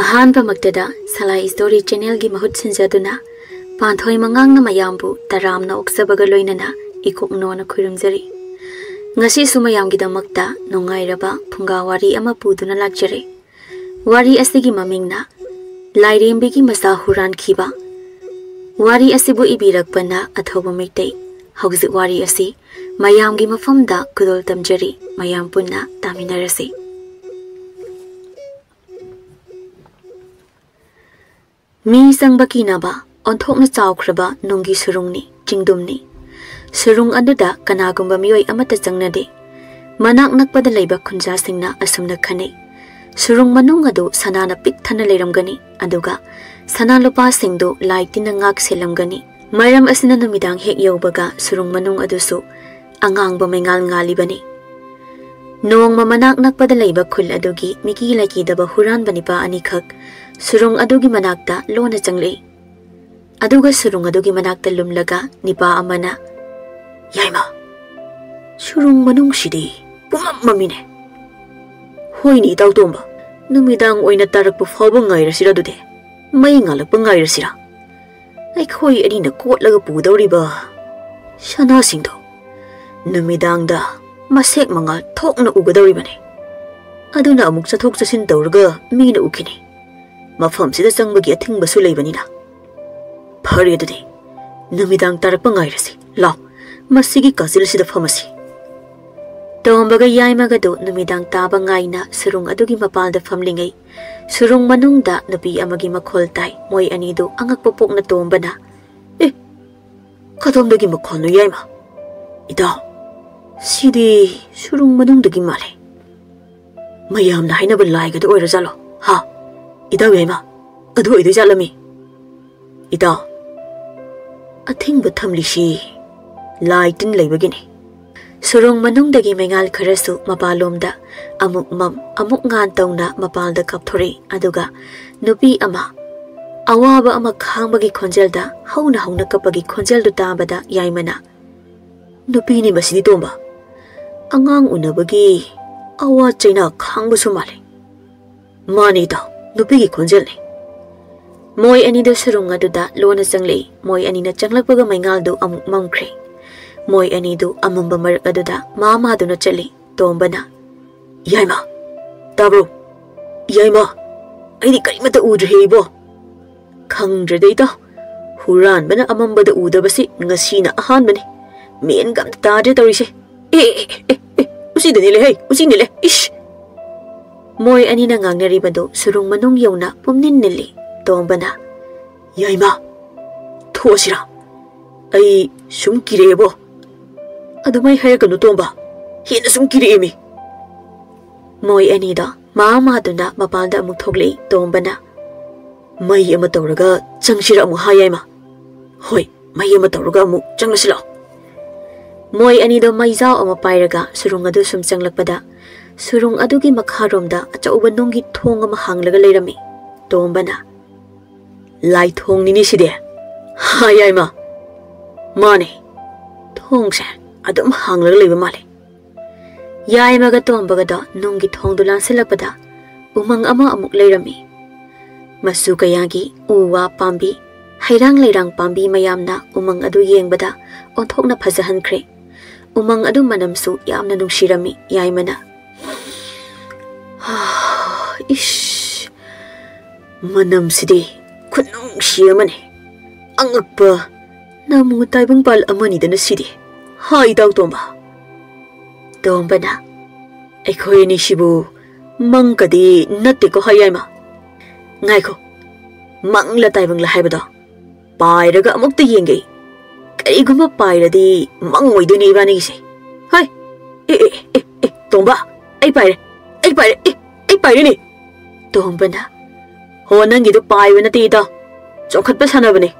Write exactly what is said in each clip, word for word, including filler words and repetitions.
ꯑꯍꯥꯟꯕꯃꯛꯇꯗ ꯁꯂꯥꯏ story ꯆꯦꯅꯦꯜꯒꯤ ꯃꯍꯨꯠ ꯁꯤꯟꯖꯗꯨꯅ ꯄꯥꯟꯊꯣꯏ ꯃꯉꯥꯡꯅ ꯃꯌꯥꯝꯕꯨ ꯇꯔꯥꯝꯅ ꯑꯣꯛꯆꯕꯒ ꯂꯣꯏꯅꯅ ꯏꯀꯣꯛꯅꯣꯅ ꯈꯨꯔꯨꯝꯖꯔꯤ꯫ ꯉꯁꯤꯁꯨ ꯃꯌꯥꯝꯒꯤꯗꯃꯛꯇ ꯅꯨꯡꯉꯥꯏꯔꯕ ꯐꯨꯡꯒꯥ ꯋꯥꯔꯤ ꯑꯃ ꯄꯨꯗꯨꯅ ꯂꯥꯛꯆꯔꯦ꯫ ꯋꯥꯔꯤ ꯑꯁꯤꯒꯤ ꯃꯃꯤꯡꯅ ꯂꯥꯏꯔꯦꯝꯕꯤꯒꯤ ꯃꯆꯥ ꯍꯨꯔꯥꯟꯈꯤꯕ꯫ ꯋꯥꯔꯤ ꯑꯁꯤꯕꯨ ꯏꯕꯤꯔꯛꯄꯅ ꯑꯊꯧꯕ ꯃꯩꯇꯩ꯫ ꯍꯧꯖꯤꯛ ꯋꯥꯔꯤ ꯑꯁꯤ ꯃꯌꯥꯝꯒꯤ ꯃꯐꯝꯗ ꯈꯨꯗꯣꯜ ꯇꯝꯖꯔꯤ꯫ ꯃꯌꯥꯝ ꯄꯨꯟꯅ ꯇꯥꯃꯤꯟꯅꯔꯁꯤ꯫ ꯃꯤ ꯆꯪꯕ ꯀꯤꯅꯕ ꯑꯣꯟꯊꯣꯛꯅ ꯆꯥꯎꯈ꯭ꯔꯕ ꯅꯨꯡꯒꯤ ꯁꯨꯔꯨꯡꯅꯤ, ꯆꯤꯡꯗꯨꯝꯅꯤ꯫ ꯁꯨꯔꯨꯡ ꯑꯗꯨꯗ ꯀꯅꯥꯒꯨꯝꯕ ꯃꯤꯑꯣꯏ ꯑꯃꯠꯇ ꯆꯪꯅꯗꯦ꯫ ꯃꯅꯥꯛ ꯅꯛꯄꯗ ꯂꯩꯕ ꯈꯨꯟꯖꯥꯁꯤꯡꯅ ꯑꯁꯨꯝꯅ ꯈꯟꯅꯩ, ꯁꯨꯔꯨꯡ ꯃꯅꯨꯡ ꯑꯗꯨ ꯁꯅꯥꯅ ꯄꯤꯛ ꯊꯟꯅ ꯂꯩꯔꯝꯒꯅꯤ, ꯑꯗꯨꯒ ꯁꯅꯥ ꯂꯨꯄꯥ ꯁꯤꯡꯗꯨ ꯂꯥꯏ ꯇꯤꯟꯅ ꯉꯥꯛ ꯁꯦꯜꯂꯝꯒꯅꯤ꯫ ꯃꯔꯝ ꯑꯁꯤꯅ ꯅꯨꯃꯤꯗꯥꯡ ꯍꯦꯛ ꯌꯧꯕꯒ ꯁꯨꯔꯨꯡ ꯃꯅꯨꯡ ꯑꯗꯨꯁꯨ ꯑꯉꯥꯡꯕ ꯃꯩꯉꯥꯜ ꯉꯥꯜꯂꯤꯕꯅꯤ꯫ ꯅꯣꯡꯃ ꯃꯅꯥꯛ ꯅꯛꯄꯗ ꯂꯩꯕ ꯈꯨꯜ ꯑꯗꯨꯒꯤ ꯃꯤꯀꯤ ꯂꯥꯏꯀꯤꯗꯕ ꯍꯨꯔꯥꯟꯕ ꯅꯤꯄꯥ ꯑꯅꯤꯈꯛ ꯁꯨꯔꯨꯡ ꯑꯗꯨꯒꯤ ꯃꯅꯥꯛꯇ ꯂꯣꯟꯅ ꯆꯪꯂꯛꯏ꯫ ꯑꯗꯨꯒ ꯁꯨꯔꯨꯡ ꯑꯗꯨꯒꯤ ꯃꯅꯥꯛꯇ ꯂꯨꯝꯂꯒ ꯅꯤꯄꯥ ꯑꯃꯅ, "ꯌꯥꯏꯃ, ꯁꯨꯔꯨꯡ ꯃꯅꯨꯡꯁꯤꯗꯤ ꯄꯨꯝꯃꯝ ꯃꯝꯃꯤꯅꯦ꯫ ꯍꯣꯏꯅꯦ, ꯏꯇꯥꯎ ꯇꯣꯝꯕ, ꯅꯨꯃꯤꯗꯥꯡ ꯑꯣꯏꯅ ꯇꯥꯔꯛꯄ ꯐꯥꯎꯕ ꯉꯥꯏꯔꯁꯤꯔ? ꯑꯗꯨꯗꯤ ꯃꯩ ꯉꯥꯜꯂꯛꯄ ꯉꯥꯏꯔꯁꯤꯔ? ꯑꯩꯈꯣꯏ ꯑꯅꯤꯅ ꯀꯣꯠꯂꯒ ꯄꯨꯗꯧꯔꯤꯕ ꯁꯅꯥꯁꯤꯡꯗꯣ ꯅꯨꯃꯤꯗꯥꯡꯗ ꯃꯁꯦꯛ ꯃꯉꯥꯜ ꯊꯣꯛꯅ ꯎꯒꯗꯧꯔꯤꯕꯅꯤ꯫ ꯑꯗꯨꯅ ꯑꯃꯨꯛ ꯆꯠꯊꯣꯛ ꯆꯠꯁꯤꯟ ꯇꯧꯔꯒ ꯃꯤꯅ ꯎꯈꯤꯅꯤ꯫ ꯃꯐꯝꯁꯤꯗ ꯆꯪꯕꯒꯤ ꯑꯊꯤꯡꯕꯁꯨ ꯂꯩꯕꯅꯤꯅ꯫ ꯐꯔꯦ, ꯑꯗꯨꯗꯤ ꯅꯨꯃꯤꯗꯥꯡ ꯇꯥꯔꯛꯄ ꯉꯥꯏꯔꯁꯤ꯫ ꯂꯥꯎ, ꯃꯁꯤꯒꯤ ꯀꯥꯆꯤꯜ ꯑꯁꯤꯗ ꯐꯝꯃꯁꯤ꯫" ꯇꯣꯝꯕꯒ ꯌꯥꯏꯃꯒꯗꯨ ꯅꯨꯃꯤꯗꯥꯡ ꯇꯥꯕ ꯉꯥꯏꯅ ꯁꯨꯔꯨꯡ ꯑꯗꯨꯒꯤ ꯃꯄꯥꯜꯗ ꯐꯝꯂꯤꯉꯩ, ꯁꯨꯔꯨꯡ ꯃꯅꯨꯡꯗ ꯅꯨꯄꯤ ꯑꯃꯒꯤ ꯃꯈꯣꯜ ꯇꯥꯏ꯫ ꯃꯣꯏ ꯑꯅꯤꯗꯨ ꯑꯉꯛꯄ ꯄꯣꯛꯅ ꯇꯣꯝꯕꯅ, "ꯑꯦ, ꯀꯗꯣꯝꯗꯒꯤ ꯃꯈꯣꯜꯅꯣ ꯌꯥꯏꯃ? ꯏꯇꯥꯎ, ꯁꯤꯗꯤ ꯁꯨꯔꯨꯡ ꯃꯅꯨꯡꯗꯒꯤ ꯃꯥꯜꯂꯦ꯫ ꯃꯌꯥꯝꯅ ꯍꯥꯏꯅꯕ ꯂꯥꯏꯒꯗꯣ ꯑꯣꯏꯔꯖꯥꯠꯂꯣ? ꯍꯥ? ꯏꯇꯥꯎ ꯌꯥꯏꯃ, ꯑꯗꯨ ꯑꯣꯏꯗꯣꯏ ꯖꯥꯠꯂꯃꯤ? ꯏꯇꯥꯎ, ꯑꯊꯤꯡꯕ ꯊꯝꯂꯤꯁꯤ ꯂꯥꯏ ꯇꯤꯟ ꯂꯩꯕꯒꯤꯅꯤ꯫" ꯁꯨꯔꯨꯡ ꯃꯅꯨꯡꯗꯒꯤ ꯃꯩꯉꯥꯜ ꯈꯔꯁꯨ ꯃꯄꯥꯟꯂꯣꯝꯗ ꯑꯃꯨꯛ ꯃꯝ, ꯑꯃꯨꯛ ꯉꯥꯟ ꯇꯧꯅ ꯃꯄꯥꯟꯗ ꯀꯥꯞꯊꯣꯔꯛꯏ꯫ ꯑꯗꯨꯒ ꯅꯨꯄꯤ ꯑꯃ ꯑꯋꯥꯕ ꯑꯃ ꯈꯥꯡꯕꯒꯤ ꯈꯣꯟꯖꯦꯜꯗ ꯍꯧꯅ ꯍꯧꯅ ꯀꯞꯄꯒꯤ ꯈꯣꯟꯖꯦꯜꯗꯨ ꯇꯥꯕꯗ ꯌꯥꯏꯃꯅ, "ꯅꯨꯄꯤꯅꯤ ꯃꯁꯤꯗꯤ ꯇꯣꯝꯕ꯫ ꯑꯉꯥꯡ ꯎꯅꯕꯒꯤ ꯑꯋꯥ ꯆꯩꯅꯥ ꯈꯥꯡꯕꯁꯨ ꯃꯥꯜꯂꯤ꯫" "ꯃꯥꯅꯤ ꯏꯇꯥꯎ, ꯅꯨꯄꯤꯒꯤ ꯈꯣꯟꯖꯦꯜꯅꯤ꯫ ꯃꯣꯏ ꯑꯅꯤꯗꯣ ꯁꯨꯔꯨꯡ ꯑꯗꯨꯗ ꯂꯣꯟꯅ ꯆꯪꯂꯛꯏ꯫ ꯃꯣꯏ ꯑꯅꯤꯅ ꯆꯪꯂꯛꯄꯒ ꯃꯩꯉꯥꯜꯗꯨ ꯑꯃꯨꯛ ꯃꯝꯈ꯭ꯔꯦ꯫ ꯃꯣꯏ ꯑꯅꯤꯗꯨ ꯑꯃꯝꯕ ꯃꯔꯛ ꯑꯗꯨꯗ ꯃꯥ ꯃꯥꯗꯨꯅ ꯆꯠꯂꯤ꯫ ꯇꯣꯝꯕꯅ, "ꯌꯥꯏꯃ, ꯇꯥꯕ꯭ꯔꯣ? ꯌꯥꯏꯃ, ꯑꯩꯗꯤ ꯀꯔꯤꯃꯠꯇ ꯎꯗ꯭ꯔꯦꯍꯦ ꯏꯕꯣ꯫ ꯈꯪꯗ꯭ꯔꯦꯗ ꯏꯇꯥꯎ, ꯍꯨꯔꯥꯟꯕꯅ ꯑꯃꯝꯕꯗ ꯎꯗꯕꯁꯤ ꯉꯁꯤꯅ ꯑꯍꯥꯟꯕꯅꯤ꯫ ꯃꯦꯟꯒ ꯑꯝꯇ ꯇꯥꯗ꯭ꯔꯦ ꯇꯧꯔꯤꯁꯦ꯫ ꯑꯦ, ꯑꯦ, ꯑꯦ, ꯑꯦ, ꯑꯦ, ꯎꯆꯤꯗꯅꯤꯂꯦ ꯍꯩ, ꯎꯆꯤꯅꯤꯂꯦ, ꯏꯁ!" ꯃꯣꯏ ꯑꯅꯤꯅ ꯉꯥꯡꯅꯔꯤꯕꯗꯨ ꯁꯨꯔꯨꯡ ꯃꯅꯨꯡ ꯌꯧꯅ ꯄꯨꯝꯅꯤꯟ ꯅꯤꯜꯂꯤ꯫ ꯇꯣꯝꯕꯅ, "ꯌꯥꯏꯃ, ꯊꯣꯛꯑꯁꯤꯔꯥ? ꯑꯩ ꯁꯨꯝ ꯀꯤꯔꯛꯑꯦꯕꯣ꯫" "ꯑꯗꯨꯃꯥꯏ ꯍꯥꯏꯔꯛꯀꯅꯨ ꯇꯣꯝꯕ, ꯍꯦꯟꯅ ꯁꯨꯝ ꯀꯤꯔꯛꯑꯦꯃꯤ꯫" ꯃꯣꯏ ꯑꯅꯤꯗꯣ ꯃꯥ ꯃꯥꯗꯨꯅ ꯃꯄꯥꯟꯗ ꯑꯃꯨꯛ ꯊꯣꯛꯂꯛꯏ꯫ ꯇꯣꯝꯕꯅ, "ꯃꯩ ꯑꯃ ꯇꯧꯔꯒ ꯆꯪꯁꯤꯔ ꯑꯃꯨꯛ ꯍꯥ ꯌꯥꯏꯃ?" "ꯍꯣꯏ, ꯃꯩ ꯑꯃ ꯇꯧꯔꯒ ꯑꯃꯨꯛ ꯆꯪꯂꯁꯤ ꯂꯥꯛꯑꯣ꯫" ꯃꯣꯏ ꯑꯅꯤꯗꯣ ꯃꯩꯖꯥꯎ ꯑꯃ ꯄꯥꯏꯔꯒ ꯁꯨꯔꯨꯡ ꯑꯗꯨ ꯁꯨꯝ ꯆꯪꯂꯛꯄꯗ, ꯁꯨꯔꯨꯡ ꯑꯗꯨꯒꯤ ꯃꯈꯥꯔꯣꯝꯗ ꯑꯆꯧꯕ ꯅꯨꯡꯒꯤ ꯊꯣꯡ ꯑꯃ ꯍꯥꯡꯂꯒ ꯂꯩꯔꯝꯃꯤ꯫ ꯇꯣꯝꯕꯅ, "ꯂꯥꯏꯊꯣꯡꯅꯤꯅꯦ ꯁꯤꯗꯤ, ꯍꯥ ꯌꯥꯏꯃ?" "ꯃꯥꯅꯦ, ꯊꯣꯡꯁꯦ ꯑꯗꯨꯝ ꯍꯥꯡꯂꯒ ꯂꯩꯕ ꯃꯥꯜꯂꯦ꯫" ꯌꯥꯏꯃꯒ ꯇꯣꯝꯕꯒꯗꯣ ꯅꯨꯡꯒꯤ ꯊꯣꯡꯗꯨ ꯂꯥꯟꯁꯤꯜꯂꯛꯄꯗ ꯎꯃꯪ ꯑꯃ ꯑꯃꯨꯛ ꯂꯩꯔꯝꯃꯤ꯫ ꯃꯆꯨ ꯀꯌꯥꯒꯤ ꯎ ꯋꯥ ꯄꯥꯝꯕꯤ, ꯍꯩꯔꯥꯡ ꯂꯩꯔꯥꯡ ꯄꯥꯝꯕꯤ ꯃꯌꯥꯝꯅ ꯎꯃꯪ ꯑꯗꯨ ꯌꯦꯡꯕꯗ ꯑꯣꯟꯊꯣꯛꯅ ꯐꯖꯍꯟꯈ꯭ꯔꯦ꯫ ꯎꯃꯪ ꯑꯗꯨ ꯃꯅꯝꯁꯨ ꯌꯥꯝꯅ ꯅꯨꯡꯁꯤꯔꯝꯃꯤ꯫ ꯌꯥꯏꯃꯅ, "ꯏꯁ, ꯃꯅꯝꯁꯤꯗꯤ ꯈꯨꯅꯨꯡꯁꯤ ꯑꯃꯅꯤ꯫ ꯑꯉꯛꯄ ꯅꯥꯃꯨ ꯇꯥꯏꯕꯪꯄꯥꯜ ꯑꯃꯅꯤꯗꯅ ꯁꯤꯗꯤ, ꯍꯥ ꯏꯇꯥꯎ ꯇꯣꯝꯕ?" ꯇꯣꯝꯕꯅ, "ꯑꯩꯈꯣꯏ ꯑꯅꯤꯁꯤꯕꯨ ꯃꯪꯒꯗꯤ ꯅꯠꯇꯦꯀꯣ ꯍꯥ ꯌꯥꯏꯃ? ꯉꯥꯏꯈꯣ, ꯃꯪꯂ ꯇꯥꯏꯕꯪꯂ ꯍꯥꯏꯕꯗꯣ ꯄꯥꯏꯔꯒ ꯑꯃꯨꯛꯇ ꯌꯦꯡꯒꯦ꯫ ꯀꯔꯤꯒꯨꯝꯕ ꯄꯥꯏꯔꯗꯤ ꯃꯪ ꯑꯣꯏꯗꯣꯏꯅꯦ ꯏꯕꯥꯅꯤꯒꯤꯁꯦ꯫ ꯍꯣꯏ, ꯑꯦ, ꯑꯦ, ꯑꯦ, ꯑꯦ, ꯇꯣꯝꯕ, ꯑꯩ ꯄꯥꯏꯔꯦ, ꯑꯩ ꯄꯥꯏꯔꯦ, ꯑꯦ, ꯑꯩ ꯄꯥꯏꯔꯦꯅꯦ꯫" ꯇꯣꯝꯕꯅ, "ꯍꯣ, ꯅꯪꯒꯤꯗꯣ ꯄꯥꯏꯕ ꯅꯠꯇꯦ ꯏꯇꯥꯎ, ꯆꯣꯡꯈꯠꯄ ꯁꯥꯟꯅꯕꯅꯦ꯫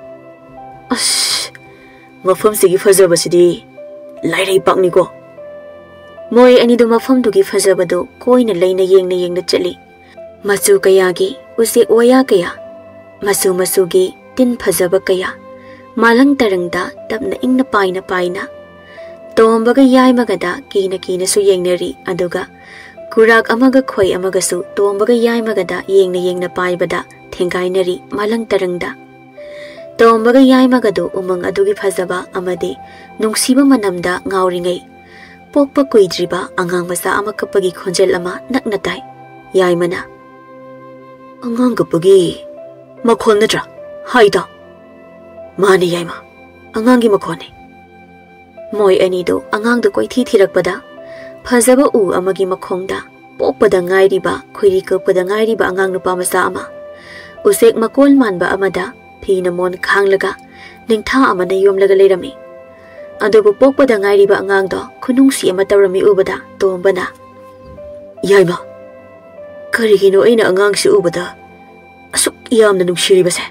ꯑꯁ, ꯃꯐꯝꯁꯤꯒꯤ ꯐꯖꯕꯁꯤꯗꯤ ꯂꯥꯏꯔꯩ ꯄꯥꯛꯅꯤꯀꯣ꯫" ꯃꯣꯏ ꯑꯅꯤꯗꯨ ꯃꯐꯝꯗꯨꯒꯤ ꯐꯖꯕꯗꯨ ꯀꯣꯏꯅ ꯂꯩꯅ ꯌꯦꯡꯅ ꯌꯦꯡꯅ ꯆꯠꯂꯤ꯫ ꯃꯆꯨ ꯀꯌꯥꯒꯤ ꯎꯆꯦꯛ ꯋꯥꯌꯥ ꯀꯌꯥ, ꯃꯆꯨ ꯃꯆꯨꯒꯤ ꯇꯤꯟ ꯐꯖꯕ ꯀꯌꯥ, ꯃꯥꯂꯪ ꯇꯔꯪꯗ ꯇꯞꯅ ꯏꯪꯅ ꯄꯥꯏꯅ ꯄꯥꯏꯅ꯫ ꯇꯣꯝꯕꯒ ꯌꯥꯏꯃꯒꯗ ꯀꯤꯅ ꯀꯤꯅꯁꯨ ꯌꯦꯡꯅꯔꯤ, ꯑꯗꯨꯒ ꯀꯨꯔꯥꯛ ꯑꯃꯒ ꯈꯣꯏ ꯑꯃꯒꯁꯨ ꯇꯣꯝꯕꯒ ꯌꯥꯏꯃꯒꯗ ꯌꯦꯡꯅ ꯌꯦꯡꯅ ꯄꯥꯏꯕꯗ ꯊꯦꯡꯒꯥꯏꯅꯔꯤ ꯃꯥꯂꯪ ꯇꯔꯪꯗ꯫ ꯇꯣꯝꯕꯒ ꯌꯥꯏꯃꯒꯗꯨ ꯎꯃꯪ ꯑꯗꯨꯒꯤ ꯐꯖꯕ ꯑꯃꯗꯤ ꯅꯨꯡꯁꯤꯕ ꯃꯅꯝꯗ ꯉꯥꯎꯔꯤꯉꯩ, ꯄꯣꯛꯄ ꯀꯨꯏꯗ꯭ꯔꯤꯕ ꯑꯉꯥꯡ ꯃꯆꯥ ꯑꯃ ꯀꯞꯄꯒꯤ ꯈꯣꯟꯖꯦꯜ ꯑꯃ ꯅꯛꯅ ꯇꯥꯏ꯫ ꯌꯥꯏꯃꯅ, "ꯑꯉꯥꯡ ꯀꯞꯄꯒꯤ ꯃꯈꯣꯜ ꯅꯠꯇ꯭ꯔꯥ? ꯍꯥꯏꯗ?" "ꯃꯥꯅꯦ ꯌꯥꯏꯃ, ꯑꯉꯥꯡꯒꯤ ꯃꯈꯣꯜꯅꯦ꯫" ꯃꯣꯏ ꯑꯅꯤꯗꯨ ꯑꯉꯥꯡꯗꯨ ꯀꯣꯏꯊꯤ ꯊꯤꯔꯛꯄꯗ, ꯐꯖꯕ ꯎ ꯑꯃꯒꯤ ꯃꯈꯣꯡꯗ ꯄꯣꯛꯄꯗ ꯉꯥꯏꯔꯤꯕ, ꯈꯣꯏꯔꯤ ꯀꯣꯛꯄꯗ ꯉꯥꯏꯔꯤꯕ ꯑꯉꯥꯡ ꯅꯨꯄꯥ ꯃꯆꯥ ꯑꯃ, ꯎꯆꯦꯛ ꯃꯀꯣꯜ ꯃꯥꯟꯕ ꯑꯃꯗ ꯐꯤꯅ ꯃꯣꯟ ꯈꯥꯡꯂꯒ ꯅꯤꯡꯊꯥ ꯑꯃꯅ ꯌꯣꯝꯂꯒ ꯂꯩꯔꯝꯃꯤ꯫ ꯑꯗꯨꯕꯨ ꯄꯣꯛꯄꯗ ꯉꯥꯏꯔꯤꯕ ꯑꯉꯥꯡꯗꯣ ꯈꯨꯅꯨꯡꯁꯤ ꯑꯃ ꯇꯧꯔꯝꯃꯤ ꯎꯕꯗ ꯇꯣꯝꯕꯅ, "ꯌꯥꯏꯃ, ꯀꯔꯤꯒꯤꯅꯣ ꯑꯩꯅ ꯑꯉꯥꯡꯁꯤ ꯎꯕꯗ ꯑꯁꯨꯛ ꯌꯥꯝꯅ ꯅꯨꯡꯁꯤꯔꯤꯕꯁꯦ?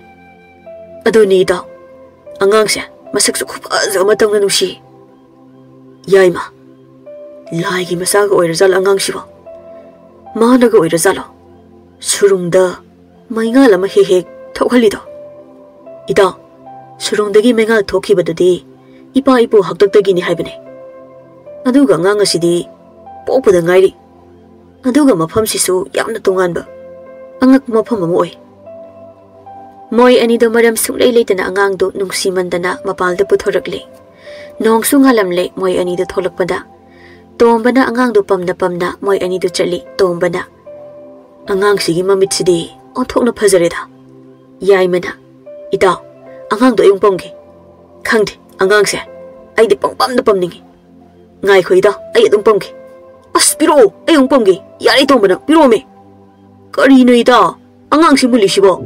ꯑꯗꯨꯅꯤ ꯏꯇꯥꯎ, ꯑꯉꯥꯡꯁꯦ ꯃꯁꯛꯁꯨ ꯈꯨꯐꯖ ꯑꯃ ꯇꯧꯅ ꯅꯨꯡꯁꯤ꯫ ꯌꯥꯏꯃ, ꯂꯥꯏꯒꯤ ꯃꯆꯥꯒ ꯑꯣꯏꯔꯖꯥꯠꯂ ꯑꯉꯥꯡꯁꯤꯕꯣ? ꯃꯥꯅꯒ ꯑꯣꯏꯔꯖꯥꯠꯂꯣ ꯁꯨꯔꯨꯡꯗ ꯃꯩꯉꯥꯜ ꯑꯃ ꯍꯦꯛ ꯍꯦꯛ ꯊꯣꯛꯍꯜꯂꯤꯗꯣ? ꯏꯇꯥꯎ, ꯁꯨꯔꯨꯡꯗꯒꯤ ꯃꯩꯉꯥꯜ ꯊꯣꯛꯈꯤꯕꯗꯨꯗꯤ ꯏꯄꯥ ꯏꯄꯨ ꯍꯥꯛꯇꯛꯇꯒꯤꯅꯤ ꯍꯥꯏꯕꯅꯦ꯫ ꯑꯗꯨꯒ ꯑꯉꯥꯡ ꯑꯁꯤꯗꯤ ꯄꯣꯛꯄꯗ ꯉꯥꯏꯔꯤ꯫ ꯑꯗꯨꯒ ꯃꯐꯝꯁꯤꯁꯨ ꯌꯥꯝꯅ ꯇꯣꯉꯥꯟꯕ, ꯑꯉꯛꯄ ꯃꯐꯝ ꯑꯃ ꯑꯣꯏ꯫" ꯃꯣꯏ ꯑꯅꯤꯗꯣ ꯃꯔꯝ ꯁꯨꯡꯂꯩ ꯂꯩꯇꯅ ꯑꯉꯥꯡꯗꯨ ꯅꯨꯡꯁꯤꯃꯟꯗꯅ ꯃꯄꯥꯜꯗ ꯄꯨꯊꯣꯔꯛꯂꯦ꯫ ꯅꯣꯡꯁꯨ ꯉꯥꯜꯂꯝꯂꯦ ꯃꯣꯏ ꯑꯅꯤꯗꯨ ꯊꯣꯛꯂꯛꯄꯗ꯫ ꯇꯣꯝꯕꯅ ꯑꯉꯥꯡꯗꯨ ꯄꯝꯅ ꯄꯝꯅ ꯃꯣꯏ ꯑꯅꯤꯗꯨ ꯆꯠꯂꯤ꯫ ꯇꯣꯝꯕꯅ, "ꯑꯉꯥꯡꯁꯤꯒꯤ ꯃꯃꯤꯠꯁꯤꯗꯤ ꯑꯣꯟꯊꯣꯛꯅ ꯐꯖꯔꯦꯗ꯫" ꯌꯥꯏꯃꯅ, "ꯏꯇꯥꯎ, ꯑꯉꯥꯡꯗꯣ ꯑꯩ ꯑꯃꯨꯛ ꯄꯝꯒꯦ꯫" "ꯈꯪꯗꯦ, ꯑꯉꯥꯡꯁꯦ ꯑꯩꯗꯤ ꯄꯪꯄꯝꯗ ꯄꯝꯅꯤꯡꯉꯤ꯫" "ꯉꯥꯏꯈꯣ ꯏꯇꯥꯎ, ꯑꯩ ꯑꯗꯨꯝ ꯄꯝꯒꯦ꯫" "ꯑꯁ, ꯄꯤꯔꯛꯑꯣ, ꯑꯩ ꯑꯃꯨꯛ ꯄꯝꯒꯦ꯫" "ꯌꯥꯔꯦ ꯇꯣꯝꯕ, ꯅꯪ ꯄꯤꯔꯛꯑꯣꯃꯦ꯫" "ꯀꯔꯤꯅꯣ ꯏꯇꯥꯎ, ꯑꯉꯥꯡꯁꯤ ꯃꯨꯜꯂꯤꯁꯤꯕꯣ?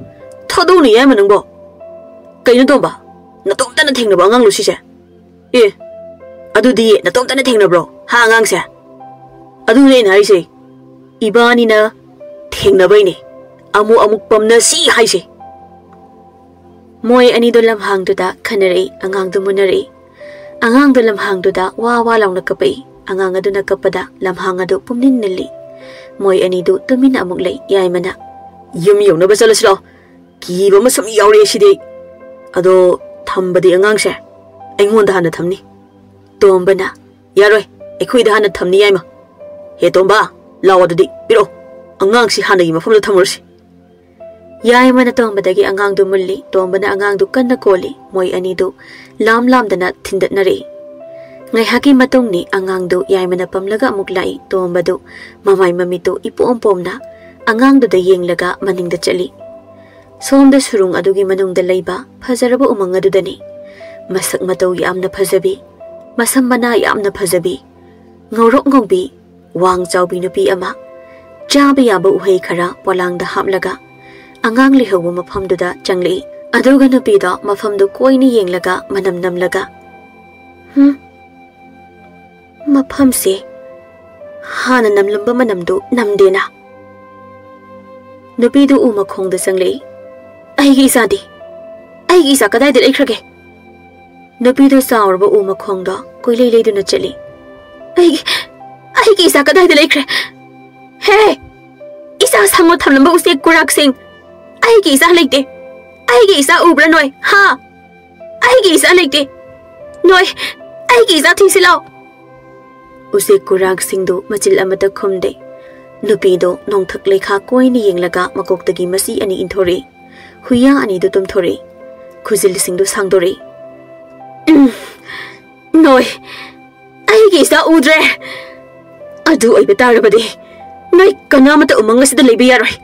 ꯊꯥꯗꯣꯛꯎꯅꯦ ꯌꯥꯏꯃ ꯅꯪꯕꯣ꯫" "ꯀꯩꯅꯣ ꯇꯣꯝꯕ, ꯅꯇꯣꯝꯇꯅ ꯊꯦꯡꯅꯕ ꯑꯉꯥꯡꯂꯣ ꯁꯤꯁꯦ?" "ꯑꯦ, ꯑꯗꯨꯗꯤ ꯅꯇꯣꯝꯇꯅ ꯊꯦꯡꯅꯕ꯭ꯔꯣ ꯍꯥ ꯑꯉꯥꯡꯁꯦ?" "ꯑꯗꯨꯅꯦ ꯑꯩꯅ ꯍꯥꯏꯁꯦ, ꯏꯕꯥꯅꯤꯅ ꯊꯦꯡꯅꯕꯩꯅꯦ ꯑꯃꯨꯛ ꯑꯃꯨꯛ ꯄꯝꯅꯁꯤ ꯍꯥꯏꯁꯦ꯫" ꯃꯣꯏ ꯑꯅꯤꯗꯣ ꯂꯝꯍꯥꯡꯗꯨꯗ ꯈꯟꯅꯔꯛꯏ, ꯑꯉꯥꯡꯗꯨ ꯃꯨꯟꯅꯔꯛꯏ꯫ ꯑꯉꯥꯡꯗꯨ ꯂꯝꯍꯥꯡꯗꯨꯗ ꯋꯥ ꯋꯥ ꯂꯥꯎꯅ ꯀꯞꯄꯛꯏ꯫ ꯑꯉꯥꯡ ꯑꯗꯨꯅ ꯀꯞꯄꯗ ꯂꯝꯍꯥꯡ ꯑꯗꯨ ꯄꯨꯝꯅꯤꯟ ꯅꯤꯜꯂꯤ꯫ ꯃꯣꯏ ꯑꯅꯤꯗꯨ ꯇꯨꯃꯤꯟꯅ ꯑꯃꯨꯛ ꯂꯩ꯫ ꯌꯥꯏꯃꯅ, "ꯌꯨꯝ ꯌꯧꯅꯕ ꯆꯠꯂꯁꯤ ꯂꯥꯎ꯫ ꯀꯤꯕ ꯑꯃ ꯁꯨꯝ ꯌꯥꯎꯔꯛꯑꯦ ꯁꯤꯗꯤ ꯑꯩ꯫ ꯑꯗꯣ ꯊꯝꯕꯗꯤ ꯑꯉꯥꯡꯁꯦ ꯑꯩꯉꯣꯟꯗ ꯍꯥꯟꯅ ꯊꯝꯅꯤ꯫" ꯇꯣꯝꯕꯅ, "ꯌꯥꯔꯣꯏ, ꯑꯩꯈꯣꯏꯗ ꯍꯥꯟꯅ ꯊꯝꯅꯤ ꯌꯥꯏꯃ꯫ ꯍꯦ ꯇꯣꯝꯕ, "ꯂꯥꯛꯑꯣ ꯑꯗꯨꯗꯤ, ꯄꯤꯔꯛꯑꯣ꯫ ꯑꯉꯥꯡꯁꯤ ꯍꯥꯟꯅꯒꯤ ꯃꯐꯝꯗ ꯊꯝꯃꯨꯔꯁꯤ꯫" ꯌꯥꯏꯃꯅ ꯇꯣꯝꯕꯗꯒꯤ ꯑꯉꯥꯡꯗꯨ ꯃꯨꯜꯂꯤ꯫ ꯇꯣꯝꯕꯅ ꯑꯉꯥꯡꯗꯨ ꯀꯟꯅ ꯀꯣꯜꯂꯤ꯫ ꯃꯣꯏ ꯑꯅꯤꯗꯨ ꯂꯥꯝ ꯂꯥꯝꯗꯅ ꯊꯤꯟꯗꯠꯅꯔꯛꯏ꯫ ꯉꯥꯏꯍꯥꯛꯀꯤ ꯃꯇꯨꯡꯅꯤ ꯑꯉꯥꯡꯗꯨ ꯌꯥꯏꯃꯅ ꯄꯝꯂꯒ ꯑꯃꯨꯛ ꯂꯥꯛꯏ꯫ ꯇꯣꯝꯕꯗꯨ ꯃꯃꯥꯏ ꯃꯃꯤꯠꯇꯨ ꯏꯄꯣꯝ ꯄꯣꯝꯅ ꯑꯉꯥꯡꯗꯨꯗ ꯌꯦꯡꯂꯒ ꯃꯅꯤꯡꯗ ꯆꯠꯂꯤ꯫ ꯁꯣꯝꯗ ꯁꯨꯔꯨꯡ ꯑꯗꯨꯒꯤ ꯃꯅꯨꯡꯗ ꯂꯩꯕ ꯐꯖꯔꯕ ꯎꯃꯪ ꯑꯗꯨꯗꯅꯤ꯫ ꯃꯁꯛ ꯃꯇꯧ ꯌꯥꯝꯅ ꯐꯖꯕꯤ, ꯃꯁꯝ ꯃꯅꯥ ꯌꯥꯝꯅ ꯐꯖꯕꯤ, ꯉꯧꯔꯣꯛ ꯉꯧꯕꯤ, ꯋꯥꯡ ꯆꯥꯎꯕꯤ ꯅꯨꯄꯤ ꯑꯃ ꯆꯥꯕ ꯌꯥꯕ ꯎꯍꯩ ꯈꯔ ꯄꯣꯂꯥꯡꯗ ꯍꯥꯞꯂꯒ ꯑꯉꯥꯡ ꯂꯩꯍꯧꯕ ꯃꯐꯝꯗꯨꯗ ꯆꯪꯂꯛꯏ꯫ ꯑꯗꯨꯒ ꯅꯨꯄꯤꯗꯣ ꯃꯐꯝꯗꯨ ꯀꯣꯏꯅ ꯌꯦꯡꯂꯒ ꯃꯅꯝ ꯅꯝꯂꯒ, "ꯍꯨꯝ, ꯃꯐꯝꯁꯦ ꯍꯥꯟꯅ ꯅꯝꯂꯝꯕ ꯃꯅꯝꯗꯨ ꯅꯝꯗꯦꯅ꯫" ꯅꯨꯄꯤꯗꯨ ꯎ ꯃꯈꯣꯡꯗ ꯆꯪꯂꯛꯏ꯫ "ꯑꯩꯒꯤ ꯏꯆꯥꯗꯤ? ꯑꯩꯒꯤ ꯏꯆꯥ ꯀꯗꯥꯏꯗ ꯂꯩꯈ꯭ꯔꯒꯦ?" ꯅꯨꯄꯤꯗꯨ ꯆꯥꯎꯔꯕ ꯎ ꯃꯈꯣꯡꯗꯣ ꯀꯣꯏꯂꯩ ꯂꯩꯗꯨꯅ ꯆꯠꯂꯤ꯫ "ꯑꯩꯒꯤ, ꯑꯩꯒꯤ ꯏꯆꯥ ꯀꯗꯥꯏꯗ ꯂꯩꯈ꯭ꯔꯦ? ꯍꯦ! ꯏꯆꯥ ꯁꯪꯉꯣ ꯊꯝꯂꯝꯕ ꯎꯆꯦꯛ ꯀꯨꯔꯥꯛꯁꯤꯡ! ꯑꯩꯒꯤ ꯏꯆꯥ ꯂꯩꯇꯦ꯫ ꯑꯩꯒꯤ ꯏꯆꯥ ꯎꯕ꯭ꯔꯥ ꯅꯣꯏ? ꯍꯥ? ꯑꯩꯒꯤ ꯏꯆꯥ ꯂꯩꯇꯦ꯫ ꯅꯣꯏ, ꯑꯩꯒꯤ ꯏꯆꯥ ꯊꯤꯁꯤ ꯂꯥꯎ꯫" ꯎꯆꯦꯛ ꯀꯨꯔꯥꯛꯁꯤꯡꯗꯨ ꯃꯆꯤꯜ ꯑꯃꯠꯇ ꯈꯨꯝꯗꯦ꯫ ꯅꯨꯄꯤꯗꯣ ꯅꯣꯡꯊꯛ ꯂꯩꯈꯥ ꯀꯣꯏꯅ ꯌꯦꯡꯂꯒ ꯃꯀꯣꯛꯇꯒꯤ ꯃꯆꯤ ꯑꯅꯤ ꯏꯟꯊꯣꯔꯛꯏ꯫ ꯍꯨꯏꯌꯥ ꯑꯅꯤꯗꯨ ꯇꯨꯝꯊꯣꯔꯛꯏ꯫ ꯈꯨꯖꯤꯜꯁꯤꯡꯗꯨ ꯁꯥꯡꯗꯣꯔꯛꯏ꯫ "ꯎꯝ, ꯅꯣꯏ, ꯑꯩꯒꯤ ꯏꯆꯥ ꯎꯗ꯭ꯔꯦ꯫ ꯑꯗꯨ ꯑꯣꯏꯕ ꯇꯥꯔꯕꯗꯤ ꯅꯣꯏ ꯀꯅꯥꯃꯠꯇ ꯎꯃꯪ ꯑꯁꯤꯗ ꯂꯩꯕ ꯌꯥꯔꯣꯏ꯫"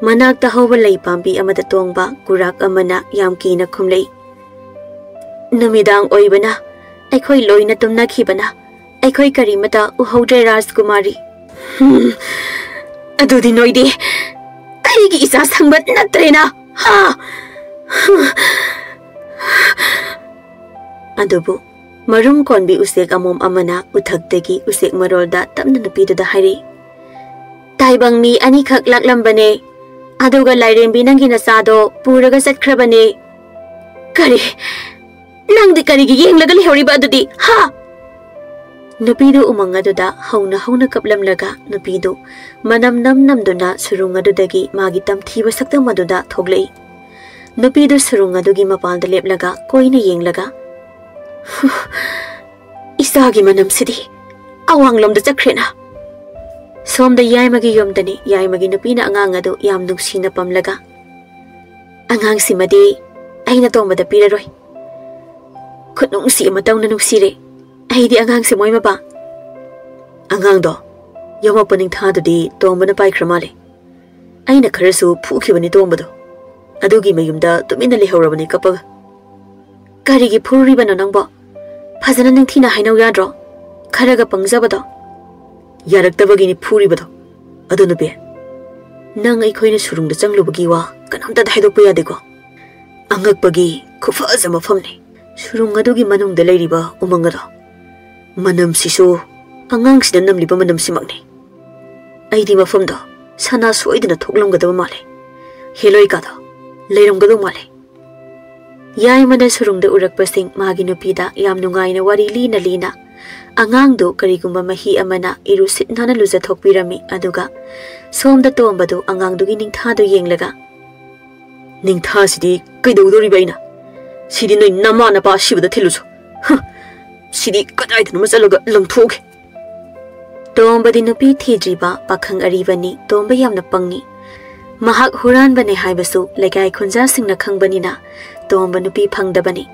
ꯃꯅꯥꯛꯇ ꯍꯧꯕ ꯂꯩ ꯄꯥꯝꯕꯤ ꯑꯃꯗ ꯇꯣꯡꯕ ꯀꯨꯔꯥꯛ ꯑꯃꯅ ꯌꯥꯝ ꯀꯤꯅ ꯈꯨꯝꯂꯛꯏ꯫ "ꯅꯨꯃꯤꯗꯥꯡ ꯑꯣꯏꯕꯅ ꯑꯩꯈꯣꯏ ꯂꯣꯏꯅ ꯇꯨꯝꯅꯈꯤꯕꯅ ꯑꯩꯈꯣꯏ ꯀꯔꯤꯃꯇ ꯎꯍꯧꯗ꯭ꯔꯦ ꯔꯥꯖꯀꯨꯃꯥꯔꯤ꯫" "ꯍꯨꯝ, ꯑꯗꯨꯗꯤ ꯅꯣꯏꯗꯤ ꯑꯩꯒꯤ ꯏꯆꯥ ꯁꯪꯕ ꯅꯠꯇ꯭ꯔꯦꯅ, ꯍꯥ?" ꯑꯗꯨꯕꯨ ꯃꯔꯨꯝ ꯀꯣꯟꯕꯤ ꯎꯆꯦꯛ ꯑꯃꯣꯝ ꯑꯃꯅ ꯎꯊꯛꯇꯒꯤ ꯎꯆꯦꯛ ꯃꯔꯣꯜꯗ ꯇꯞꯅ ꯅꯨꯄꯤꯗꯨꯗ ꯍꯥꯏꯔꯛꯏ꯫ "ꯇꯥꯏꯕꯪ ꯃꯤ ꯑꯅꯤꯈꯛ ꯂꯥꯛꯂꯝꯕꯅꯦ, ꯑꯗꯨꯒ ꯂꯥꯏꯔꯦꯝꯕꯤ ꯅꯪꯒꯤ ꯅꯆꯥꯗꯣ ꯄꯨꯔꯒ ꯆꯠꯈ꯭ꯔꯕꯅꯦ꯫" "ꯀꯔꯤ? ꯅꯪꯗꯤ ꯀꯔꯤꯒꯤ ꯌꯦꯡꯂꯒ ꯂꯩꯍꯧꯔꯤꯕ ꯑꯗꯨꯗꯤ, ꯍꯥ?" ꯅꯨꯄꯤꯗꯨ ꯎꯃꯪ ꯑꯗꯨꯗ ꯍꯧꯅ ꯍꯧꯅ ꯀꯞꯂꯝꯂꯒ ꯅꯨꯄꯤꯗꯨ ꯃꯅꯝ ꯅꯝ ꯅꯝꯗꯨꯅ ꯁꯨꯔꯨꯡ ꯑꯗꯨꯗꯒꯤ ꯃꯥꯒꯤ ꯇꯝꯊꯤꯕ ꯁꯛꯇꯝ ꯑꯗꯨꯗ ꯊꯣꯛꯂꯛꯏ꯫ ꯅꯨꯄꯤꯗꯨ ꯁꯨꯔꯨꯡ ꯑꯗꯨꯒꯤ ꯃꯄꯥꯟꯗ ꯂꯦꯞꯂꯒ ꯀꯣꯏꯅ ꯌꯦꯡꯂꯒ, "ꯍꯨ, ꯏꯆꯥꯒꯤ ꯃꯅꯝꯁꯤꯗꯤ ꯑꯋꯥꯡꯂꯣꯝꯗ ꯆꯠꯈ꯭ꯔꯦꯅ꯫ ꯁꯣꯝꯗ ꯌꯥꯏꯃꯒꯤ ꯌꯨꯝꯗꯅꯤ꯫ ꯌꯥꯏꯃꯒꯤ ꯅꯨꯄꯤꯅ ꯑꯉꯥꯡ ꯑꯗꯨ ꯌꯥꯝ ꯅꯨꯡꯁꯤꯅ ꯄꯝꯂꯒ, "ꯑꯉꯥꯡꯁꯤꯃꯗꯤ ꯑꯩꯅ ꯇꯣꯝꯕꯗ ꯄꯤꯔꯔꯣꯏ꯫ ꯈꯨꯠꯅꯨꯡꯁꯤ ꯑꯃꯇꯧꯅ ꯅꯨꯡꯁꯤꯔꯦ ꯑꯩꯗꯤ ꯑꯉꯥꯡꯁꯦ ꯃꯣꯏ ꯃꯄꯥ꯫" "ꯑꯉꯥꯡꯗꯣ ꯌꯣꯝꯃꯛꯄ ꯅꯤꯡꯊꯥꯗꯨꯗꯤ ꯇꯣꯝꯕꯅ ꯄꯥꯏꯈ꯭ꯔ ꯃꯥꯜꯂꯦ꯫ ꯑꯩꯅ ꯈꯔꯁꯨ ꯐꯨꯈꯤꯕꯅꯤ ꯇꯣꯝꯕꯗꯣ꯫ ꯑꯗꯨꯒꯤ ꯃꯌꯨꯝꯗ ꯇꯨꯃꯤꯟꯅ ꯂꯩꯍꯧꯔꯕꯅꯤ ꯀꯞꯄꯒ꯫" "ꯀꯔꯤꯒꯤ ꯐꯨꯔꯨꯔꯤꯕꯅꯣ ꯅꯪꯕꯣ? ꯐꯖꯅ ꯅꯤꯡꯊꯤꯅ ꯍꯥꯏꯅꯧ ꯌꯥꯗ꯭ꯔꯣ? ꯈꯔꯒ ꯄꯪꯖꯕꯗꯣ꯫" "ꯌꯥꯔꯛꯇꯕꯒꯤꯅꯤ ꯐꯨꯔꯤꯕꯗꯣ꯫ ꯑꯗꯨ ꯅꯨꯄꯤ, ꯅꯪ ꯑꯩꯈꯣꯏꯅ ꯁꯨꯔꯨꯡꯗ ꯆꯪꯂꯨꯕꯒꯤ ꯋꯥ ꯀꯅꯥꯝꯇꯗ ꯍꯥꯏꯗꯣꯛꯄ ꯌꯥꯗꯦꯀꯣ꯫ ꯑꯉꯛꯄꯒꯤ ꯈꯨꯐꯖ ꯃꯐꯝꯅꯤ꯫ ꯁꯨꯔꯨꯡ ꯑꯗꯨꯒꯤ ꯃꯅꯨꯡꯗ ꯂꯩꯔꯤꯕ ꯎꯃꯪ ꯑꯗꯣ, ꯃꯅꯝꯁꯤꯁꯨ ꯑꯉꯥꯡꯁꯤꯅ ꯅꯝꯂꯤꯕ ꯃꯅꯝꯁꯤꯃꯛꯅꯤ꯫ ꯑꯩꯗꯤ ꯃꯐꯝꯗꯣ ꯁꯅꯥ ꯁꯣꯏꯗꯅ ꯊꯣꯛꯂꯝꯒꯗꯕ ꯃꯥꯜꯂꯦ꯫ ꯍꯦꯂꯣꯏꯀꯥꯗꯣ ꯂꯩꯔꯝꯒꯗꯧ ꯃꯥꯜꯂꯦ꯫" ꯌꯥꯏꯃꯅ ꯁꯨꯔꯨꯡꯗ ꯎꯔꯛꯄꯁꯤꯡ ꯃꯥꯒꯤ ꯅꯨꯄꯤꯗ ꯌꯥꯝ ꯅꯨꯡꯉꯥꯏꯅ ꯋꯥꯔꯤ ꯂꯤꯅ ꯂꯤꯅ ꯑꯉꯥꯡꯗꯨ ꯀꯔꯤꯒꯨꯝꯕ ꯃꯍꯤ ꯑꯃꯅ ꯏꯔꯨ ꯁꯤꯠ ꯅꯥꯟꯅ ꯂꯨꯖꯊꯣꯛꯄꯤꯔꯝꯃꯤ꯫ ꯑꯗꯨꯒ ꯁꯣꯝꯗ ꯇꯣꯝꯕꯗꯨ ꯑꯉꯥꯡꯗꯨꯒꯤ ꯅꯤꯡꯊꯥꯗꯨ ꯌꯦꯡꯂꯒ, "ꯅꯤꯡꯊꯥꯁꯤꯗꯤ ꯀꯩꯗꯧꯗꯣꯔꯤꯕ ꯑꯩꯅ? ꯁꯤꯗꯤ ꯅꯣꯏ ꯅꯃꯥ ꯅꯄꯥ ꯑꯁꯤꯕꯗ ꯊꯤꯜꯂꯨꯁꯨ꯫ ꯍ! ꯁꯤꯗꯤ ꯀꯗꯥꯏꯗꯅꯣꯃ ꯆꯠꯂꯒ ꯂꯪꯊꯣꯛꯎꯒꯦ꯫" ꯇꯣꯝꯕꯗꯤ ꯅꯨꯄꯤ ꯊꯤꯗ꯭ꯔꯤꯕ ꯄꯥꯈꯪ ꯑꯔꯤꯕꯅꯤ꯫ ꯇꯣꯝꯕ ꯌꯥꯝꯅ ꯄꯪꯉꯤ꯫ ꯃꯍꯥꯛ ꯍꯨꯔꯥꯟꯕꯅꯦ ꯍꯥꯏꯕꯁꯨ ꯂꯩꯀꯥꯏ ꯈꯨꯟꯖꯥꯁꯤꯡꯅ ꯈꯪꯕꯅꯤꯅ ꯇꯣꯝꯕ ꯅꯨꯄꯤ ꯐꯪꯗꯕꯅꯤ꯫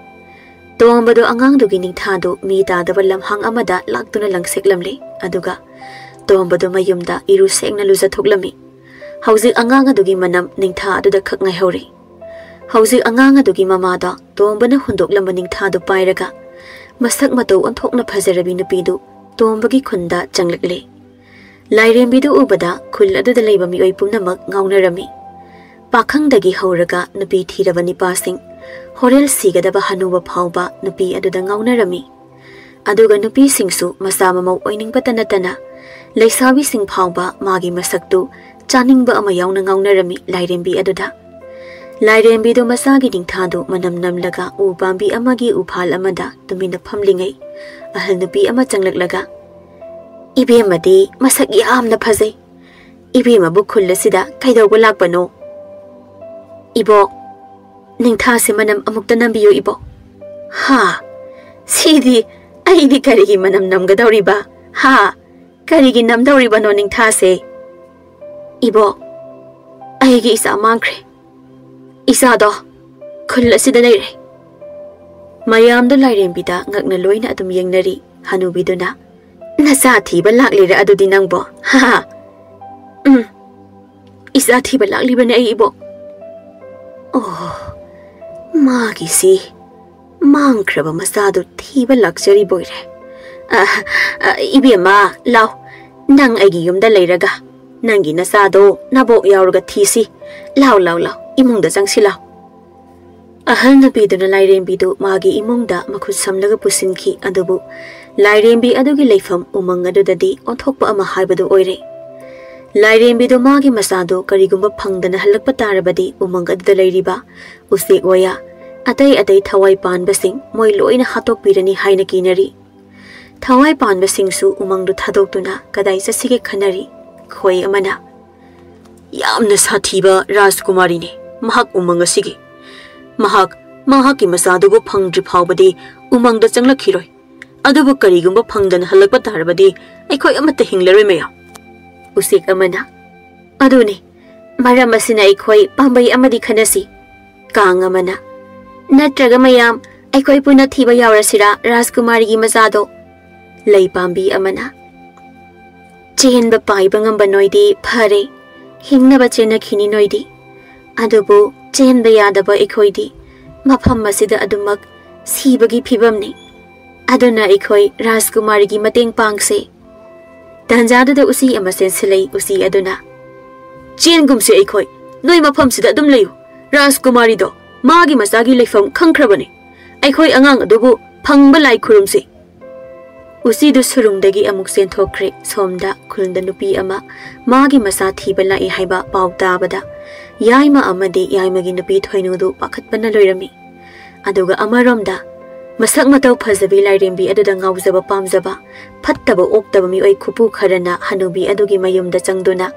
ꯇꯣꯝꯕꯗꯣ ꯑꯉꯥꯡꯗꯨꯒꯤ ꯅꯤꯡꯊꯥꯗꯨ ꯃꯤ ꯇꯥꯗꯕ ꯂꯝꯍꯥꯡ ꯑꯃꯗ ꯂꯥꯛꯇꯨꯅ ꯂꯪꯁꯦꯛꯂꯝꯂꯦ꯫ ꯑꯗꯨꯒ ꯇꯣꯝꯕꯗꯣ ꯃꯌꯨꯝꯗ ꯏꯔꯨ ꯁꯦꯡꯅ ꯂꯨꯖꯊꯣꯛꯂꯝꯃꯤ꯫ ꯍꯧꯖꯤꯛ ꯑꯉꯥꯡ ꯑꯗꯨꯒꯤ ꯃꯅꯝ ꯅꯤꯡꯊꯥ ꯑꯗꯨꯗ ꯈꯛ ꯉꯥꯏꯍꯧꯔꯤ꯫ ꯍꯧꯖꯤꯛ ꯑꯉꯥꯡ ꯑꯗꯨꯒꯤ ꯃꯃꯥꯗ ꯇꯣꯝꯕꯅ ꯍꯨꯟꯗꯣꯛꯂꯝꯕ ꯅꯤꯡꯊꯥꯗꯨ ꯄꯥꯏꯔꯒ ꯃꯁꯛ ꯃꯇꯧ ꯑꯣꯟꯊꯣꯛꯅ ꯐꯖꯔꯕꯤ ꯅꯨꯄꯤꯗꯨ ꯇꯣꯝꯕꯒꯤ ꯈꯨꯟꯗ ꯆꯪꯂꯛꯂꯦ꯫ ꯂꯥꯏꯔꯦꯝꯕꯤꯗꯨ ꯎꯕꯗ ꯈꯨꯜ ꯑꯗꯨꯗ ꯂꯩꯕ ꯃꯤꯑꯣꯏ ꯄꯨꯝꯅꯃꯛ ꯉꯥꯎꯅꯔꯝꯃꯤ꯫ ꯄꯥꯈꯪꯗꯒꯤ ꯍꯧꯔꯒ ꯅꯨꯄꯤ ꯊꯤꯔꯕ ꯅꯤꯄꯥꯁꯤꯡ, ꯍꯣꯔꯦꯜ ꯁꯤꯒꯗꯕ ꯍꯅꯨꯕ ꯐꯥꯎꯕ ꯅꯨꯄꯤ ꯑꯗꯨꯗ ꯉꯥꯎꯅꯔꯝꯃꯤ꯫ ꯑꯗꯨꯒ ꯅꯨꯄꯤꯁꯤꯡꯁꯨ ꯃꯆꯥ ꯃꯃꯧ ꯑꯣꯏꯅꯤꯡꯕꯇ ꯅꯠꯇꯅ ꯂꯩꯁꯥꯕꯤꯁꯤꯡ ꯐꯥꯎꯕ ꯃꯥꯒꯤ ꯃꯁꯛꯇꯨ ꯆꯥꯅꯤꯡꯕ ꯑꯃ ꯌꯥꯎꯅ ꯉꯥꯎꯅꯔꯝꯃꯤ ꯂꯥꯏꯔꯦꯝꯕꯤ ꯑꯗꯨꯗ꯫ ꯂꯥꯏꯔꯦꯝꯕꯤꯗꯨ ꯃꯆꯥꯒꯤ ꯅꯤꯡꯊꯥꯗꯨ ꯃꯅꯝ ꯅꯝꯂꯒ ꯎ ꯄꯥꯝꯕꯤ ꯑꯃꯒꯤ ꯎꯐꯥꯜ ꯑꯃꯗ ꯇꯨꯃꯤꯟꯅ ꯐꯝꯂꯤꯉꯩ, ꯑꯍꯜ ꯅꯨꯄꯤ ꯑꯃ ꯆꯪꯂꯛꯂꯒ, "ꯏꯕꯦꯝꯃꯗꯤ ꯃꯁꯛ ꯌꯥꯝꯅ ꯐꯖꯩ꯫ ꯏꯕꯦꯝꯃꯕꯨ ꯈꯨꯜ ꯑꯁꯤꯗ ꯀꯩꯗꯧꯕ ꯂꯥꯛꯄꯅꯣ?" "ꯏꯕꯣꯛ, ꯅꯤꯡꯊꯥꯁꯦ ꯃꯅꯝ ꯑꯃꯨꯛꯇ ꯅꯝꯕꯤꯌꯨ, ꯏꯕꯣꯛ꯫" "ꯍꯥ? ꯁꯤꯗꯤ ꯑꯩꯗꯤ ꯀꯔꯤꯒꯤ ꯃꯅꯝ ꯅꯝꯒꯗꯧꯔꯤꯕ? "ꯍꯥ? ꯀꯔꯤꯒꯤ ꯅꯝꯗꯧꯔꯤꯕꯅꯣ ꯅꯤꯡꯊꯥꯁꯦ?" "ꯏꯕꯣꯛ, ꯑꯩꯒꯤ ꯏꯆꯥ ꯃꯥꯡꯈ꯭ꯔꯦ꯫ ꯏꯆꯥꯗꯣ ꯈꯨꯜ ꯑꯁꯤꯗ ꯂꯩꯔꯦ꯫" ꯃꯌꯥꯝꯗꯨ ꯂꯥꯏꯔꯦꯝꯕꯤꯗ ꯉꯛꯅ ꯂꯣꯏꯅ ꯑꯗꯨꯝ ꯌꯦꯡꯅꯔꯤ꯫ ꯍꯅꯨꯕꯤꯗꯨꯅ, "ꯅꯆꯥ ꯊꯤꯕ ꯂꯥꯛꯂꯤꯔ ꯑꯗꯨꯗꯤ ꯅꯪꯕꯣ? ꯍꯥ?" "ꯎꯝ, ꯏꯆꯥ ꯊꯤꯕ ꯂꯥꯛꯂꯤꯕꯅꯦ ꯑꯩ, ꯏꯕꯣꯛ꯫" "ꯑꯣ, ꯃꯥꯒꯤꯁꯤ ꯃꯥꯡꯈ꯭ꯔꯕ ꯃꯆꯥꯗꯨ ꯊꯤꯕ ꯂꯥꯛꯆꯔꯤꯕ ꯑꯣꯏꯔꯦ꯫ ꯑ, ꯑ, ꯏꯕꯦꯝꯃ, ꯂꯥꯎ, ꯅꯪ ꯑꯩꯒꯤ ꯌꯨꯝꯗ ꯂꯩꯔꯒ ꯅꯪꯒꯤ ꯅꯆꯥꯗꯣ ꯅꯕꯣꯛ ꯌꯥꯎꯔꯒ ꯊꯤꯁꯤ꯫ ꯂꯥꯎ, ꯂꯥꯎ, ꯂꯥꯎ, ꯏꯃꯨꯡꯗ ꯆꯪꯁꯤ ꯂꯥꯎ꯫" ꯑꯍꯜ ꯅꯨꯄꯤꯗꯨꯅ ꯂꯥꯏꯔꯦꯝꯕꯤꯗꯨ ꯃꯥꯒꯤ ꯏꯃꯨꯡꯗ ꯃꯈꯨꯠ ꯁꯝꯂꯒ ꯄꯨꯁꯤꯟꯈꯤ꯫ ꯑꯗꯨꯕꯨ ꯂꯥꯏꯔꯦꯝꯕꯤ ꯑꯗꯨꯒꯤ ꯂꯩꯐꯝ ꯎꯃꯪ ꯑꯗꯨꯗꯗꯤ ꯑꯣꯟꯊꯣꯛꯄ ꯑꯃ ꯍꯥꯏꯕꯗꯨ ꯑꯣꯏꯔꯦ꯫ ꯂꯥꯏꯔꯦꯝꯕꯤꯗꯨ ꯃꯥꯒꯤ ꯃꯆꯥꯗꯨ ꯀꯔꯤꯒꯨꯝꯕ ꯐꯪꯗꯅ ꯍꯜꯂꯛꯄ ꯇꯥꯔꯕꯗꯤ ꯎꯃꯪ ꯑꯗꯨꯗ ꯂꯩꯔꯤꯕ ꯎꯆꯦꯛ ꯋꯥꯌꯥ, ꯑꯇꯩ ꯑꯇꯩ ꯊꯋꯥꯏ ꯄꯥꯟꯕꯁꯤꯡ ꯃꯣꯏ ꯂꯣꯏꯅ ꯍꯥꯠꯇꯣꯛꯄꯤꯔꯅꯤ ꯍꯥꯏꯅ ꯀꯤꯅꯔꯤ꯫ ꯊꯋꯥꯏ ꯄꯥꯟꯕꯁꯤꯡꯁꯨ ꯎꯃꯪꯗꯨ ꯊꯥꯗꯣꯛꯇꯨꯅ ꯀꯗꯥꯏ ꯆꯠꯁꯤꯒꯦ ꯈꯟꯅꯔꯤ꯫ ꯈꯣꯏ ꯑꯃꯅ, "ꯌꯥꯝꯅ ꯁꯥꯊꯤꯕ ꯔꯥꯖꯀꯨꯃꯥꯔꯤꯅꯤ ꯃꯍꯥꯛ ꯎꯃꯪ ꯑꯁꯤꯒꯤ꯫ ꯃꯍꯥꯛ ꯃꯍꯥꯛꯀꯤ ꯃꯆꯥꯗꯨꯕꯨ ꯐꯪꯗ꯭ꯔꯤ ꯐꯥꯎꯕꯗꯤ ꯎꯃꯪꯗ ꯆꯪꯂꯛꯈꯤꯔꯣꯏ꯫ ꯑꯗꯨꯕꯨ ꯀꯔꯤꯒꯨꯝꯕ ꯐꯪꯗꯅ ꯍꯜꯂꯛꯄ ꯇꯥꯔꯕꯗꯤ ꯑꯩꯈꯣꯏ ꯑꯃꯠꯇ ꯍꯤꯡꯂꯔꯣꯏ ꯃꯌꯥꯝ꯫" ꯎꯆꯦꯛ ꯑꯃꯅ, "ꯑꯗꯨꯅꯤ, ꯃꯔꯝ ꯑꯁꯤꯅ ꯑꯩꯈꯣꯏ ꯄꯥꯝꯕꯩ ꯑꯃꯗꯤ ꯈꯟꯅꯁꯤ꯫" ꯀꯥꯡ ꯑꯃꯅ, "ꯅꯠꯇ꯭ꯔꯒ ꯃꯌꯥꯝ ꯑꯩꯈꯣꯏ ꯄꯨꯟꯅ ꯊꯤꯕ ꯌꯥꯎꯔꯁꯤꯔꯥ ꯔꯥꯖꯀꯨꯃꯥꯔꯤꯒꯤ ꯃꯆꯥꯗꯣ?" ꯂꯩ ꯄꯥꯝꯕꯤ ꯑꯃꯅ, "ꯆꯦꯟꯕ ꯄꯥꯏꯕ ꯉꯝꯕ ꯅꯣꯏꯗꯤ ꯐꯔꯦ, ꯍꯤꯡꯅꯕ ꯆꯦꯟꯅꯈꯤꯅꯤ ꯅꯣꯏꯗꯤ꯫ ꯑꯗꯨꯕꯨ ꯆꯦꯟꯕ ꯌꯥꯗꯕ ꯑꯩꯈꯣꯏꯗꯤ ꯃꯐꯝ ꯑꯁꯤꯗ ꯑꯗꯨꯃꯛ ꯁꯤꯕꯒꯤ ꯐꯤꯕꯝꯅꯤ꯫ ꯑꯗꯨꯅ ꯑꯩꯈꯣꯏ ꯔꯥꯖꯀꯨꯃꯥꯔꯤꯒꯤ ꯃꯇꯦꯡ ꯄꯥꯡꯁꯦ꯫" ꯇꯥꯟꯖꯥꯗꯨꯗ ꯎꯆꯤ ꯑꯃ ꯆꯦꯟꯁꯤꯜꯂꯛꯏ꯫ ꯎꯆꯤ ꯑꯗꯨꯅ, "ꯆꯦꯟꯒꯨꯝꯁꯦ ꯑꯩꯈꯣꯏ, ꯅꯣꯏ ꯃꯐꯝꯁꯤꯗ ꯑꯗꯨꯝ ꯂꯩꯌꯨ꯫ ꯔꯥꯖꯀꯨꯃꯥꯔꯤꯗꯣ ꯃꯥꯒꯤ ꯃꯆꯥꯒꯤ ꯂꯩꯐꯝ ꯈꯪꯈ꯭ꯔꯕꯅꯤ꯫ ꯑꯩꯈꯣꯏ ꯑꯉꯥꯡ ꯑꯗꯨꯕꯨ ꯐꯪꯕ ꯂꯥꯏ ꯈꯨꯔꯨꯝꯁꯤ꯫" ꯎꯆꯤꯗꯨ ꯁꯨꯔꯨꯡꯗꯒꯤ ꯑꯃꯨꯛ ꯆꯦꯟꯊꯣꯛꯈ꯭ꯔꯦ꯫ ꯁꯣꯝꯗ ꯈꯨꯜꯗ ꯅꯨꯄꯤ ꯑꯃ ꯃꯥꯒꯤ ꯃꯆꯥ ꯊꯤꯕ ꯂꯥꯛꯏ ꯍꯥꯏꯕ ꯄꯥꯎ ꯇꯥꯕꯗ ꯌꯥꯏꯃ ꯑꯃꯗꯤ ꯌꯥꯏꯃꯒꯤ ꯅꯨꯄꯤ ꯊꯣꯏꯅꯨꯗꯨ ꯄꯥꯈꯠꯄꯅ ꯂꯣꯏꯔꯝꯃꯤ꯫ ꯑꯗꯨꯒ ꯑꯃꯔꯣꯝꯗ ꯃꯁꯛ ꯃꯇꯧ ꯐꯖꯕꯤ ꯂꯥꯏꯔꯦꯝꯕꯤ ꯑꯗꯨꯗ ꯉꯥꯎꯖꯕ ꯄꯥꯝꯖꯕ ꯐꯠꯇꯕ ꯑꯣꯛꯇꯕ ꯃꯤꯑꯣꯏ ꯈꯨꯄꯨ ꯈꯔꯅ ꯍꯅꯨꯕꯤ ꯑꯗꯨꯒꯤ ꯃꯌꯨꯝꯗ ꯆꯪꯗꯨꯅ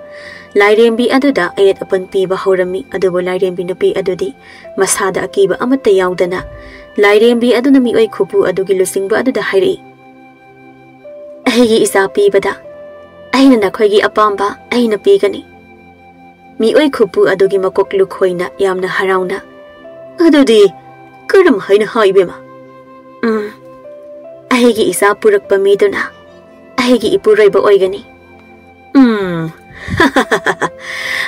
ꯂꯥꯏꯔꯦꯝꯕꯤ ꯑꯗꯨꯗ ꯑꯌꯦꯠ ꯑꯄꯟ ꯄꯤꯕ ꯍꯧꯔꯝꯃꯤ꯫ ꯑꯗꯨꯕꯨ ꯂꯥꯏꯔꯦꯝꯕꯤ ꯅꯨꯄꯤ ꯑꯗꯨꯗꯤ ꯃꯁꯥꯗ ꯑꯀꯤꯕ ꯑꯃꯠꯇ ꯌꯥꯎꯗꯅ ꯂꯥꯏꯔꯦꯝꯕꯤ ꯑꯗꯨꯅ ꯃꯤꯑꯣꯏ ꯈꯨꯄꯨ ꯑꯗꯨꯒꯤ ꯂꯨꯆꯤꯡꯕ ꯑꯗꯨꯗ ꯍꯥꯏꯔꯛꯏ, ꯑꯩꯒꯤ ꯏꯆꯥ ꯄꯤꯕꯗ ꯑꯩꯅ ꯅꯈꯣꯏꯒꯤ ꯑꯄꯥꯝꯕ ꯑꯩꯅ ꯄꯤꯒꯅꯤ꯫ ꯃꯤꯑꯣꯏ ꯈꯨꯄꯨ ꯑꯗꯨꯒꯤ ꯃꯀꯣꯛ ꯂꯨꯈꯣꯏꯅ ꯌꯥꯝꯅ ꯍꯔꯥꯎꯅ, "ꯑꯗꯨꯗꯤ ꯀꯔꯝ ꯍꯥꯏꯅ ꯍꯥꯏ, ꯏꯕꯦꯝꯃ?" "ꯎꯝ, ꯑꯩꯒꯤ ꯏꯆꯥ ꯄꯨꯔꯛꯄ ꯃꯤꯗꯨꯅ ꯑꯩꯒꯤ ꯏꯄꯨꯔꯣꯏꯕ ꯑꯣꯏꯒꯅꯤ꯫" "ꯎꯝ,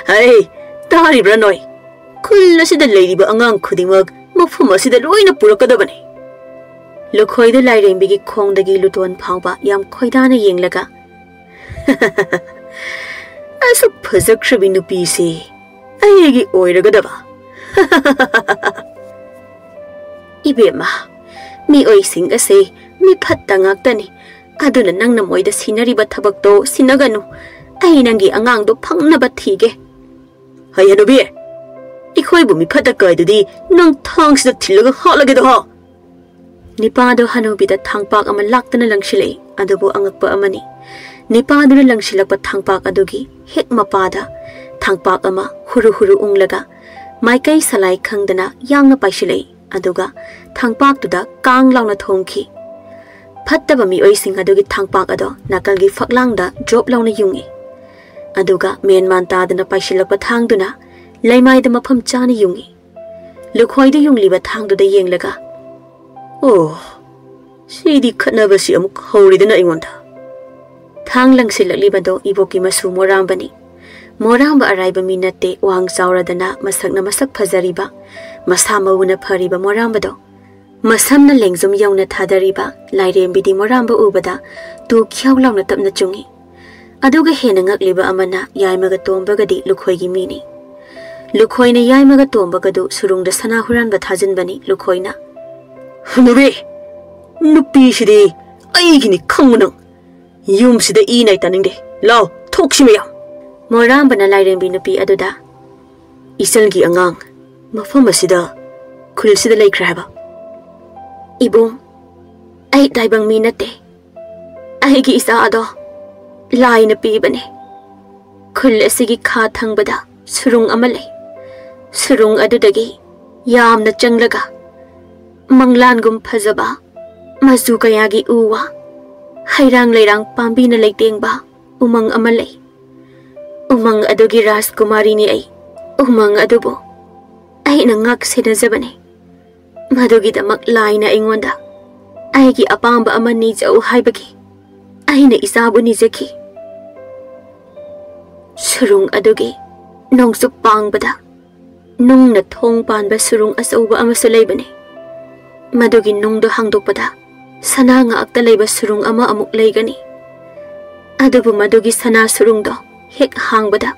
ꯍꯩ, ꯇꯥꯔꯤꯕ꯭ꯔꯥ ꯅꯣꯏ? ꯈꯨꯜ ꯑꯁꯤꯗ ꯂꯩꯔꯤꯕ ꯑꯉꯥꯡ ꯈꯨꯗꯤꯡꯃꯛ ꯃꯐꯝ ꯑꯁꯤꯗ ꯂꯣꯏꯅ ꯄꯨꯔꯛꯀꯗꯕꯅꯤ꯫" ꯂꯨꯈꯣꯏꯗꯨ ꯂꯥꯏꯔꯦꯝꯕꯤꯒꯤ ꯈꯣꯡꯗꯒꯤ ꯂꯨꯇꯣꯟ ꯐꯥꯎꯕ ꯌꯥꯝ ꯈꯣꯏꯗꯥꯅ ꯌꯦꯡꯂꯒ, "ꯑꯁꯨꯛ ꯐꯖꯈ꯭ꯔꯕꯤ ꯅꯨꯄꯤꯁꯤ ꯑꯩꯒꯤ ꯑꯣꯏꯔꯒꯗꯕ꯫" "ꯏꯕꯦꯝꯃ, ꯃꯤꯑꯣꯏꯁꯤꯡ ꯑꯁꯦ ꯃꯤꯐꯠꯇ ꯉꯥꯛꯇꯅꯤ꯫ ꯑꯗꯨꯅ ꯅꯪꯅ ꯃꯣꯏꯗ ꯁꯤꯟꯅꯔꯤꯕ ꯊꯕꯛꯇꯣ ꯁꯤꯟꯅꯒꯅꯨ꯫ ꯑꯩ ꯅꯪꯒꯤ ꯑꯉꯥꯡꯗꯣ ꯐꯪꯅꯕ ꯊꯤꯒꯦ꯫" "ꯍꯩ ꯍꯅꯨꯕꯤ, ꯑꯩꯈꯣꯏꯕꯨ ꯃꯤꯐꯠꯇ ꯀꯥꯏꯗꯨꯗꯤ ꯅꯪ ꯊꯥꯡꯁꯤꯗ ꯊꯤꯜꯂꯒ ꯍꯥꯠꯂꯒꯦꯗꯣ ꯍꯥ?" ꯅꯤꯄꯥꯗꯣ ꯍꯅꯨꯕꯤꯗ ꯊꯥꯡꯄꯥꯛ ꯑꯃ ꯂꯥꯛꯇꯅ ꯂꯪꯁꯤꯜꯂꯛꯏ꯫ ꯑꯗꯨꯕꯨ ꯑꯉꯛꯄ ꯑꯃꯅꯤ, ꯅꯤꯄꯥꯗꯨꯅ ꯂꯪꯁꯤꯜꯂꯛꯄ ꯊꯥꯡꯄꯥꯛ ꯑꯗꯨꯒꯤ ꯍꯦꯛ ꯃꯄꯥꯗ ꯊꯥꯡꯄꯥꯛ ꯑꯃ ꯍꯨꯔꯨ ꯍꯨꯔꯨ ꯎꯪꯂꯒ ꯃꯥꯏꯀꯩ ꯁꯂꯥꯏ ꯈꯪꯗꯅ ꯌꯥꯡꯅ ꯄꯥꯏꯁꯤꯜꯂꯛꯏ꯫ ꯑꯗꯨꯒ ꯊꯥꯡꯄꯥꯛꯇꯨꯗ ꯀꯥꯡ ꯂꯥꯎꯅ ꯊꯣꯝꯈꯤ꯫ ꯐꯠꯇꯕ ꯃꯤꯑꯣꯏꯁꯤꯡ ꯑꯗꯨꯒꯤ ꯊꯥꯡꯄꯥꯛ ꯑꯗꯣ ꯅꯥꯀꯜꯒꯤ ꯐꯛꯂꯥꯡꯗ ꯖꯣꯞ ꯂꯥꯎꯅ ꯌꯨꯡꯏ꯫ ꯑꯗꯨꯒ ꯃꯦꯟ ꯃꯥꯟ ꯇꯥꯗꯅ ꯄꯥꯏꯁꯤꯜꯂꯛꯄ ꯊꯥꯡꯗꯨꯅ ꯂꯩꯃꯥꯏꯗ ꯃꯐꯝ ꯆꯥꯅ ꯌꯨꯡꯏ꯫ ꯂꯨꯈꯣꯏꯗ ꯌꯨꯡꯂꯤꯕ ꯊꯥꯡꯗꯨꯗ ꯌꯦꯡꯂꯒ, "ꯑꯣ, ꯁꯤꯗꯤ ꯈꯠꯅꯕꯁꯤ ꯑꯃꯨꯛ ꯍꯧꯔꯦꯗꯅ ꯑꯩꯉꯣꯟꯗ꯫" ꯊꯥꯡ ꯂꯪꯁꯤꯜꯂꯛꯂꯤꯕꯗꯣ ꯏꯕꯣꯛꯀꯤ ꯃꯁꯨ ꯃꯣꯔꯥꯝꯕꯅꯤ꯫ ꯃꯣꯔꯥꯝꯕ ꯑꯔꯥꯏꯕ ꯃꯤ ꯅꯠꯇꯦ, ꯋꯥꯡ ꯆꯥꯎꯔꯗꯅ ꯃꯁꯛꯅ ꯃꯁꯛ ꯐꯖꯔꯤꯕ, ꯃꯁꯥ ꯃꯎꯅ ꯐꯔꯤꯕ ꯃꯣꯔꯥꯝꯕꯗꯣ꯫ ꯃꯁꯝꯅ ꯂꯦꯡꯖꯨꯝ ꯌꯧꯅ ꯊꯥꯗꯔꯤꯕ ꯂꯥꯏꯔꯦꯝꯕꯤꯗꯤ ꯃꯣꯔꯥꯝꯕ ꯎꯕꯗ ꯇꯨ ꯈ꯭ꯌꯥꯎ ꯂꯥꯎꯅ ꯇꯞꯅ ꯆꯨꯡꯏ꯫ ꯑꯗꯨꯒ ꯍꯦꯟꯅ ꯉꯛꯂꯤꯕ ꯑꯃꯅ ꯌꯥꯏꯃꯒ ꯇꯣꯝꯕꯒꯗꯤ ꯂꯨꯈꯣꯏꯒꯤ ꯃꯤꯅꯤ꯫ ꯂꯨꯈꯣꯏꯅ ꯌꯥꯏꯃꯒ ꯇꯣꯝꯕꯒꯗꯨ ꯁꯨꯔꯨꯡꯗ ꯁꯅꯥ ꯍꯨꯔꯥꯟꯕ ꯊꯥꯖꯤꯟꯕꯅꯤ ꯂꯨꯈꯣꯏꯅ꯫ "ꯍꯅꯨꯕꯤ, ꯅꯨꯄꯤꯁꯤꯗꯤ ꯑꯩꯒꯤꯅꯤ ꯈꯪꯉꯨ ꯅꯪ꯫ ꯌꯨꯝꯁꯤꯗ ꯏ ꯅꯥꯏ ꯇꯥꯅꯤꯡꯗꯦ꯫ ꯂꯥꯎ, ꯊꯣꯛꯁꯤ ꯃꯌꯥꯝ꯫" ꯃꯣꯔꯥꯝꯕꯅ ꯂꯥꯏꯔꯦꯝꯕꯤ ꯅꯨꯄꯤ ꯑꯗꯨꯗ, "ꯏꯆꯜꯒꯤ ꯑꯉꯥꯡ ꯃꯐꯝ ꯑꯁꯤꯗ, ꯈꯨꯜꯁꯤꯗ ꯂꯩꯈ꯭ꯔꯦ ꯍꯥꯏꯕ?" "ꯏꯕꯨꯡ, ꯑꯩ ꯇꯥꯏꯕꯪ ꯃꯤ ꯅꯠꯇꯦ꯫ ꯑꯩꯒꯤ ꯏꯆꯥ ꯑꯗꯣ ꯂꯥꯏꯅ ꯄꯤꯕꯅꯦ꯫ ꯈꯨꯜ ꯑꯁꯤꯒꯤ ꯈꯥ ꯊꯪꯕꯗ ꯁꯨꯔꯨꯡ ꯑꯃ ꯂꯩ꯫ ꯁꯨꯔꯨꯡ ꯑꯗꯨꯗꯒꯤ ꯌꯥꯝꯅ ꯆꯪꯂꯒ ꯃꯪꯂꯥꯟꯒꯨꯝ ꯐꯖꯕ ꯃꯆꯨ ꯀꯌꯥꯒꯤ ꯎ ꯋꯥ, ꯍꯩꯔꯥꯡ ꯂꯩꯔꯥꯡ ꯄꯥꯝꯕꯤꯅ ꯂꯩꯇꯦꯡꯕ ꯎꯃꯪ ꯑꯃ ꯂꯩ꯫ ꯎꯃꯪ ꯑꯗꯨꯒꯤ ꯔꯥꯖꯀꯨꯃꯥꯔꯤꯅꯤ ꯑꯩ꯫ ꯎꯃꯪ ꯑꯗꯨꯕꯨ ꯑꯩꯅ ꯉꯥꯛ ꯁꯦꯟꯅꯖꯕꯅꯤ꯫ ꯃꯗꯨꯒꯤꯗꯃꯛ ꯂꯥꯏꯅ ꯑꯩꯉꯣꯟꯗ ꯑꯩꯒꯤ ꯑꯄꯥꯝꯕ ꯑꯃ ꯅꯤꯖꯧ ꯍꯥꯏꯕꯒꯤ ꯑꯩꯅ ꯏꯆꯥꯕꯨ ꯅꯤꯖꯈꯤ꯫ ꯁꯨꯔꯨꯡ ꯑꯗꯨꯒꯤ ꯅꯣꯡꯆꯨꯞ ꯄꯥꯡꯕꯗ ꯅꯨꯡꯅ ꯊꯣꯡ ꯄꯥꯟꯕ ꯁꯨꯔꯨꯡ ꯑꯆꯧꯕ ꯑꯃꯁꯨ ꯂꯩꯕꯅꯤ꯫ ꯃꯗꯨꯒꯤ ꯅꯨꯡꯗꯨ ꯍꯥꯡꯗꯣꯛꯄꯗ ꯁꯅꯥ ꯉꯥꯛꯇ ꯂꯩꯕ ꯁꯨꯔꯨꯡ ꯑꯃ ꯑꯃꯨꯛ ꯂꯩꯒꯅꯤ꯫ ꯑꯗꯨꯕꯨ ꯃꯗꯨꯒꯤ ꯁꯅꯥ ꯁꯨꯔꯨꯡꯗꯣ ꯍꯦꯛ ꯍꯥꯡꯕꯗ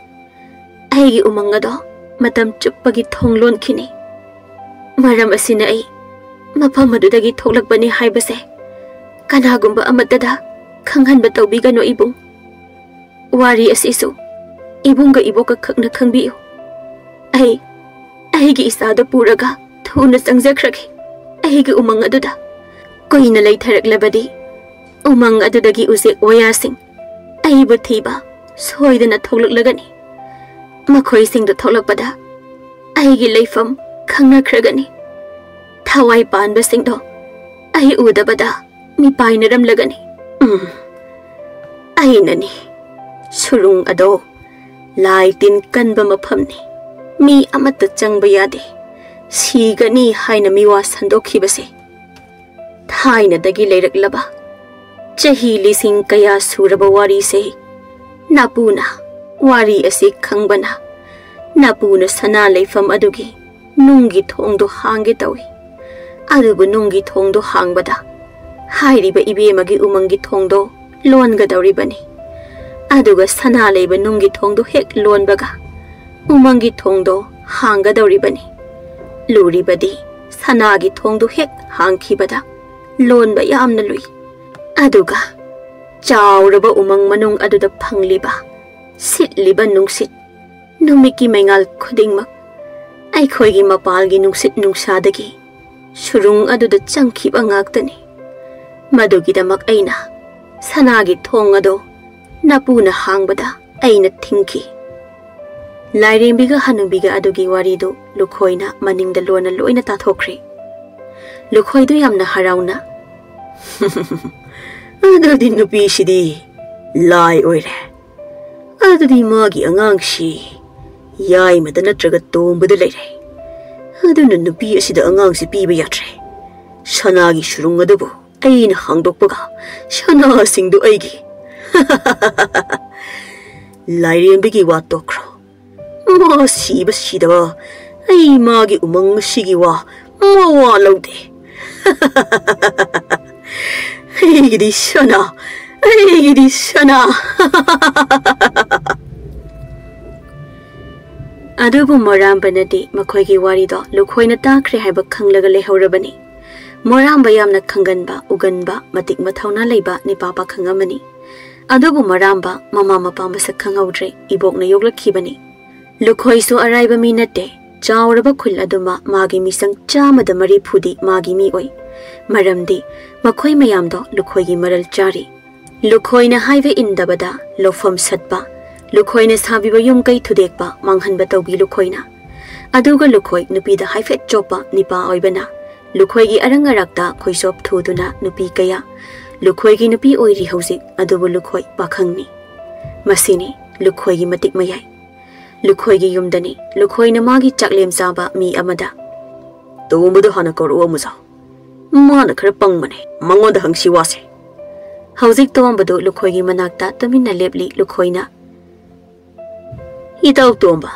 ꯑꯩꯒꯤ ꯎꯃꯪ ꯑꯗꯣ ꯃꯇꯝ ꯆꯨꯞꯄꯒꯤ ꯊꯣꯡ ꯂꯣꯟꯈꯤꯅꯤ꯫ ꯃꯔꯝ ꯑꯁꯤꯅ ꯑꯩ ꯃꯐꯝ ꯑꯗꯨꯗꯒꯤ ꯊꯣꯛꯂꯛꯄꯅꯤ ꯍꯥꯏꯕꯁꯦ ꯀꯅꯥꯒꯨꯝꯕ ꯑꯃꯠꯇꯗ ꯈꯪꯍꯟꯕ ꯇꯧꯕꯤꯒꯅꯨ ꯏꯕꯨꯡ꯫ ꯋꯥꯔꯤ ꯑꯁꯤꯁꯨ ꯏꯕꯨꯡꯒ ꯏꯕꯣꯛꯀ ꯈꯛꯅ ꯈꯪꯕꯤꯌꯨ꯫ ꯑꯩ ꯑꯩꯒꯤ ꯏꯆꯥꯗꯨ ꯄꯨꯔꯒ ꯊꯨꯅ ꯆꯪꯖꯈ꯭ꯔꯒꯦ ꯑꯩꯒꯤ ꯎꯃꯪ ꯑꯗꯨꯗ꯫ ꯀꯨꯏꯅ ꯂꯩꯊꯔꯛꯂꯕꯗꯤ ꯎꯃꯪ ꯑꯗꯨꯗꯒꯤ ꯎꯆꯦꯛ ꯋꯥꯌꯥꯁꯤꯡ ꯑꯩꯕꯨ ꯊꯤꯕ ꯁꯣꯏꯗꯅ ꯊꯣꯛꯂꯛꯂꯒꯅꯤ꯫ ꯃꯈꯣꯏꯁꯤꯡꯗꯨ ꯊꯣꯛꯂꯛꯄꯗ ꯑꯩꯒꯤ ꯂꯩꯐꯝ ꯈꯪꯅꯈ꯭ꯔꯒꯅꯤ꯫ ꯊꯋꯥꯏ ꯄꯥꯟꯕꯁꯤꯡꯗꯣ ꯑꯩ ꯎꯗꯕꯗ ꯃꯤꯄꯥꯏꯅꯔꯝꯂꯒꯅꯤ꯫ ꯎꯝ, ꯑꯩꯅꯅꯤ꯫ ꯁꯨꯔꯨꯡ ꯑꯗꯣ ꯂꯥꯏ ꯇꯤꯟ ꯀꯟꯕ ꯃꯐꯝꯅꯤ꯫ ꯃꯤ ꯑꯃꯠꯇ ꯆꯪꯕ ꯌꯥꯗꯦ꯫ ꯁꯤꯒꯅꯤ ꯍꯥꯏꯅ ꯃꯤꯋꯥ ꯁꯟꯗꯣꯛꯈꯤꯕꯁꯦ ꯊꯥꯏꯅꯗꯒꯤ ꯂꯩꯔꯛꯂꯕ, ꯆꯍꯤ ꯂꯤꯁꯤꯡ ꯀꯌꯥ ꯁꯨꯔꯕ ꯋꯥꯔꯤꯁꯦ ꯅꯄꯨꯅ ꯋꯥꯔꯤ ꯑꯁꯤ ꯈꯪꯕꯅ ꯅꯄꯨꯅ ꯁꯅꯥ ꯂꯩꯐꯝ ꯑꯗꯨꯒꯤ ꯅꯨꯡꯒꯤ ꯊꯣꯡꯗꯣ ꯍꯥꯡꯒꯦ ꯇꯧꯏ꯫ ꯑꯗꯨꯕꯨ ꯅꯨꯡꯒꯤ ꯊꯣꯡꯗꯣ ꯍꯥꯡꯕꯗ ꯍꯥꯏꯔꯤꯕ ꯏꯕꯦꯝꯃꯒꯤ ꯎꯃꯪꯒꯤ ꯊꯣꯡꯗꯣ ꯂꯣꯟꯒꯗꯧꯔꯤꯕꯅꯤ꯫ ꯑꯗꯨꯒ ꯁꯅꯥ ꯂꯩꯕ ꯅꯨꯡꯒꯤ ꯊꯣꯡꯗꯣ ꯍꯦꯛ ꯂꯣꯟꯕꯒ ꯎꯃꯪꯒꯤ ꯊꯣꯡꯗꯣ ꯍꯥꯡꯒꯗꯧꯔꯤꯕꯅꯤ꯫ ꯂꯨꯔꯤꯕꯗꯤ ꯁꯅꯥꯒꯤ ꯊꯣꯡꯗꯣ ꯍꯦꯛ ꯍꯥꯡꯈꯤꯕꯗ ꯂꯣꯟꯕ ꯌꯥꯝꯅ ꯂꯨꯏ꯫ ꯑꯗꯨꯒ ꯆꯥꯎꯔꯕ ꯎꯃꯪ ꯃꯅꯨꯡ ꯑꯗꯨꯗ ꯐꯪꯂꯤꯕ ꯁꯤꯠꯂꯤꯕ ꯅꯨꯡꯁꯤꯠ, ꯅꯨꯃꯤꯠꯀꯤ ꯃꯩꯉꯥꯜ ꯈꯨꯗꯤꯡꯃꯛ ꯑꯩꯈꯣꯏꯒꯤ ꯃꯄꯥꯜꯒꯤ ꯅꯨꯡꯁꯤꯠ ꯅꯨꯡꯁꯥꯗꯒꯤ ꯁꯨꯔꯨꯡ ꯑꯗꯨꯗ ꯆꯪꯈꯤꯕ ꯉꯥꯛꯇꯅꯤ꯫ ꯃꯗꯨꯒꯤꯗꯃꯛ ꯑꯩꯅ ꯁꯅꯥꯒꯤ ꯊꯣꯡ ꯑꯗꯣ ꯅꯄꯨꯅ ꯍꯥꯡꯕꯗ ꯑꯩꯅ ꯊꯤꯡꯈꯤ꯫ ꯂꯥꯏꯔꯦꯝꯕꯤꯒ ꯍꯅꯨꯕꯤꯒ ꯑꯗꯨꯒꯤ ꯋꯥꯔꯤꯗꯨ ꯂꯨꯈꯣꯏꯅ ꯃꯅꯤꯡꯗ ꯂꯣꯟꯅ ꯂꯣꯏꯅ ꯇꯥꯊꯣꯛꯈ꯭ꯔꯦ꯫ ꯂꯨꯈꯣꯏꯗꯨ ꯌꯥꯝꯅ ꯍꯔꯥꯎꯅ, ꯑꯗꯨꯗꯤ ꯅꯨꯄꯤꯁꯤꯗꯤ ꯂꯥꯏ ꯑꯣꯏꯔꯦ꯫ ꯑꯗꯨꯗꯤ ꯃꯥꯒꯤ ꯑꯉꯥꯡꯁꯤ ꯌꯥꯏꯃꯗ ꯅꯠꯇ꯭ꯔꯒ ꯇꯣꯝꯕꯗ ꯂꯩꯔꯦ꯫ ꯑꯗꯨꯅ ꯅꯨꯄꯤ ꯑꯁꯤꯗ ꯑꯉꯥꯡꯁꯤ ꯄꯤꯕ ꯌꯥꯗ꯭ꯔꯦ꯫ ꯁꯅꯥꯒꯤ ꯁꯨꯔꯨꯡ ꯑꯗꯨꯕꯨ ꯑꯩꯅ ꯍꯥꯡꯗꯣꯛꯄꯒ ꯁꯅꯥꯁꯤꯡꯗꯨ ꯑꯩꯒꯤ꯫ ꯂꯥꯏꯔꯦꯝꯕꯤꯒꯤ ꯋꯥ ꯇꯣꯛꯈ꯭ꯔꯣ꯫ ꯃꯥ ꯁꯤꯕ ꯁꯤꯗꯕ ꯑꯩ ꯃꯥꯒꯤ ꯎꯃꯪ ꯑꯁꯤꯒꯤ ꯋꯥ ꯃꯋꯥ ꯂꯧꯗꯦ꯫ ꯑꯩꯒꯤꯗꯤ ꯁꯅꯥ, ꯑꯩꯒꯤꯗꯤ ꯁꯅꯥ꯫ ꯑꯗꯨꯕꯨ ꯃꯣꯔꯥꯝꯕꯅꯗꯤ ꯃꯈꯣꯏꯒꯤ ꯋꯥꯔꯤꯗꯣ ꯂꯨꯈꯣꯏꯅ ꯇꯥꯈ꯭ꯔꯦ ꯍꯥꯏꯕ ꯈꯪꯂꯒ ꯂꯩꯍꯧꯔꯕꯅꯤ꯫ ꯃꯣꯔꯥꯝꯕ ꯌꯥꯝꯅ ꯈꯪꯒꯟꯕ, ꯎꯒꯟꯕ, ꯃꯇꯤꯛ ꯃꯊꯧꯅꯥ ꯂꯩꯕ ꯅꯤꯄꯥ ꯄꯥꯈꯪ ꯑꯃꯅꯤ꯫ ꯑꯗꯨꯕꯨ ꯃꯣꯔꯥꯝꯕ ꯃꯃꯥ ꯃꯄꯥ ꯃꯁꯛ ꯈꯪꯍꯧꯗ꯭ꯔꯦ, ꯏꯕꯣꯛꯅ ꯌꯣꯛꯂꯛꯈꯤꯕꯅꯤ꯫ ꯂꯨꯈꯣꯏꯁꯨ ꯑꯔꯥꯏꯕ ꯃꯤ ꯅꯠꯇꯦ꯫ ꯆꯥꯎꯔꯕ ꯈꯨꯜ ꯑꯗꯨꯃ ꯃꯥꯒꯤ ꯃꯤꯁꯪ ꯆꯥꯝꯃꯗ ꯃꯔꯤꯐꯨꯗꯤ ꯃꯥꯒꯤ ꯃꯤ ꯑꯣꯏ꯫ ꯃꯔꯝꯗꯤ ꯃꯈꯣꯏ ꯃꯌꯥꯝꯗꯣ ꯂꯨꯈꯣꯏꯒꯤ ꯃꯔꯜ ꯆꯥꯔꯤ꯫ ꯂꯨꯈꯣꯏꯅ ꯍꯥꯏꯕ ꯏꯟꯗꯕꯗ ꯂꯧꯐꯝ ꯁꯠꯄ, ꯂꯨꯈꯣꯏꯅ ꯁꯥꯕꯤꯕ ꯌꯨꯝ ꯀꯩ ꯊꯨꯗꯦꯛꯄ, ꯃꯥꯡꯍꯟꯕ ꯇꯧꯕꯤ ꯂꯨꯈꯣꯏꯅ꯫ ꯑꯗꯨꯒ ꯂꯨꯈꯣꯏ ꯅꯨꯄꯤꯗ ꯍꯥꯏꯐꯦꯠ ꯆꯣꯞꯄ ꯅꯤꯄꯥ ꯑꯣꯏꯕꯅ ꯂꯨꯈꯣꯏꯒꯤ ꯑꯔꯪ ꯑꯔꯥꯛꯇ ꯈꯣꯏꯆꯣꯞ ꯊꯨꯗꯨꯅ ꯅꯨꯄꯤ ꯀꯌꯥ꯫ ꯂꯨꯈꯣꯏꯒꯤ ꯅꯨꯄꯤ ꯑꯣꯏꯔꯤ ꯍꯧꯖꯤꯛ, ꯑꯗꯨꯕꯨ ꯂꯨꯈꯣꯏ ꯄꯥꯈꯪꯅꯤ꯫ ꯃꯁꯤꯅꯤ ꯂꯨꯈꯣꯏꯒꯤ ꯃꯇꯤꯛ ꯃꯌꯥꯏ꯫ ꯂꯨꯈꯣꯏꯒꯤ ꯌꯨꯝꯗꯅꯤ ꯂꯨꯈꯣꯏꯅ ꯃꯥꯒꯤ ꯆꯥꯛꯂꯦꯝ ꯆꯥꯕ ꯃꯤ ꯑꯃꯗ꯫ "ꯇꯣꯝꯕꯗꯨ ꯍꯥꯟꯅ ꯀꯧꯔꯛꯑꯣ, ꯑꯃꯨꯖꯥꯎ꯫ ꯃꯥꯅ ꯈꯔ ꯄꯪꯕꯅꯦ, ꯃꯉꯣꯟꯗ ꯍꯪꯁꯤ ꯋꯥꯁꯦ"꯫ ꯍꯧꯖꯤꯛ ꯇꯣꯝꯕꯗꯨ ꯂꯨꯈꯣꯏꯒꯤ ꯃꯅꯥꯛꯇ ꯇꯨꯃꯤꯟꯅ ꯂꯦꯞꯂꯤ꯫ ꯂꯨꯈꯣꯏꯅ, "ꯏꯇꯥꯎ ꯇꯣꯝꯕ,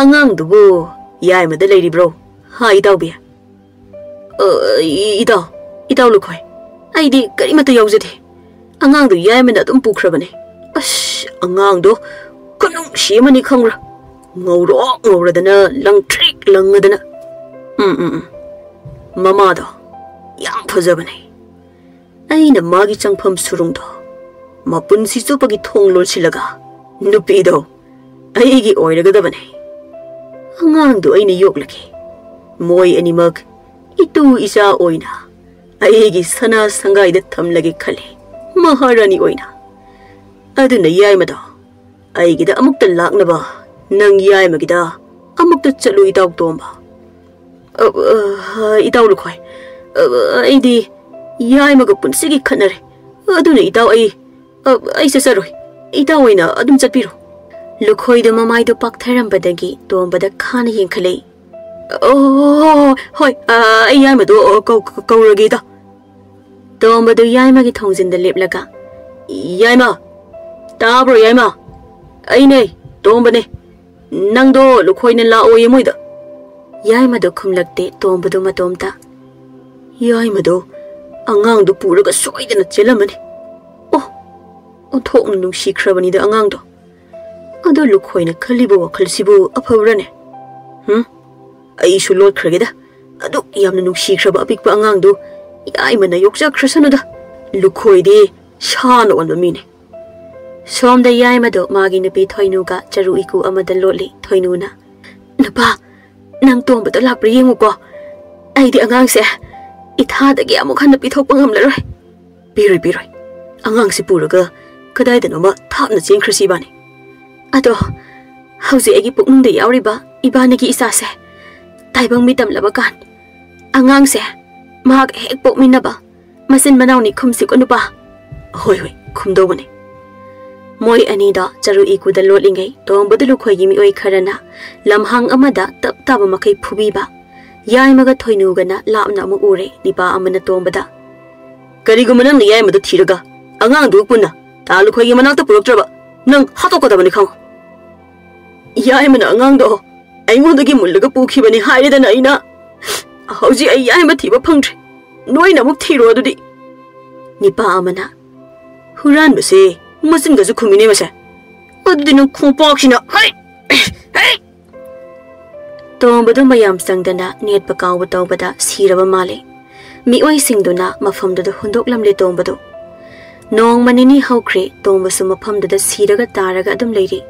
ꯑꯉꯥꯡꯗꯨꯕꯨ ꯌꯥꯏꯃꯗ ꯂꯩꯔꯤꯕ꯭ꯔꯣ?" "ꯍꯥ, ꯏꯇꯥꯎꯕꯤ"꯫ "ꯑ, ꯏ-, ꯏꯇꯥꯎ, ꯏꯇꯥꯎ ꯂꯨꯈꯣꯏ, ꯑꯩꯗꯤ ꯀꯔꯤꯃꯠꯇ ꯌꯥꯎꯖꯗꯦ꯫ ꯑꯉꯥꯡꯗꯨ ꯌꯥꯏꯃꯅ ꯑꯗꯨꯝ ꯄꯨꯈ꯭ꯔꯕꯅꯦ꯫ ꯑꯁ, ꯑꯉꯥꯡꯗꯣ ꯈꯨꯅꯨꯡꯁꯤ ꯑꯃꯅꯤ ꯈꯪꯕ꯭ꯔꯥ? ꯉꯧꯔꯣꯛ ꯉꯧꯔꯗꯅ, ꯂꯪꯇ꯭ꯔꯤꯛ ꯂꯪꯉꯗꯅ꯫ ꯎꯝ, ꯎꯝ, ꯎꯝ꯫ ꯃꯃꯥꯗꯣ ꯌꯥꯝ ꯐꯖꯕꯅꯦ꯫ ꯑꯩꯅ ꯃꯥꯒꯤ ꯆꯪꯐꯝ ꯁꯨꯔꯨꯡꯗꯣ ꯃꯄꯨꯟꯁꯤ ꯆꯨꯞꯄꯒꯤ ꯊꯣꯡ ꯂꯣꯟꯁꯤꯜꯂꯒ, ꯅꯨꯄꯤꯗꯣ ꯑꯩꯒꯤ ꯑꯣꯏꯔꯒꯗꯕꯅꯦ꯫ ꯑꯉꯥꯡꯗꯨ ꯑꯩꯅ ꯌꯣꯛꯂꯒꯦ꯫ ꯃꯣꯏ ꯑꯅꯤꯃꯛ ꯏꯇꯨ ꯏꯆꯥ ꯑꯣꯏꯅ ꯑꯩꯒꯤ ꯁꯅꯥ ꯁꯪꯒꯥꯏꯗ ꯊꯝꯂꯒꯦ ꯈꯜꯂꯦ, ꯃꯍꯥꯔꯥꯅꯤ ꯑꯣꯏꯅ꯫ ꯑꯗꯨꯅ ꯌꯥꯏꯃꯗꯣ ꯑꯩꯒꯤꯗ ꯑꯃꯨꯛꯇ ꯂꯥꯛꯅꯕ ꯅꯪ ꯌꯥꯏꯃꯒꯤꯗ ꯑꯃꯨꯛꯇ ꯆꯠꯂꯨ, ꯏꯇꯥꯎ ꯇꯣꯝꯕ"꯫ "ꯑ, ꯑ, ꯏꯇꯥꯎ ꯂꯨꯈꯣꯏ, ꯑ, ꯑꯩꯗꯤ ꯌꯥꯏꯃꯒ ꯄꯨꯟꯁꯤꯒꯤ ꯈꯠꯅꯔꯦ꯫ "ꯑꯗꯨꯅ ꯏꯇꯥꯎ, ꯑꯩ, ꯑ, ꯑꯩ ꯆꯠꯆꯔꯣꯏ꯫ ꯏꯇꯥꯎ ꯑꯣꯏꯅ ꯑꯗꯨꯝ ꯆꯠꯄꯤꯔꯣ꯫" ꯂꯨꯈꯣꯏꯗꯨ ꯃꯃꯥꯏꯗꯨ ꯄꯥꯛꯊꯔꯝꯕꯗꯒꯤ ꯇꯣꯝꯕꯗ ꯈꯥꯅ ꯌꯦꯡꯈꯠꯂꯛꯏ꯫ "ꯑꯣ, ꯍꯣ, ꯍꯣ, ꯍꯣꯏ, ꯍꯣꯏ, ꯑ, ꯑꯩ ꯌꯥꯏꯃꯗꯣ, ꯑ, ꯀꯧ-, ꯀꯧ-, ꯀꯧꯔꯒꯦꯗ꯫" ꯇꯣꯝꯕꯗꯨ ꯌꯥꯏꯃꯒꯤ ꯊꯣꯡꯖꯤꯟꯗ ꯂꯦꯞꯂꯒ, "ꯌꯥꯏꯃ! ꯇꯥꯕ꯭ꯔꯣ ꯌꯥꯏꯃ? ꯑꯩꯅꯦ, ꯇꯣꯝꯕꯅꯦ꯫ ꯅꯪꯗꯣ ꯂꯨꯈꯣꯏꯅ ꯂꯥꯛꯑꯣꯌꯦ ꯃꯣꯏꯗ꯫" ꯌꯥꯏꯃꯗꯣ ꯈꯨꯝꯂꯛꯇꯦ ꯇꯣꯝꯕꯗꯨ ꯃꯇꯣꯝꯇ꯫ "ꯌꯥꯏꯃꯗꯣ ꯑꯉꯥꯡꯗꯨ ꯄꯨꯔꯒ ꯁꯣꯏꯗꯅ ꯆꯦꯜꯂꯝꯃꯅꯤ꯫ ꯑꯣ, ꯑꯣꯟꯊꯣꯛꯅ ꯅꯨꯡꯁꯤꯈ꯭ꯔꯕꯅꯤꯗ ꯑꯉꯥꯡꯗꯣ꯫ ꯑꯗꯣ ꯂꯨꯈꯣꯏꯅ ꯈꯜꯂꯤꯕ ꯋꯥꯈꯜꯁꯤꯕꯨ ꯑꯐꯕ꯭ꯔꯅꯦ? ꯍꯨꯝ? ꯑꯩꯁꯨ ꯂꯣꯠꯈ꯭ꯔꯒꯦꯗ꯫ ꯑꯗꯨꯛ ꯌꯥꯝꯅ ꯅꯨꯡꯁꯤꯈ꯭ꯔꯕ ꯑꯄꯤꯛꯄ ꯑꯉꯥꯡꯗꯨ ꯌꯥꯏꯃꯅ ꯌꯣꯛꯆꯈ꯭ꯔꯁꯅꯨꯗ꯫ ꯂꯨꯈꯣꯏꯗꯤ ꯁꯥꯅ ꯑꯣꯟꯕ ꯃꯤꯅꯦ꯫" ꯁꯣꯝꯗ ꯌꯥꯏꯃꯗꯣ ꯃꯥꯒꯤ ꯅꯨꯄꯤ ꯊꯣꯏꯅꯨꯒ ꯆꯔꯨ ꯏꯀꯨ ꯑꯃꯗ ꯂꯣꯠꯂꯤ꯫ ꯊꯣꯏꯅꯨꯅ, "ꯅꯨꯄꯥ, ꯅꯪ ꯇꯣꯝꯕꯗꯣ ꯂꯥꯛꯄ꯭ꯔꯥ ꯌꯦꯡꯉꯨꯀꯣ꯫ ꯑꯩꯗꯤ ꯑꯉꯥꯡꯁꯦ ꯏꯊꯥꯗꯒꯤ ꯑꯃꯨꯛ ꯍꯟꯅ ꯄꯤꯊꯣꯛꯄ ꯉꯝꯂꯔꯣꯏ꯫" "ꯄꯤꯔꯣꯏ, ꯄꯤꯔꯣꯏ꯫ ꯑꯉꯥꯡꯁꯤ ꯄꯨꯔꯒ ꯀꯗꯥꯏꯗꯅꯣꯃ ꯊꯥꯞꯅ ꯆꯦꯟꯈ꯭ꯔꯁꯤ ꯏꯕꯥꯅꯤ꯫" "ꯑꯗꯣ ꯍꯧꯖꯤꯛ ꯑꯩꯒꯤ ꯄꯨꯛꯅꯨꯡꯗ ꯌꯥꯎꯔꯤꯕ ꯏꯕꯥꯅꯤꯒꯤ ꯏꯆꯥꯁꯦ ꯇꯥꯏꯕꯪ ꯃꯤꯠ ꯇꯝꯂꯕ ꯀꯥꯟ ꯑꯉꯥꯡꯁꯦ ꯃꯍꯥꯛ ꯍꯦꯛ ꯄꯣꯛꯃꯤꯟꯅꯕ ꯃꯆꯤꯟ ꯃꯅꯥꯎꯅꯤ ꯈꯨꯝꯁꯤꯀꯣ ꯅꯨꯄꯥ꯫" "ꯍꯣꯏ, ꯍꯣꯏ, ꯈꯨꯝꯗꯧꯕꯅꯤ꯫" ꯃꯣꯏ ꯑꯅꯤꯗꯣ ꯆꯔꯨ ꯏꯀꯨꯗ ꯂꯣꯠꯂꯤꯉꯩ ꯇꯣꯝꯕꯗꯨ ꯂꯨꯈꯣꯏꯒꯤ ꯃꯤꯑꯣꯏ ꯈꯔꯅ ꯂꯝꯍꯥꯡ ꯑꯃꯗ ꯇꯞ ꯇꯥꯕ ꯃꯈꯩ ꯐꯨꯕꯤꯕ ꯌꯥꯏꯃꯒ ꯊꯣꯏꯅꯨꯒꯅ ꯂꯥꯞꯅ ꯑꯃꯨꯛ ꯎꯔꯦ꯫ ꯅꯤꯄꯥ ꯑꯃꯅ ꯇꯣꯝꯕꯗ, "ꯀꯔꯤꯒꯨꯝꯕ ꯅꯪꯅ ꯌꯥꯏꯃꯗꯨ ꯊꯤꯔꯒ ꯑꯉꯥꯡꯗꯨꯒ ꯄꯨꯟꯅ ꯇꯥ ꯂꯨꯈꯣꯏꯒꯤ ꯃꯅꯥꯛꯇ ꯄꯨꯔꯛꯇ꯭ꯔꯕ, ꯅꯪ ꯍꯥꯠꯇꯣꯛꯀꯗꯕꯅꯤ ꯈꯪꯉꯨ꯫ ꯌꯥꯏꯃꯅ ꯑꯉꯥꯡꯗꯣ ꯑꯩꯉꯣꯟꯗꯒꯤ ꯃꯨꯜꯂꯒ ꯄꯨꯈꯤꯕꯅꯤ ꯍꯥꯏꯔꯦꯗꯅ ꯑꯩꯅ꯫ ꯍꯧꯖꯤꯛ ꯑꯩ ꯌꯥꯏꯃ ꯊꯤꯕ ꯐꯪꯗ꯭ꯔꯦ꯫ ꯅꯣꯏꯅ ꯑꯃꯨꯛ ꯊꯤꯔꯣ ꯑꯗꯨꯗꯤ꯫" ꯅꯤꯄꯥ ꯑꯃꯅ, "ꯍꯨꯔꯥꯟꯕꯁꯦ ꯃꯆꯤꯟꯒꯁꯨ ꯈꯨꯝꯃꯤꯅꯦ ꯃꯁꯦ꯫ ꯑꯗꯨꯗꯤ ꯅꯪ ꯈꯣꯡꯄꯥꯛꯁꯤꯅ, ꯍꯩ, ꯍꯩ!" ꯇꯣꯝꯕꯗꯨ ꯃꯌꯥꯝ ꯆꯪꯗꯅ ꯅꯦꯠꯄ ꯀꯥꯎꯕ ꯇꯧꯕꯗ ꯁꯤꯔꯕ ꯃꯥꯜꯂꯦ꯫ ꯃꯤꯑꯣꯏꯁꯤꯡꯗꯨꯅ ꯃꯐꯝꯗꯨꯗ ꯍꯨꯟꯗꯣꯛꯂꯝꯂꯦ ꯇꯣꯝꯕꯗꯨ꯫ ꯅꯣꯡꯃ ꯅꯤꯅꯤ ꯍꯧꯈ꯭ꯔꯦ, ꯇꯣꯝꯕꯁꯨ ꯃꯐꯝꯗꯨꯗ ꯁꯤꯔꯒ ꯇꯥꯔꯒ ꯑꯗꯨꯝ ꯂꯩꯔꯤ꯫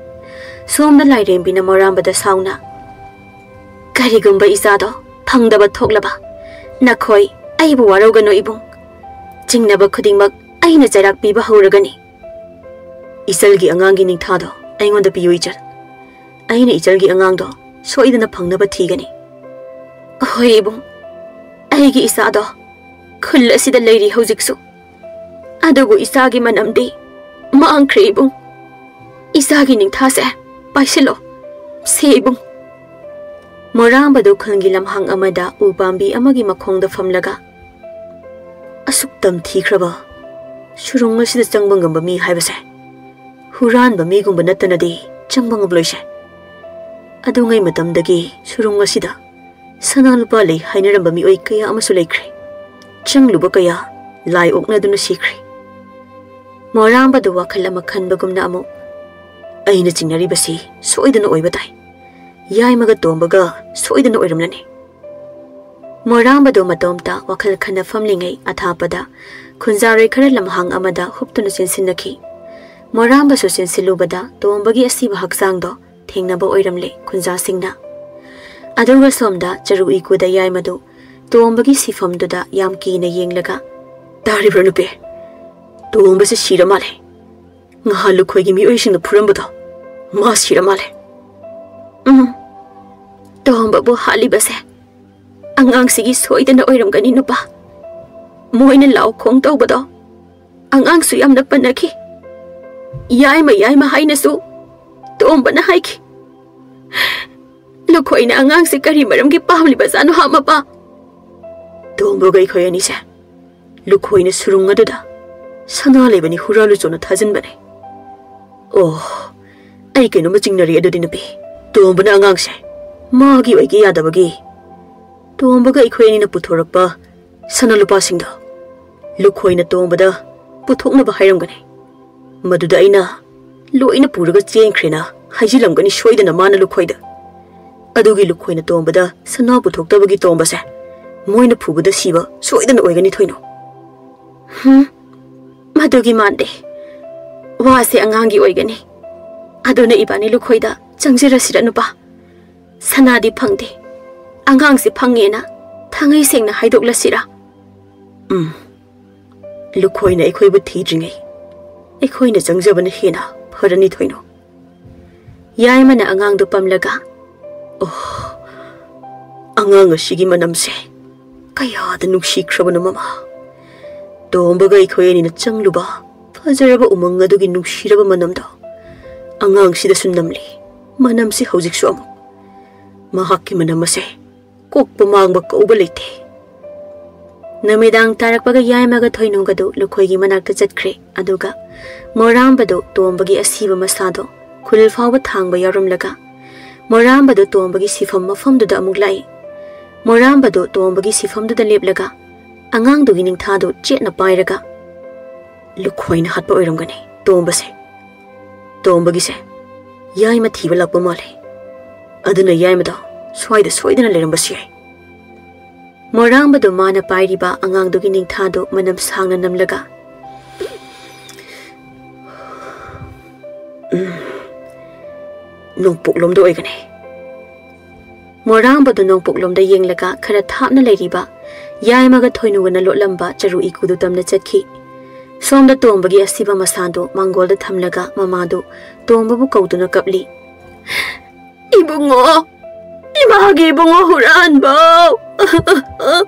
ꯁꯣꯝꯗ ꯂꯥꯏꯔꯦꯝꯕꯤꯅ ꯃꯣꯔꯥꯝꯕꯗ ꯁꯥꯎꯅ, "ꯀꯔꯤꯒꯨꯝꯕ ꯏꯆꯥꯗꯣ ꯐꯪꯗꯕ ꯊꯣꯛꯂꯕ, ꯅꯈꯣꯏ ꯑꯩꯕꯨ ꯋꯥꯔꯧꯒꯅꯨ ꯏꯕꯨꯡ꯫ ꯆꯤꯡꯅꯕ ꯈꯨꯗꯤꯡꯃꯛ ꯑꯩꯅ ꯆꯩꯔꯥꯛ ꯄꯤꯕ ꯍꯧꯔꯒꯅꯤ꯫" "ꯏꯆꯜꯒꯤ ꯑꯉꯥꯡꯒꯤ ꯅꯤꯡꯊꯥꯗꯣ ꯑꯩꯉꯣꯟꯗ ꯄꯤꯌꯨ ꯏꯆꯜ꯫ ꯑꯩꯅ ꯏꯆꯜꯒꯤ ꯑꯉꯥꯡꯗꯣ ꯁꯣꯏꯗꯅ ꯐꯪꯅꯕ ꯊꯤꯒꯅꯤ꯫" "ꯍꯣꯏ ꯏꯕꯨꯡ, ꯑꯩꯒꯤ ꯏꯆꯥꯗꯣ ꯈꯨꯜ ꯑꯁꯤꯗ ꯂꯩꯔꯤ ꯍꯧꯖꯤꯛꯁꯨ꯫ ꯑꯗꯨꯕꯨ ꯏꯆꯥꯒꯤ ꯃꯅꯝꯗꯤ ꯃꯥꯡꯈ꯭ꯔꯦ ꯏꯕꯨꯡ꯫ ꯏꯆꯥꯒꯤ ꯅꯤꯡꯊꯥꯁꯦ ꯄꯥꯏꯁꯤꯜꯂꯣ, ꯁꯦ ꯏꯕꯨꯡ꯫" ꯃꯣꯔꯥꯝꯕꯗꯨ ꯈꯨꯜꯒꯤ ꯂꯝꯍꯥꯡ ꯑꯃꯗ ꯎ ꯄꯥꯝꯕꯤ ꯑꯃꯒꯤ ꯃꯈꯣꯡꯗ ꯐꯝꯂꯒ, "ꯑꯁꯨꯛ ꯇꯝꯊꯤꯈ꯭ꯔꯕ ꯁꯨꯔꯨꯡ ꯑꯁꯤꯗ ꯆꯪꯕ ꯉꯝꯕ ꯃꯤ ꯍꯥꯏꯕꯁꯦ ꯍꯨꯔꯥꯟꯕ ꯃꯤꯒꯨꯝꯕ ꯅꯠꯇꯅꯗꯤ ꯆꯪꯕ ꯉꯝꯂꯣꯏꯁꯦ꯫ ꯑꯗꯨꯉꯩ ꯃꯇꯝꯗꯒꯤ ꯁꯨꯔꯨꯡ ꯑꯁꯤꯗ ꯁꯅꯥ ꯂꯨꯄꯥ ꯂꯩ ꯍꯥꯏꯅꯔꯝꯕ ꯃꯤꯑꯣꯏ ꯀꯌꯥ ꯑꯃꯁꯨ ꯂꯩꯈ꯭ꯔꯦ꯫ ꯆꯪꯂꯨꯕ ꯀꯌꯥ ꯂꯥꯏ ꯑꯣꯛꯅꯗꯨꯅ ꯁꯤꯈ꯭ꯔꯦ꯫" ꯃꯣꯔꯥꯝꯕꯗꯨ ꯋꯥꯈꯜ ꯑꯃ ꯈꯟꯕꯒꯨꯝꯅ ꯑꯃꯨꯛ, "ꯑꯩꯅ ꯆꯤꯡꯅꯔꯤꯕꯁꯤ ꯁꯣꯏꯗꯅ ꯑꯣꯏꯕ ꯇꯥꯏ꯫ ꯌꯥꯏꯃꯒ ꯇꯣꯝꯕꯒ ꯁꯣꯏꯗꯅ ꯑꯣꯏꯔꯝꯂꯅꯤ꯫" ꯃꯣꯔꯥꯝꯕꯗꯨ ꯃꯇꯣꯝꯇ ꯋꯥꯈꯜ ꯈꯟꯅ ꯐꯝꯂꯤꯉꯩ ꯑꯊꯥꯞꯄꯗ ꯈꯨꯟꯖꯥꯔꯣꯏ ꯈꯔ ꯂꯝꯍꯥꯡ ꯑꯃꯗ ꯍꯨꯞꯇꯨꯅ ꯆꯦꯟꯁꯤꯟꯅꯈꯤ꯫ ꯃꯣꯔꯥꯝꯕꯁꯨ ꯆꯦꯟꯁꯤꯜꯂꯨꯕꯗ ꯇꯣꯝꯕꯒꯤ ꯑꯁꯤꯕ ꯍꯛꯆꯥꯡꯗꯣ ꯊꯦꯡꯅꯕ ꯑꯣꯏꯔꯝꯂꯦ ꯈꯨꯟꯖꯥꯁꯤꯡꯅ꯫ ꯑꯗꯨꯒ ꯁꯣꯝꯗ ꯆꯔꯨ ꯏꯀꯨꯗ ꯌꯥꯏꯃꯗꯨ ꯇꯣꯝꯕꯒꯤ ꯁꯤꯐꯝꯗꯨꯗ ꯌꯥꯝ ꯀꯤꯅ ꯌꯦꯡꯂꯒ, "ꯇꯥꯔꯤꯕ꯭ꯔꯣ ꯅꯨꯄꯤ? ꯇꯣꯝꯕꯁꯦ ꯁꯤꯔ ꯃꯥꯜꯂꯦ꯫ ꯉꯍꯥꯟ ꯂꯨꯈꯣꯏꯒꯤ ꯃꯤꯑꯣꯏꯁꯤꯡꯅ ꯐꯨꯔꯝꯕꯗꯣ ꯃꯥ ꯁꯤꯔ ꯃꯥꯜꯂꯦ꯫" "ꯎꯝ, ꯇꯣꯝꯕꯕꯨ ꯍꯥꯠꯂꯤꯕꯁꯦ ꯑꯉꯥꯡꯁꯤꯒꯤ ꯁꯣꯏꯗꯅ ꯑꯣꯏꯔꯝꯒꯅꯤ ꯅꯨꯄꯥ꯫ ꯃꯣꯏꯅ ꯂꯥꯎ ꯈꯣꯡ ꯇꯧꯕꯗꯣ ꯑꯉꯥꯡꯁꯨ ꯌꯥꯝꯅ ꯄꯟꯅꯈꯤ꯫ ꯌꯥꯏꯃ, ꯌꯥꯏꯃ ꯍꯥꯏꯅꯁꯨ ꯇꯣꯝꯕꯅ ꯍꯥꯏꯈꯤ꯫ ꯂꯨꯈꯣꯏꯅ ꯑꯉꯥꯡꯁꯦ ꯀꯔꯤ ꯃꯔꯝꯒꯤ ꯄꯥꯝꯂꯤꯕꯖꯥꯠꯅꯣ ꯍꯥ, ꯃꯄꯥ?" "ꯇꯣꯝꯕꯒ ꯑꯩꯈꯣꯏ ꯑꯅꯤꯁꯦ ꯂꯨꯈꯣꯏꯅ ꯁꯨꯔꯨꯡ ꯑꯗꯨꯗ ꯁꯅꯥ ꯂꯩꯕꯅꯤ ꯍꯨꯔꯥꯜꯂꯨ ꯆꯣꯅ ꯊꯥꯖꯤꯟꯕꯅꯦ꯫" "ꯑꯣ, ꯑꯩ ꯀꯩꯅꯣꯝꯃ ꯆꯤꯡꯅꯔꯦ ꯑꯗꯨꯗꯤ ꯅꯨꯄꯤ꯫ ꯇꯣꯝꯕꯅ ꯑꯉꯥꯡꯁꯦ ꯃꯥꯒꯤ ꯑꯣꯏꯒꯦ ꯌꯥꯗꯕꯒꯤ ꯇꯣꯝꯕꯒ ꯑꯩꯈꯣꯏ ꯑꯅꯤꯅ ꯄꯨꯊꯣꯔꯛꯄ ꯁꯅꯥ ꯂꯨꯄꯥꯁꯤꯡꯗꯣ ꯂꯨꯈꯣꯏꯅ ꯇꯣꯝꯕꯗ ꯄꯨꯊꯣꯛꯅꯕ ꯍꯥꯏꯔꯝꯒꯅꯤ꯫ ꯃꯗꯨꯗ ꯑꯩꯅ ꯂꯣꯏꯅ ꯄꯨꯔꯒ ꯆꯦꯟꯈ꯭ꯔꯦꯅ ꯍꯥꯏꯖꯤꯜꯂꯝꯒꯅꯤ ꯁꯣꯏꯗꯅ ꯃꯥꯅ ꯂꯨꯈꯣꯏꯗ꯫ ꯑꯗꯨꯒꯤ ꯂꯨꯈꯣꯏꯅ ꯇꯣꯝꯕꯗ ꯁꯅꯥ ꯄꯨꯊꯣꯛꯇꯕꯒꯤ ꯇꯣꯝꯕꯁꯦ ꯃꯣꯏꯅ ꯐꯨꯕꯗ ꯁꯤꯕ ꯁꯣꯏꯗꯅ ꯑꯣꯏꯒꯅꯤ ꯊꯣꯏꯅꯣ꯫" "ꯍꯨꯝ, ꯃꯗꯨꯒꯤ ꯃꯥꯟꯗꯦ꯫ ꯋꯥꯁꯦ ꯑꯉꯥꯡꯒꯤ ꯑꯣꯏꯒꯅꯤ꯫ ꯑꯗꯨꯅ ꯏꯕꯥꯅꯤ ꯂꯨꯈꯣꯏꯗ ꯆꯪꯖꯔꯁꯤꯔ ꯅꯨꯄꯥ? ꯁꯅꯥꯗꯤ ꯐꯪꯗꯦ, ꯑꯉꯥꯡꯁꯦ ꯐꯪꯉꯦꯅ ꯊꯥꯡꯉꯩ ꯁꯦꯡꯅ ꯍꯥꯏꯗꯣꯛꯂꯁꯤꯔꯥ?" "ꯎꯝ, ꯂꯨꯈꯣꯏꯅ ꯑꯩꯈꯣꯏꯕꯨ ꯊꯤꯗ꯭ꯔꯤꯉꯩ ꯑꯩꯈꯣꯏꯅ ꯆꯪꯖꯕꯅ ꯍꯦꯟꯅ ꯐꯔꯅꯤ ꯊꯣꯏꯅꯣ꯫" ꯌꯥꯏꯃꯅ ꯑꯉꯥꯡꯗꯨ ꯄꯝꯂꯒ, "ꯑꯣ, ꯑꯉꯥꯡ ꯑꯁꯤꯒꯤ ꯃꯅꯝꯁꯦ ꯀꯌꯥꯗ ꯅꯨꯡꯁꯤꯈ꯭ꯔꯕꯅꯣ ꯃꯃꯥ꯫ ꯇꯣꯝꯕꯒ ꯑꯩꯈꯣꯏ ꯑꯅꯤꯅ ꯆꯪꯂꯨꯕ ꯐꯖꯔꯕ ꯎꯃꯪ ꯑꯗꯨꯒꯤ ꯅꯨꯡꯁꯤꯔꯕ ꯃꯅꯝꯗꯣ ꯑꯉꯥꯡꯁꯤꯗꯁꯨ ꯅꯝꯂꯤ꯫ ꯃꯅꯝꯁꯤ ꯍꯧꯖꯤꯛꯁꯨ ꯑꯃꯨꯛ꯫ ꯃꯍꯥꯛꯀꯤ ꯃꯅꯝ ꯑꯁꯦ ꯀꯣꯛꯄ ꯃꯥꯡꯕ ꯀꯧꯕ ꯂꯩꯇꯦ꯫ ꯅꯨꯃꯤꯗꯥꯡ ꯇꯥꯔꯛꯄꯒ ꯌꯥꯏꯃꯒ ꯊꯣꯏꯅꯨꯒꯗꯨ ꯂꯨꯈꯣꯏꯒꯤ ꯃꯅꯥꯛꯇ ꯆꯠꯈ꯭ꯔꯦ꯫ ꯑꯗꯨꯒ ꯃꯣꯔꯥꯝꯕꯗꯨ ꯇꯣꯝꯕꯒꯤ ꯑꯁꯤꯕ ꯃꯁꯥꯗꯣ ꯈꯨꯜ ꯐꯥꯎꯕ ꯊꯥꯡꯕ ꯌꯥꯎꯔꯝꯂꯒ, ꯃꯣꯔꯥꯝꯕꯗꯨ ꯇꯣꯝꯕꯒꯤ ꯁꯤꯐꯝ ꯃꯐꯝꯗꯨꯗ ꯑꯃꯨꯛ ꯂꯥꯛꯏ꯫ ꯃꯣꯔꯥꯝꯕꯗꯨ ꯇꯣꯝꯕꯒꯤ ꯁꯤꯐꯝꯗꯨꯗ ꯂꯦꯞꯂꯒ ꯑꯉꯥꯡꯗꯨꯒꯤ ꯅꯤꯡꯊꯥꯗꯨ ꯆꯦꯠꯅ ꯄꯥꯏꯔꯒ, "ꯂꯨꯈꯣꯏꯅ ꯍꯥꯠꯄ ꯑꯣꯏꯔꯝꯒꯅꯤ ꯇꯣꯝꯕꯁꯦ꯫ ꯇꯣꯝꯕꯒꯤꯁꯦ ꯌꯥꯏꯃ ꯊꯤꯕ ꯂꯥꯛꯄ ꯃꯥꯜꯂꯦ꯫ ꯑꯗꯨꯅ ꯌꯥꯏꯃꯗꯣ ꯁ꯭ꯋꯥꯏꯗ ꯁꯣꯏꯗꯅ ꯂꯩꯔꯝꯕꯁꯨ ꯌꯥꯏ"꯫ ꯃꯣꯔꯥꯝꯕꯗꯨ ꯃꯥꯅ ꯄꯥꯏꯔꯤꯕ ꯑꯉꯥꯡꯗꯨꯒꯤ ꯅꯤꯡꯊꯥꯗꯨ ꯃꯅꯝ ꯁꯥꯡꯅ ꯅꯝꯂꯒ, "ꯎꯝ, ꯅꯣꯡꯄꯣꯛꯂꯣꯝꯗ ꯑꯣꯏꯒꯅꯤ"꯫ ꯃꯣꯔꯥꯝꯕꯗꯨ ꯅꯣꯡꯄꯣꯛꯂꯣꯝꯗ ꯌꯦꯡꯂꯒ ꯈꯔ ꯊꯥꯞꯅ ꯂꯩꯔꯤꯕ ꯌꯥꯏꯃꯒ ꯊꯣꯏꯅꯨꯒꯅ ꯂꯣꯠꯂꯝꯕ ꯆꯔꯨ ꯏꯀꯨꯗꯨ ꯇꯝꯅ ꯆꯠꯈꯤ꯫ ꯁꯣꯝꯗ ꯇꯣꯝꯕꯒꯤ ꯑꯁꯤꯕ ꯃꯁꯥꯗꯨ ꯃꯥꯡꯒꯣꯜꯗ ꯊꯝꯂꯒ ꯃꯃꯥꯗꯨ ꯇꯣꯝꯕꯕꯨ ꯀꯧꯗꯨꯅ ꯀꯞꯂꯤ꯫ "ꯏꯕꯨꯡꯉꯣ, ꯏꯃꯥꯒꯤ ꯏꯕꯨꯡꯉꯣ ꯍꯨꯔꯥꯟꯕ!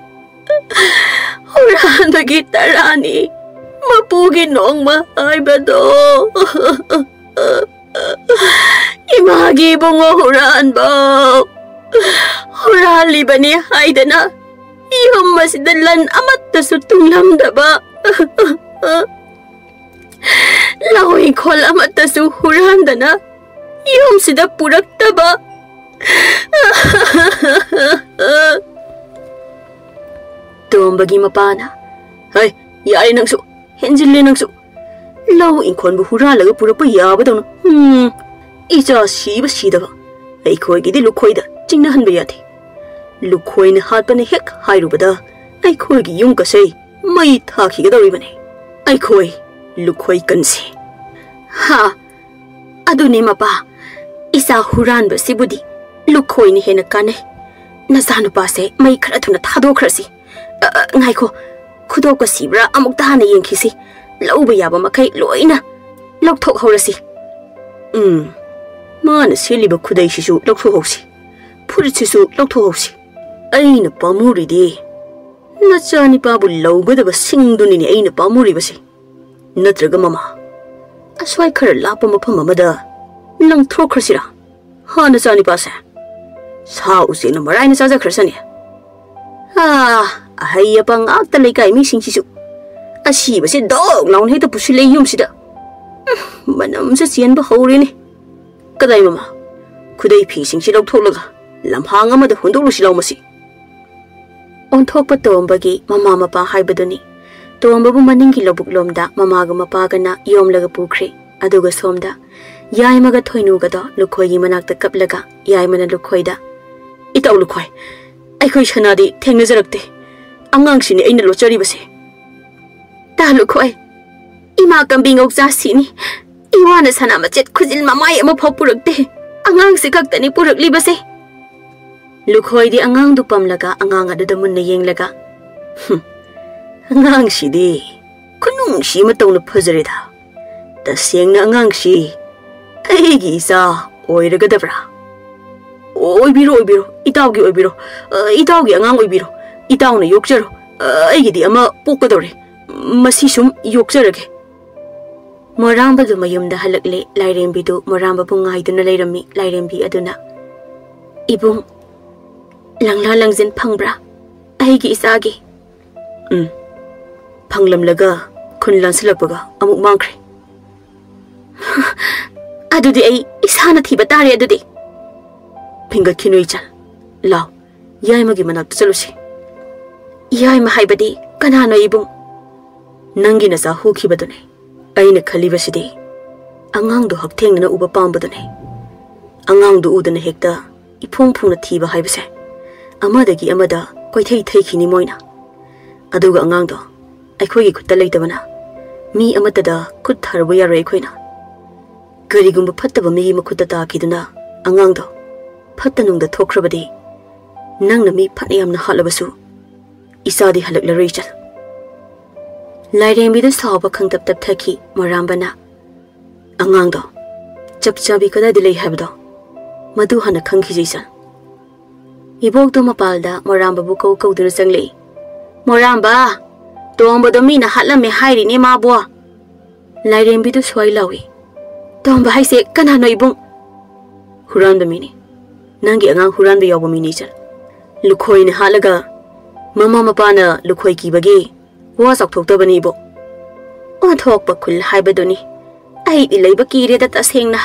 ꯍꯨꯔꯥꯟꯕꯒꯤ ꯇꯔꯥꯅꯤ ꯃꯄꯨꯒꯤ ꯅꯣꯡꯃ ꯍꯥꯏꯕꯗꯣ! ꯏꯃꯥꯒꯤ ꯏꯕꯨꯡꯉꯣ ꯍꯨꯔꯥꯟꯕ! ꯍꯨꯔꯥꯜꯂꯤꯕꯅꯤ ꯍꯥꯏꯗꯅ ꯌꯨꯝ ꯑꯁꯤꯗ ꯂꯟ ꯑꯃꯠꯇꯁꯨ ꯇꯨꯡꯂꯝꯗꯕ, ꯂꯧ ꯏꯪꯈꯣꯜ ꯑꯃꯠꯇꯁꯨ ꯍꯨꯔꯥꯟꯗꯅ ꯌꯨꯝꯁꯤꯗ ꯄꯨꯔꯛꯇꯕ"꯫ ꯇꯣꯝꯕꯒꯤ ꯃꯄꯥꯅ, "ꯍꯩ, ꯌꯥꯔꯦ ꯅꯪꯁꯨ, ꯍꯦꯟꯖꯤꯜꯂꯦ ꯅꯪꯁꯨ꯫ ꯂꯧ ꯏꯪꯈꯣꯜꯕꯨ ꯍꯨꯔꯥꯜꯂꯒ ꯄꯨꯔꯛꯄ ꯌꯥꯕꯗꯧꯅ꯫ ꯎꯝ, ꯏꯆꯥ ꯁꯤꯕ ꯁꯤꯗꯕ, ꯑꯩꯈꯣꯏꯒꯤꯗꯤ ꯂꯨꯈꯣꯏꯗ ꯆꯤꯡꯅꯍꯟꯕ ꯌꯥꯗꯦ꯫ ꯂꯨꯈꯣꯏꯅ ꯍꯥꯠꯄꯅ ꯍꯦꯛ ꯍꯥꯏꯔꯨꯕꯗ ꯑꯩꯈꯣꯏꯒꯤ ꯌꯨꯝ ꯀꯁꯩ ꯃꯩ ꯊꯥꯈꯤꯒꯗꯧꯔꯤꯕꯅꯤ꯫ ꯑꯩꯈꯣꯏ ꯂꯨꯈꯣꯏ ꯀꯟꯁꯤ"꯫ ꯍꯥ? ꯑꯗꯨꯅꯦ ꯃꯄꯥ, ꯏꯆꯥ ꯍꯨꯔꯥꯟꯕꯁꯤꯕꯨꯗꯤ ꯂꯨꯈꯣꯏꯅ ꯍꯦꯟꯅ ꯀꯥꯟꯅꯩ꯫ ꯅꯆꯥꯅꯨꯄꯥꯁꯦ ꯃꯩ ꯈꯔ ꯊꯨꯅ ꯊꯥꯗꯣꯛꯈ꯭ꯔꯁꯤ꯫ ꯑ, ꯑ, ꯉꯥꯏꯈꯣ, ꯈꯨꯗꯣꯞꯀ ꯁꯤꯕ꯭ꯔꯥ ꯑꯃꯨꯛꯇ ꯍꯥꯟꯅ ꯌꯦꯡꯈꯤꯁꯤ꯫ ꯂꯧꯕ ꯌꯥꯕ ꯃꯈꯩ ꯂꯣꯏꯅ ꯂꯧꯊꯣꯛꯍꯧꯔꯁꯤ꯫ ꯎꯝ, ꯃꯥꯅ ꯁꯦꯠꯂꯤꯕ ꯈꯨꯗꯩꯁꯤꯁꯨ ꯂꯧꯊꯣꯛꯍꯧꯁꯤ, ꯐꯨꯔꯤꯠꯁꯤꯁꯨ ꯂꯧꯊꯣꯛꯍꯧꯁꯤ꯫ ꯑꯩꯅ ꯄꯥꯝꯃꯨꯔꯤꯗꯤ ꯅꯆꯥꯅꯤꯄꯥꯕꯨ ꯂꯧꯒꯗꯕ ꯁꯤꯡꯗꯨꯅꯤꯅꯦ ꯑꯩꯅ ꯄꯥꯝꯃꯨꯔꯤꯕꯁꯦ꯫ ꯅꯠꯇ꯭ꯔꯒ ꯃꯃꯥ, ꯑꯁ꯭ꯋꯥꯏ ꯈꯔ ꯂꯥꯞꯄ ꯃꯐꯝ ꯑꯃꯗ ꯂꯪꯊꯣꯛꯈ꯭ꯔꯁꯤꯔꯥ? ꯍꯥ, ꯅꯆꯥꯅꯤꯄꯥꯁꯦ? ꯁꯥ ꯎꯆꯦꯛꯅ ꯃꯔꯥꯏꯅ ꯆꯥꯖꯈ꯭ꯔꯁꯅꯤ꯫ ꯑꯥ, ꯑꯍꯩ ꯑꯄꯪ ꯉꯥꯛꯇ ꯂꯩꯀꯥꯏ ꯃꯤꯁꯤꯡꯁꯤꯁꯨ꯫ ꯑꯁꯤꯕꯁꯦ ꯗꯣꯛ ꯂꯥꯎꯅ ꯍꯦꯛꯇ ꯄꯨꯁꯤꯜꯂꯛꯏ ꯌꯨꯝꯁꯤꯗ꯫ ꯎꯝ, ꯃꯅꯝꯁꯨ ꯆꯦꯟꯕ ꯍꯧꯔꯦꯅꯦ꯫ ꯀꯗꯥꯏ ꯃꯃꯥ? ꯈꯨꯗꯩ ꯐꯤꯁꯤꯡꯁꯤ ꯂꯧꯊꯣꯛꯂꯒ ꯂꯝꯍꯥꯡ ꯑꯃꯗ ꯍꯨꯟꯗꯣꯛꯂꯨꯁꯤ ꯂꯥꯎ ꯃꯁꯤ꯫ ꯑꯣꯟꯊꯣꯛꯄ ꯇꯣꯝꯕꯒꯤ ꯃꯃꯥ ꯃꯄꯥ ꯍꯥꯏꯕꯗꯨꯅꯤ꯫ ꯇꯣꯝꯕꯕꯨ ꯃꯅꯤꯡꯒꯤ ꯂꯧꯕꯨꯛ ꯂꯣꯝꯗ ꯃꯃꯥꯒ ꯃꯄꯥꯒꯅ ꯌꯣꯝꯂꯒ ꯄꯨꯈ꯭ꯔꯦ꯫ ꯑꯗꯨꯒ ꯁꯣꯝꯗ ꯌꯥꯏꯃꯒ ꯊꯣꯏꯅꯨꯒꯗꯣ ꯂꯨꯈꯣꯏꯒꯤ ꯃꯅꯥꯛꯇ ꯀꯞꯂꯒ ꯌꯥꯏꯃꯅ ꯂꯨꯈꯣꯏꯗ, "ꯏꯇꯥꯎ ꯂꯨꯈꯣꯏ, ꯑꯩꯈꯣꯏ ꯁꯅꯥꯗꯤ ꯊꯦꯡꯅꯖꯔꯛꯇꯦ꯫ ꯑꯉꯥꯡꯁꯤꯅꯤ ꯑꯩꯅ ꯂꯣꯠꯆꯔꯤꯕꯁꯦ꯫ ꯇꯥ ꯂꯨꯈꯣꯏ, ꯏꯃꯥ ꯀꯝꯕꯤ ꯉꯧꯆꯥꯁꯤꯅꯤ꯫ ꯏꯋꯥꯅ ꯁꯅꯥ ꯃꯆꯦꯠ ꯈꯨꯖꯤꯜ ꯃꯃꯥꯏ ꯑꯃꯐꯥꯎ ꯄꯨꯔꯛꯇꯦ꯫ ꯑꯉꯥꯡꯁꯤ ꯈꯛꯇꯅꯤ ꯄꯨꯔꯛꯂꯤꯕꯁꯦ꯫" ꯂꯨꯈꯣꯏꯗꯤ ꯑꯉꯥꯡꯗꯨ ꯄꯝꯂꯒ ꯑꯉꯥꯡ ꯑꯗꯨꯗ ꯃꯨꯟꯅ ꯌꯦꯡꯂꯒ, "ꯍꯨꯝ, ꯑꯉꯥꯡꯁꯤꯗꯤ ꯈꯨꯅꯨꯡꯁꯤ ꯑꯃ ꯇꯧꯅ ꯐꯖꯔꯦꯗ꯫ ꯇꯁꯦꯡꯅ ꯑꯉꯥꯡꯁꯤ ꯑꯩꯒꯤ ꯏꯆꯥ ꯑꯣꯏꯔꯒꯗꯕ꯭ꯔꯥ?" "ꯑꯣꯏꯕꯤꯔꯣ, ꯑꯣꯏꯕꯤꯔꯣ, ꯏꯇꯥꯎꯒꯤ ꯑꯣꯏꯕꯤꯔꯣ꯫ ꯑ, ꯏꯇꯥꯎꯒꯤ ꯑꯉꯥꯡ ꯑꯣꯏꯕꯤꯔꯣ꯫ ꯏꯇꯥꯎꯅ ꯌꯣꯛꯆꯔꯣ꯫ ꯑ, ꯑꯩꯒꯤꯗꯤ ꯑꯃ ꯄꯣꯛꯀꯗꯧꯔꯦ꯫ ꯃꯁꯤ ꯁꯨꯝ ꯌꯣꯛꯆꯔꯒꯦ꯫" ꯃꯣꯔꯥꯝꯕꯗꯨ ꯃꯌꯨꯝꯗ ꯍꯜꯂꯛꯂꯦ꯫ ꯂꯥꯏꯔꯦꯝꯕꯤꯗꯨ ꯃꯣꯔꯥꯝꯕꯕꯨ ꯉꯥꯏꯗꯨꯅ ꯂꯩꯔꯝꯃꯤ꯫ ꯂꯥꯏꯔꯦꯝꯕꯤ ꯑꯗꯨꯅ, "ꯏꯕꯨꯡ, ꯂꯪꯂꯥ ꯂꯪꯖꯤꯟ ꯐꯪꯕ꯭ꯔꯥ? ꯑꯩꯒꯤ ꯏꯆꯥꯒꯤ?" "ꯎꯝ, ꯐꯪꯂꯝꯂꯒ ꯈꯨꯟ ꯂꯥꯟꯁꯤꯜꯂꯛꯄꯒ ꯑꯃꯨꯛ ꯃꯥꯡꯈ꯭ꯔꯦ꯫" "ꯑꯗꯨꯗꯤ ꯑꯩ ꯏꯁꯥꯅ ꯊꯤꯕ ꯇꯥꯔꯦ ꯑꯗꯨꯗꯤ꯫" "ꯐꯤꯡꯒꯠꯈꯤꯅꯨ ꯏꯆꯜ꯫ ꯂꯥꯎ, ꯌꯥꯏꯃꯒꯤ ꯃꯅꯥꯛꯇ ꯆꯠꯂꯨꯁꯤ꯫" "ꯌꯥꯏꯃ ꯍꯥꯏꯕꯗꯤ ꯀꯅꯥꯅꯣ ꯏꯕꯨꯡ?" "ꯅꯪꯒꯤ ꯅꯆꯥ ꯍꯨꯈꯤꯕꯗꯨꯅꯦ꯫ ꯑꯩꯅ ꯈꯜꯂꯤꯕꯁꯤꯗꯤ ꯑꯉꯥꯡꯗꯣ ꯍꯛꯊꯦꯡꯅꯅ ꯎꯕ ꯄꯥꯝꯕꯗꯨꯅꯦ꯫ ꯑꯉꯥꯡꯗꯨ ꯎꯗꯅ ꯍꯦꯛꯇ ꯏꯐꯣꯡ ꯐꯣꯡꯅ ꯊꯤꯕ ꯍꯥꯏꯕꯁꯦ ꯑꯃꯗꯒꯤ ꯑꯃꯗ ꯀꯣꯏꯊꯩ ꯊꯩꯈꯤꯅꯤ ꯃꯣꯏꯅ꯫ ꯑꯗꯨꯒ ꯑꯉꯥꯡꯗꯣ ꯑꯩꯈꯣꯏꯒꯤ ꯈꯨꯠꯇ ꯂꯩꯇꯕꯅ ꯃꯤ ꯑꯃꯠꯇꯗ ꯈꯨꯠ ꯊꯥꯔꯨꯕ ꯌꯥꯔꯣꯏ ꯑꯩꯈꯣꯏꯅ꯫ ꯀꯔꯤꯒꯨꯝꯕ ꯐꯠꯇꯕ ꯃꯤꯒꯤ ꯃꯈꯨꯠꯇ ꯇꯥꯈꯤꯗꯨꯅ ꯑꯉꯥꯡꯗꯣ ꯐꯠꯇ ꯅꯨꯡꯗ ꯊꯣꯛꯈ꯭ꯔꯕꯗꯤ ꯅꯪꯅ ꯃꯤ ꯐꯅ ꯌꯥꯝꯅ ꯍꯥꯠꯂꯕꯁꯨ ꯏꯆꯥꯗꯤ ꯍꯜꯂꯛꯂꯔꯣꯏ ꯏꯆꯜ꯫" ꯂꯥꯏꯔꯦꯝꯕꯤꯗ ꯁꯥꯎꯕ ꯈꯪꯇꯞ ꯇꯞꯊꯈꯤ꯫ ꯃꯣꯔꯥꯝꯕꯅ, "ꯑꯉꯥꯡꯗꯣ ꯆꯞ ꯆꯥꯕꯤ ꯀꯗꯥꯏꯗ ꯂꯩ ꯍꯥꯏꯕꯗꯣ ꯃꯗꯨ ꯍꯥꯟꯅ ꯈꯪꯈꯤꯁꯤ ꯏꯆꯜ꯫" ꯏꯕꯣꯛꯇꯣ ꯃꯄꯥꯜꯗ ꯃꯣꯔꯥꯝꯕꯕꯨ ꯀꯧ ꯀꯧꯗꯨꯅ ꯆꯪꯂꯛꯏ꯫ "ꯃꯣꯔꯥꯝꯕ, ꯇꯣꯝꯕꯗꯣ ꯃꯤꯅ ꯍꯥꯠꯂꯝꯃꯦ ꯍꯥꯏꯔꯤꯅꯦ ꯃꯥꯕꯣ!" ꯂꯥꯏꯔꯦꯝꯕꯤꯗꯨ ꯁ꯭ꯋꯥꯏ ꯂꯥꯎꯏ꯫ "ꯇꯣꯝꯕ ꯍꯥꯏꯁꯦ ꯀꯅꯥꯅꯣ ꯏꯕꯨꯡ?" "ꯍꯨꯔꯥꯟꯕ ꯃꯤꯅꯤ꯫ ꯅꯪꯒꯤ ꯑꯉꯥꯡ ꯍꯨꯔꯥꯟꯕ ꯌꯥꯎꯕ ꯃꯤꯅꯤ ꯏꯆꯜ꯫ ꯂꯨꯈꯣꯏꯅ ꯍꯥꯠꯂꯒ ꯃꯃꯥ ꯃꯄꯥꯅ ꯂꯨꯈꯣꯏ ꯀꯤꯕꯒꯤ ꯋꯥ ꯆꯥꯎꯊꯣꯛꯇꯕꯅꯤ ꯏꯕꯣ꯫ ꯑꯣꯟꯊꯣꯛꯄ ꯈꯨꯜ ꯍꯥꯏꯕꯗꯨꯅꯤ꯫ ꯑꯩꯗꯤ ꯂꯩꯕ ꯀꯤꯔꯦꯗ ꯇꯁꯦꯡꯅ꯫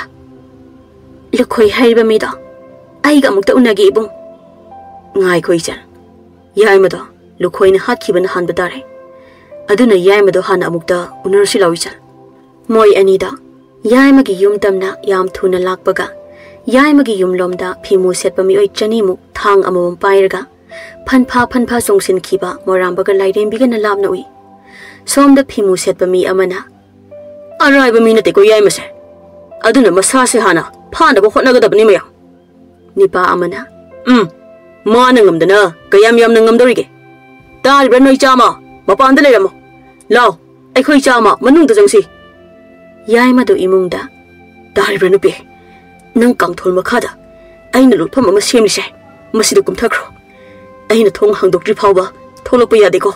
ꯂꯨꯈꯣꯏ ꯍꯥꯏꯔꯤꯕ ꯃꯤꯗꯣ ꯑꯩꯒ ꯑꯃꯨꯛꯇ ꯎꯅꯒꯦ ꯏꯕꯨꯡ꯫" "ꯉꯥꯏꯈꯣ ꯏꯆꯜ꯫ ꯌꯥꯏꯃꯗꯣ ꯂꯨꯈꯣꯏꯅ ꯍꯥꯠꯈꯤꯕꯅ ꯍꯥꯟꯕ ꯇꯥꯔꯦ꯫ ꯑꯗꯨꯅ ꯌꯥꯏꯃꯗꯣ ꯍꯥꯟꯅ ꯑꯃꯨꯛꯇ ꯎꯅꯔꯨꯁꯤ ꯂꯥꯎ ꯏꯆꯜ꯫" ꯃꯣꯏ ꯑꯅꯤꯗ ꯌꯥꯏꯃꯒꯤ ꯌꯨꯝ ꯇꯝꯅ ꯌꯥꯝ ꯊꯨꯅ ꯂꯥꯛꯄꯒ, ꯌꯥꯏꯃꯒꯤ ꯌꯨꯝꯂꯣꯝꯗ ꯐꯤꯃꯨ ꯁꯦꯠꯄ ꯃꯤꯑꯣꯏ ꯆꯅꯤꯃꯨꯛ ꯊꯥꯡ ꯑꯃꯃꯝ ꯄꯥꯏꯔꯒ ꯐꯟꯐꯥ ꯐꯟꯐꯥ ꯆꯣꯡꯁꯤꯟꯈꯤꯕ ꯃꯣꯔꯥꯝꯕꯒ ꯂꯥꯏꯔꯦꯝꯕꯤꯒꯅ ꯂꯥꯞꯅ ꯎꯏ꯫ ꯁꯣꯝꯗ ꯐꯤꯃꯨ ꯁꯦꯠꯄ ꯃꯤ ꯑꯃꯅ, "ꯑꯔꯥꯏꯕ ꯃꯤ ꯅꯠꯇꯦꯀꯣ ꯌꯥꯏꯃꯁꯦ꯫ ꯑꯗꯨꯅ ꯃꯁꯥꯁꯦ ꯍꯥꯟꯅ ꯐꯥꯅꯕ ꯍꯣꯠꯅꯒꯗꯕꯅꯤ ꯃꯌꯥꯝ꯫" ꯅꯤꯄꯥ ꯑꯃꯅ, "ꯎꯝ, ꯃꯥꯅ ꯉꯝꯗꯅ ꯀꯌꯥꯝ ꯌꯥꯝꯅ ꯉꯝꯗꯧꯔꯤꯒꯦ? ꯇꯥꯔꯤꯕ꯭ꯔꯥ ꯅꯣꯏ ꯆꯥꯝꯃ? ꯃꯄꯥꯟꯗ ꯂꯩꯔꯝꯃꯣ꯫ ꯂꯥꯎ, ꯑꯩꯈꯣꯏ ꯆꯥꯝꯃ ꯃꯅꯨꯡꯗ ꯆꯪꯁꯤ꯫" ꯌꯥꯏꯃꯗꯨ ꯏꯃꯨꯡꯗ, "ꯇꯥꯔꯤꯕ꯭ꯔꯥ ꯅꯨꯄꯤ? ꯅꯪ ꯀꯥꯡꯊꯣꯜ ꯃꯈꯥꯗ ꯑꯩꯅ ꯂꯨꯞꯐꯝ ꯑꯃ ꯁꯦꯝꯂꯤꯁꯦ, ꯃꯁꯤꯗ ꯀꯨꯝꯊꯈ꯭ꯔꯣ꯫ ꯑꯩꯅ ꯊꯣꯡ ꯍꯥꯡꯗꯣꯛꯇ꯭ꯔꯤ ꯐꯥꯎꯕ ꯊꯣꯛꯂꯛꯄ ꯌꯥꯗꯦꯀꯣ꯫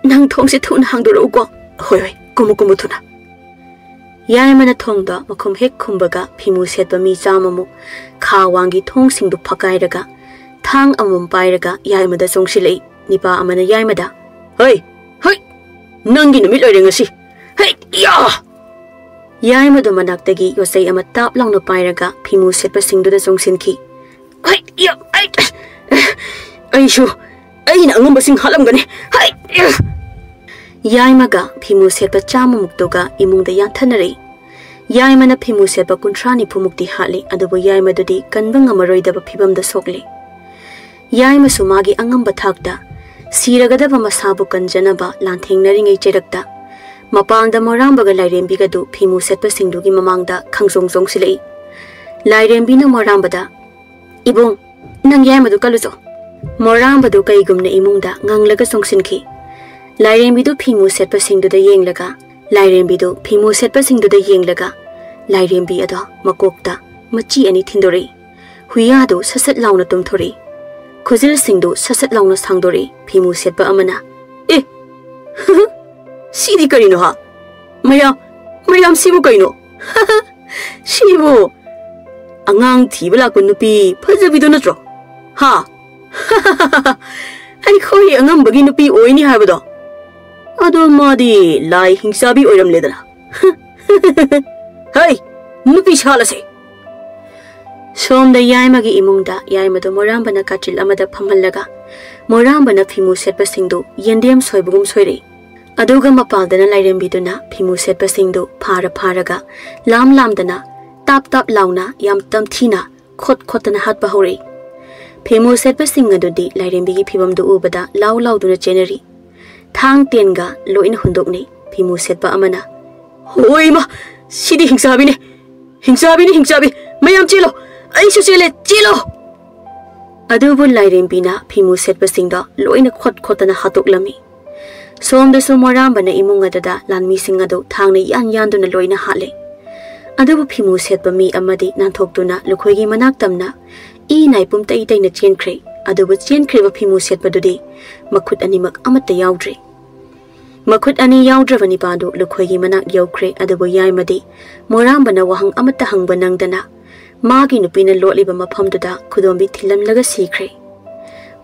ꯅꯪ ꯊꯣꯡꯁꯦ ꯊꯨꯅ ꯍꯥꯡꯗꯣꯔꯛꯎꯀꯣ꯫" "ꯍꯣꯏ, ꯍꯣꯏ, ꯀꯨꯝꯃꯨ, ꯀꯨꯝꯃꯨ ꯊꯨꯅ꯫" ꯌꯥꯏꯃꯅ ꯊꯣꯡꯗꯣ ꯃꯈꯨꯝ ꯍꯦꯛ ꯈꯨꯝꯕꯒ ꯐꯤꯃꯨ ꯁꯦꯠꯄ ꯃꯤ ꯆꯥꯝꯃꯃꯨꯛ ꯈꯥ ꯋꯥꯡꯒꯤ ꯊꯣꯡꯁꯤꯡꯗꯨ ꯐꯛꯀꯥꯏꯔꯒ ꯊꯥꯡ ꯑꯃꯃꯝ ꯄꯥꯏꯔꯒ ꯌꯥꯏꯃꯗ ꯆꯣꯡꯁꯤꯜꯂꯛꯏ꯫ ꯅꯤꯄꯥ ꯑꯃꯅ ꯌꯥꯏꯃꯗ, "ꯍꯩ, ꯍꯩ, ꯅꯪꯒꯤ ꯅꯨꯃꯤꯠ ꯑꯣꯏꯔꯦ ꯉꯁꯤ꯫ ꯍꯩ, ꯌꯥ!" ꯌꯥꯏꯃꯗꯨ ꯃꯅꯥꯛꯇꯒꯤ ꯌꯣꯠꯆꯩ ꯑꯃ ꯇꯥꯞ ꯂꯥꯎꯅ ꯄꯥꯏꯔꯒ ꯐꯤꯃꯨ ꯁꯦꯠꯄꯁꯤꯡꯗꯨꯗ ꯆꯣꯡꯁꯤꯟꯈꯤ꯫ "ꯍꯩ, ꯌꯥ, ꯍꯩ, ꯑꯩꯁꯨ ꯑꯩꯅ ꯑꯉꯝꯕꯁꯤꯡ ꯍꯥꯠꯂꯝꯒꯅꯤ꯫ ꯍꯩ, ꯌꯥ!" ꯌꯥꯏꯃꯒ ꯐꯤꯃꯨ ꯁꯦꯠꯄ ꯆꯥꯝꯃꯃꯨꯛꯇꯨꯒ ꯏꯃꯨꯡꯗ ꯌꯥꯟꯊꯅꯔꯛꯏ꯫ ꯌꯥꯏꯃꯅ ꯐꯤꯃꯨ ꯁꯦꯠꯄ ꯀꯨꯟꯊ꯭ꯔꯥ ꯅꯤꯐꯨꯃꯨꯛꯇꯤ ꯍꯥꯠꯂꯤ, ꯑꯗꯨꯕꯨ ꯌꯥꯏꯃꯗꯨꯗꯤ ꯀꯟꯕ ꯉꯝꯃꯔꯣꯏꯗꯕ ꯐꯤꯕꯝꯗ ꯁꯣꯛꯂꯤ꯫ ꯌꯥꯏꯃꯁꯨ ꯃꯥꯒꯤ ꯑꯉꯝꯕ ꯊꯥꯛꯇ ꯁꯤꯔꯒꯗꯕ ꯃꯁꯥꯕꯨ ꯀꯟꯖꯅꯕ ꯂꯥꯟꯊꯦꯡꯅꯔꯤꯉꯩ ꯆꯩꯔꯛꯇ ꯃꯄꯥꯟꯗ ꯃꯣꯔꯥꯝꯕꯒ ꯂꯥꯏꯔꯦꯝꯕꯤꯒꯗꯨ ꯐꯤꯃꯨ ꯁꯦꯠꯄꯁꯤꯡꯗꯨꯒꯤ ꯃꯃꯥꯡꯗ ꯈꯪꯖꯣꯡ ꯆꯣꯡꯁꯤꯜꯂꯛꯏ꯫ ꯂꯥꯏꯔꯦꯝꯕꯤꯅ ꯃꯣꯔꯥꯝꯕꯗ, "ꯏꯕꯨꯡ, ꯅꯪ ꯌꯥꯏꯃꯗꯨ ꯀꯜꯂꯨꯆꯣ꯫" ꯃꯣꯔꯥꯝꯕꯗꯨ ꯀꯩꯒꯨꯝꯅ ꯏꯃꯨꯡꯗ ꯉꯪꯂꯒ ꯆꯣꯡꯁꯤꯟꯈꯤ꯫ ꯂꯥꯏꯔꯦꯝꯕꯤꯗꯨ ꯐꯤꯃꯨ ꯁꯦꯠꯄꯁꯤꯡꯗꯨꯗ ꯌꯦꯡꯂꯒ, ꯂꯥꯏꯔꯦꯝꯕꯤꯗꯨ ꯐꯤꯃꯨ ꯁꯦꯠꯄꯁꯤꯡꯗꯨꯗ ꯌꯦꯡꯂꯒ, ꯂꯥꯏꯔꯦꯝꯕꯤ ꯑꯗꯣ ꯃꯀꯣꯛꯇ ꯃꯆꯤ ꯑꯅꯤ ꯊꯤꯟꯗꯣꯔꯛꯏ꯫ ꯍꯨꯏꯌꯥꯗꯨ ꯁꯠ ꯁꯠ ꯂꯥꯎꯅ ꯇꯨꯝꯊꯣꯔꯛꯏ꯫ ꯈꯨꯖꯤꯜꯁꯤꯡꯗꯨ ꯁꯠ ꯁꯠ ꯂꯥꯎꯅ ꯁꯥꯡꯗꯣꯔꯛꯏ ꯐꯤꯃꯨ ꯁꯦꯠꯄ ꯑꯃꯅ꯫ "ꯑꯦ, ꯁꯤꯗꯤ ꯀꯔꯤꯅꯣ ꯍꯥ? ꯃꯌꯥꯝ, ꯃꯌꯥꯝ ꯁꯤꯕꯨ ꯀꯩꯅꯣ? ꯁꯤꯕꯨ ꯑꯉꯥꯡ ꯊꯤꯕ ꯂꯥꯛꯄ ꯅꯨꯄꯤ ꯐꯖꯕꯤꯗꯣ ꯅꯠꯇ꯭ꯔꯣ? ꯍꯥ? ꯑꯩꯈꯣꯏ ꯑꯉꯝꯕꯒꯤ ꯅꯨꯄꯤ ꯑꯣꯏꯅꯤ ꯍꯥꯏꯕꯗꯣ? ꯑꯗꯣ ꯃꯥꯗꯤ ꯂꯥꯏ ꯍꯤꯡꯆꯥꯕꯤ ꯑꯣꯏꯔꯝꯂꯦꯗꯅ꯫ ꯍꯩ, ꯅꯨꯄꯤ ꯁꯥꯠꯂꯁꯦ!" ꯁꯣꯝꯗ ꯌꯥꯏꯃꯒꯤ ꯏꯃꯨꯡꯗ ꯌꯥꯏꯃꯗꯣ ꯃꯣꯔꯥꯝꯕꯅ ꯀꯥꯇꯤꯜ ꯑꯃꯗ ꯐꯝꯍꯜꯂꯒ ꯃꯣꯔꯥꯝꯕꯅ ꯐꯤꯃꯨ ꯁꯦꯠꯄꯁꯤꯡꯗꯨ ꯌꯦꯟꯗꯦꯝ ꯁꯣꯏꯕꯒꯨꯝ ꯁꯣꯏꯔꯛꯏ꯫ ꯑꯗꯨꯒ ꯃꯄꯥꯜꯗꯅ ꯂꯥꯏꯔꯦꯝꯕꯤꯗꯨꯅ ꯐꯤꯃꯨ ꯁꯦꯠꯄꯁꯤꯡꯗꯨ ꯐꯥꯔ ꯐꯥꯔꯒ ꯂꯥꯝ ꯂꯥꯝꯗꯅ ꯇꯥꯞ ꯇꯥꯞ ꯂꯥꯎꯅ ꯌꯥꯝ ꯇꯝꯊꯤꯅ ꯈꯣꯠ ꯈꯣꯠꯇꯅ ꯍꯥꯠꯄ ꯍꯧꯔꯛꯏ꯫ ꯐꯤꯃꯨ ꯁꯦꯠꯄꯁꯤꯡ ꯑꯗꯨꯗꯤ ꯂꯥꯏꯔꯦꯝꯕꯤꯒꯤ ꯐꯤꯕꯝꯗꯨ ꯎꯕꯗ ꯂꯥꯎ ꯂꯥꯎꯗꯨꯅ ꯆꯦꯟꯅꯔꯤ꯫ ꯊꯥꯡ ꯇꯦꯟꯒ ꯂꯣꯏꯅ ꯍꯨꯟꯗꯣꯛꯅꯩ꯫ ꯐꯤꯃꯨ ꯁꯦꯠꯄ ꯑꯃꯅ, "ꯍꯣꯏꯃ, ꯁꯤꯗꯤ ꯍꯤꯡꯆꯥꯕꯤꯅꯦ! ꯍꯤꯡꯆꯥꯕꯤꯅꯤ, ꯍꯤꯡꯆꯥꯕꯤ! ꯃꯌꯥꯝ ꯆꯦꯜꯂꯣ! ꯑꯩꯁꯨ ꯆꯦꯜꯂꯦ! ꯆꯦꯜꯂꯣ!" ꯑꯗꯨꯕꯨ ꯂꯥꯏꯔꯦꯝꯕꯤꯅ ꯐꯤꯃꯨ ꯁꯦꯠꯄꯁꯤꯡꯗꯣ ꯂꯣꯏꯅ ꯈꯣꯠ ꯈꯣꯠꯇꯅ ꯍꯥꯠꯇꯣꯛꯂꯝꯃꯤ꯫ ꯁꯣꯝꯗꯁꯨ ꯃꯣꯔꯥꯝꯕꯅ ꯏꯃꯨꯡ ꯑꯗꯨꯗ ꯂꯥꯟꯃꯤꯁꯤꯡ ꯑꯗꯨ ꯊꯥꯡꯅ ꯌꯥꯟ ꯌꯥꯟꯗꯨꯅ ꯂꯣꯏꯅ ꯍꯥꯠꯂꯦ꯫ ꯑꯗꯨꯕꯨ ꯐꯤꯃꯨ ꯁꯦꯠꯄ ꯃꯤ ꯑꯃꯗꯤ ꯅꯥꯟꯊꯣꯛꯇꯨꯅ ꯂꯨꯈꯣꯏꯒꯤ ꯃꯅꯥꯛ ꯇꯝꯅ ꯏ ꯅꯥꯏ ꯄꯨꯝꯇꯩ ꯇꯩꯅ ꯆꯦꯟꯈ꯭ꯔꯦ꯫ ꯑꯗꯨꯕꯨ ꯆꯦꯟꯈ꯭ꯔꯤꯕ ꯐꯤꯃꯨ ꯁꯦꯠꯄꯗꯨꯗꯤ ꯃꯈꯨꯠ ꯑꯅꯤꯃꯛ ꯑꯃꯠꯇ ꯌꯥꯎꯗ꯭ꯔꯦ꯫ ꯃꯈꯨꯠ ꯑꯅꯤ ꯌꯥꯎꯗ꯭ꯔꯕ ꯅꯤꯄꯥꯗꯨ ꯂꯨꯈꯣꯏꯒꯤ ꯃꯅꯥꯛ ꯌꯧꯈ꯭ꯔꯦ꯫ ꯑꯗꯨꯕꯨ ꯌꯥꯏꯃꯗꯤ ꯃꯣꯔꯥꯝꯕꯅ ꯋꯥꯍꯪ ꯑꯃꯠꯇ ꯍꯪꯕ ꯅꯪꯗꯅ ꯃꯥꯒꯤ ꯅꯨꯄꯤꯅ ꯂꯣꯠꯂꯤꯕ ꯃꯐꯝꯗꯨꯗ ꯈꯨꯗꯣꯝꯕꯤ ꯊꯤꯜꯂꯝꯂꯒ ꯁꯤꯈ꯭ꯔꯦ꯫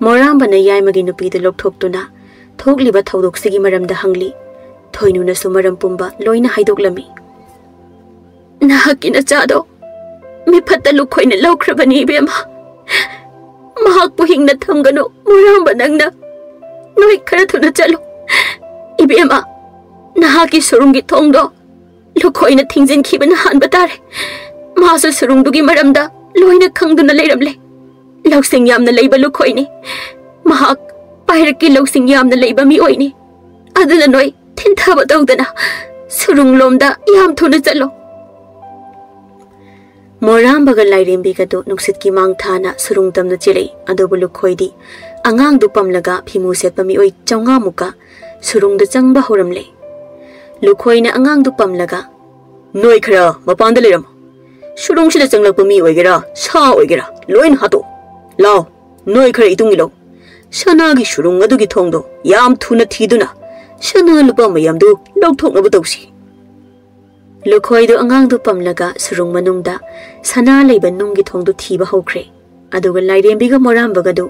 ꯃꯣꯔꯥꯝꯕꯅ ꯌꯥꯏꯃꯒꯤ ꯅꯨꯄꯤꯗꯨ ꯂꯧꯊꯣꯛꯇꯨꯅ ꯊꯣꯛꯂꯤꯕ ꯊꯧꯗꯣꯛꯁꯤꯒꯤ ꯃꯔꯝꯗ ꯍꯪꯂꯤ꯫ ꯊꯣꯏꯅꯨꯅꯁꯨ ꯃꯔꯝ ꯄꯨꯝꯕ ꯂꯣꯏꯅ ꯍꯥꯏꯗꯣꯛꯂꯝꯃꯤ꯫ "ꯅꯍꯥꯛꯀꯤ ꯅꯆꯥꯗꯣ ꯃꯤꯐꯠꯇ ꯂꯨꯈꯣꯏꯅ ꯂꯧꯈ꯭ꯔꯕꯅꯤ, ꯏꯕꯦꯝꯃ꯫ ꯃꯍꯥꯛꯄꯨ ꯍꯤꯡꯅ ꯊꯝꯒꯅꯨ, ꯃꯣꯔꯥꯝꯕ ꯅꯪꯅ꯫ ꯅꯣꯏ ꯈꯔ ꯊꯨꯅ ꯆꯠꯂꯨ꯫ ꯏꯕꯦꯝꯃ, ꯅꯍꯥꯛꯀꯤ ꯁꯨꯔꯨꯡꯒꯤ ꯊꯣꯡꯗꯣ ꯂꯨꯈꯣꯏꯅ ꯊꯤꯡꯖꯤꯟꯈꯤꯕꯅ ꯍꯥꯟꯕ ꯇꯥꯔꯦ꯫ ꯃꯥꯁꯨ ꯁꯨꯔꯨꯡꯗꯨꯒꯤ ꯃꯔꯝꯗ ꯂꯣꯏꯅ ꯈꯪꯗꯨꯅ ꯂꯩꯔꯝꯂꯦ꯫ ꯂꯧꯁꯤꯡ ꯌꯥꯝꯅ ꯂꯩꯕ ꯂꯨꯈꯣꯏꯅꯤ꯫ ꯃꯍꯥꯛ ꯄꯥꯏꯔꯛꯀꯤ ꯂꯧꯁꯤꯡ ꯌꯥꯝꯅ ꯂꯩꯕ ꯃꯤꯑꯣꯏꯅꯤ꯫ ꯑꯗꯨꯅ ꯅꯣꯏ ꯊꯤꯟꯊꯕ ꯇꯧꯗꯅ ꯁꯨꯔꯨꯡꯂꯣꯝꯗ ꯌꯥꯝ ꯊꯨꯅ ꯆꯠꯂꯣ꯫" ꯃꯣꯔꯥꯝꯕꯒ ꯂꯥꯏꯔꯦꯝꯕꯤꯒꯗꯨ ꯅꯨꯡꯁꯤꯠꯀꯤ ꯃꯥꯡ ꯊꯥꯅ ꯁꯨꯔꯨꯡ ꯇꯝꯅ ꯆꯦꯜꯂꯛꯏ꯫ ꯑꯗꯨꯕꯨ ꯂꯨꯈꯣꯏꯗꯤ ꯑꯉꯥꯡꯗꯨ ꯄꯝꯂꯒ ꯐꯤꯃꯨ ꯁꯦꯠꯄ ꯃꯤꯑꯣꯏ ꯆꯥꯝꯃꯉꯥꯃꯨꯛꯀ ꯁꯨꯔꯨꯡꯗ ꯆꯪꯕ ꯍꯧꯔꯝꯂꯦ꯫ ꯂꯨꯈꯣꯏꯅ ꯑꯉꯥꯡꯗꯨ ꯄꯝꯂꯒ, "ꯅꯣꯏ ꯈꯔ ꯃꯄꯥꯟꯗ ꯂꯩꯔꯝꯃꯨ꯫ ꯁꯨꯔꯨꯡꯁꯤꯗ ꯆꯪꯂꯛꯄ ꯃꯤ ꯑꯣꯏꯒꯦꯔꯥ, ꯁꯥ ꯑꯣꯏꯒꯦꯔꯥ, ꯂꯣꯏꯅ ꯍꯥꯠꯇꯣꯛꯎ꯫ ꯂꯥꯎ, ꯅꯣꯏ ꯈꯔ ꯏꯇꯨꯡ ꯏꯜꯂꯣ꯫ ꯁꯅꯥꯒꯤ ꯁꯨꯔꯨꯡ ꯑꯗꯨꯒꯤ ꯊꯣꯡꯗꯣ ꯌꯥꯝ ꯊꯨꯅ ꯊꯤꯗꯨꯅ ꯁꯅꯥ ꯂꯨꯄꯥ ꯃꯌꯥꯝꯗꯨ ꯂꯧꯊꯣꯛꯅꯕ ꯇꯧꯁꯤ꯫ ꯂꯨꯈꯣꯏꯗꯨ ꯑꯉꯥꯡꯗꯨ ꯄꯝꯂꯒ ꯁꯨꯔꯨꯡ ꯃꯅꯨꯡꯗ ꯁꯅꯥ ꯂꯩꯕ ꯅꯨꯡꯒꯤ ꯊꯣꯡꯗꯨ ꯊꯤꯕ ꯍꯧꯈ꯭ꯔꯦ꯫ ꯑꯗꯨꯒ ꯂꯥꯏꯔꯦꯝꯕꯤꯒ ꯃꯣꯔꯥꯝꯕꯒꯗꯨ